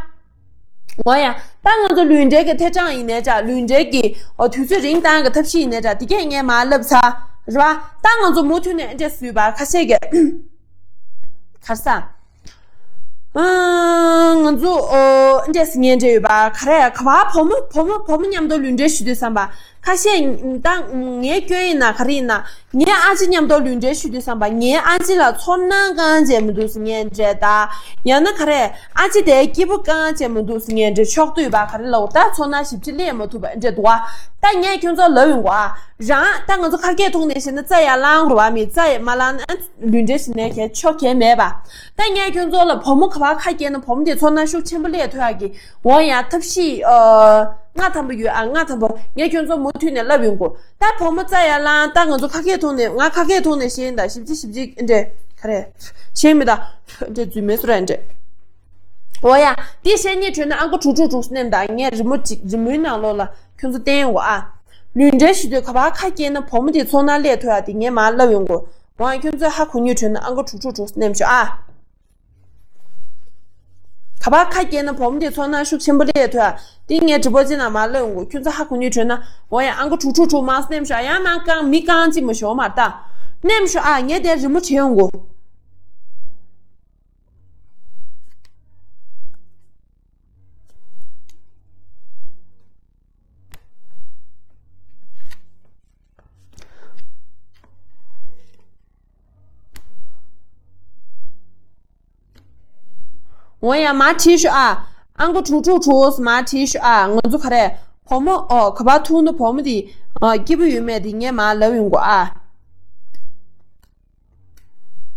འོ་ཡ། ད་ང་ཚོ་ལུས་འབྲེལ་གྱི་ཐེ་ཚོམ་ཡིན་ནའི་འདྲ། ལུས་འབྲེལ་གྱི་འོ་དུས་ཚོད་རིང་བཏང་གི་ཐབས་ཤེས་ཡིན་ནའི་འདྲ། དེ་གས་ངས་མར་ལབ་ཚར་རེད་བ། ད་ང་ཚོ་མུ་མཐུད་ནས་ཨ་འདྲས་ཟེར་བ། ཁ་ཤས་ཀྱིས་ག་རེ་ཟེར། ཨ། ང་ཚོ་ཨོ་ཨ་འདྲས་ཟེར་མཁན་འདྲ་ཡོད་པ། ག་རེ། ག་བ་བུ་མོ་བུ་མོ་བུ་མོ་མཉམ་དུ་ལུས་འབྲེལ་ཞུ་དུས་ཙམ་པ། ཁ་ཤས་ད་ངའི་སྐྱོན་ཡིན་ན་ག་རེ་ཡིན་ན། ངའི་ཨ་ཅེ་མཉམ་དུ་ལུས་འབྲེལ་ཞུ་དུས་ཙམ་པ། ངའི་ཨ་ཅེ་ལ་ཚོར་སྣང་གང་བྱས་མི་འདུག་ཟེར་མཁན་འདྲ་ད། ཡང་ན་ག་རེ། ཨ་ཅེ་དེ་སྐྱིད་པོ་གང་བྱས་མི་འདུག་ཟེར་མཁན་འདྲ། ཕྱོགས་བསྡུས་པ་ག་རེ་ལབ། ད་ཚོར་སྣང་ཞིབ་ཅིག་སླེབས་མ་ཐུབ་པ་འདྲ་འདུག་བ། ད་ངས་ཁྱོད་ཚོར་ལབ་ཡོང་གོ་ཨ། རང་ད་ང་ཚོ་ཁ་སྐད་ཐོག་ནས་བཤད་ན་རྩ་ཡར་ལངས་རོགས་བ། མི་རྩ་ཡར་མ་ལངས་ན་ལུས་འབྲེལ་ཞུ་ནས་གལ་ཆོ་གལ་མེད་པ། ད་ངས་ཁྱོད་ཚོ་ལ་བུ་མོ་ག་བ་ཁ་སྐྱེས་ན་བུ་མོ་དེ་ཚོར་སྣང་ཤུགས་ཆེན་པོ་སླེབས་ཐུབ་ཡག་གི་འོ་ཡ་ཐབས་ཤེས་ཨ་ལྔ་ཐམ་པ་ཡོད་ཨ། ལྔ་ཐམ་པ་ངས་ཁྱོད་ཚོ་མུ་མཐུད་ནས་ལབ་ཡོང་གོ། ད་བུ་མོ་རྩ་ཡར་ལངས། ད་ང་ཚོ་ཁ་སྐད་ཐོག་ནས། ང་ཁ་སྐད་ཐོག་ནས་བཤད་ཡིན་ད། ཞིབ་ཅིག་ཞིབ་ཅིག་འདྲ་ག་རེ་བཤད་མི་ད། འདྲ་རྫུན་མའི་བཟོ་འདྲ་འདྲ། འོ་ཡ། དེ་བཤད་སྙིང་བྲོ་ན་ཨང་ཀི་དྲུག་དྲུག་དྲུག་མནན་ད། ངས་རི་མོ་ཅིག་རི་མོའི་ནང་ལོགས་ལ་ཁྱོད་ཚོ་བསྟན་ཡོང་གོ་ཨ། ལུས་འབྲེལ་ཞུ་དུས་ག་བ་ཁ་སྐྱེས་ན་བུ་མོ་དེ་ཚོར་སྣང་སླེབས་ཐུབ་ཡག་དེ་ངས་མར་ལབ་ཡོང་གོ། འོ་ཡ། ཁྱོད་ཚོས་ཧ་གོ་སྙིང་བྲོ་ན་ཨང་ཀི་དྲུག་དྲུག་དྲུག་མནན་ཤོག་ཨ། ག་བ་ཁ་སྐྱེས་ན་བུ་མོ་དེ་ཚོར་སྣང་ཤུགས་ཆེན་པོ་སླེབས་ཐུབ་ཡག་དེ་ངས་འདྲི་པོ་ཅིག་ནང་མར་ལབ་ཡོང་གོ། ཁྱོད་ཚོ་ཧ་གོ་སྙིང་བྲོ་ན། འོ་ཡ། ཨང་ཀི་དྲུག་དྲུག་དྲུག་མར་མནན་ཤོག་ཨ། ཡང་མར་རྐང་མི་རྐང་གཅིག་མ་ཞོག་མར་ད། མནན་ཤོག་ཨ། ངས་དེ་རི་མོ་བྱེད་ཡོང་གོ། འོ་ཡ། མར་བྲིས་ཤོག་ཨ། ཨང་ཀི་དྲུག་དྲུག་དྲུག་མར་བྲིས་ཤོག་ཨ། ང་ཚོ་ག་རེ། བུ་མོ་ཨོ་ག་བ་ཐུག་ན་བུ་མོ་དེ་ཨ་སྐྱིད་པོ་ཡོད་མེད་དེ་ངས་མར་ལབ་ཡོང་གོ་ཨ།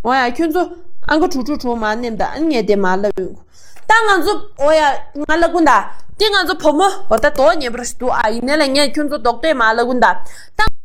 འོ་ཡ། ཁྱོད་ཚོ་ཨང་ཀི་དྲུག་དྲུག་དྲུག་མར་མནན་ད། ཨ་ནི་ངས་དེ་མར་ལབ་ཡོང་གོ། ད་ང་ཚོ་འོ་ཡ་ང་ལབ་གོ་ད། དེ་ང་ཚོ་བུ་མོ་འོ་ད་མདོག་ཉེས་པོ་ར་ཞིག་འདུག་ཨ། ཡིན་ནའི་ལས་ངས་ཁྱོད་ཚོ་རྡོག་རྡོག་མར་ལབ་གོ་ད། ད་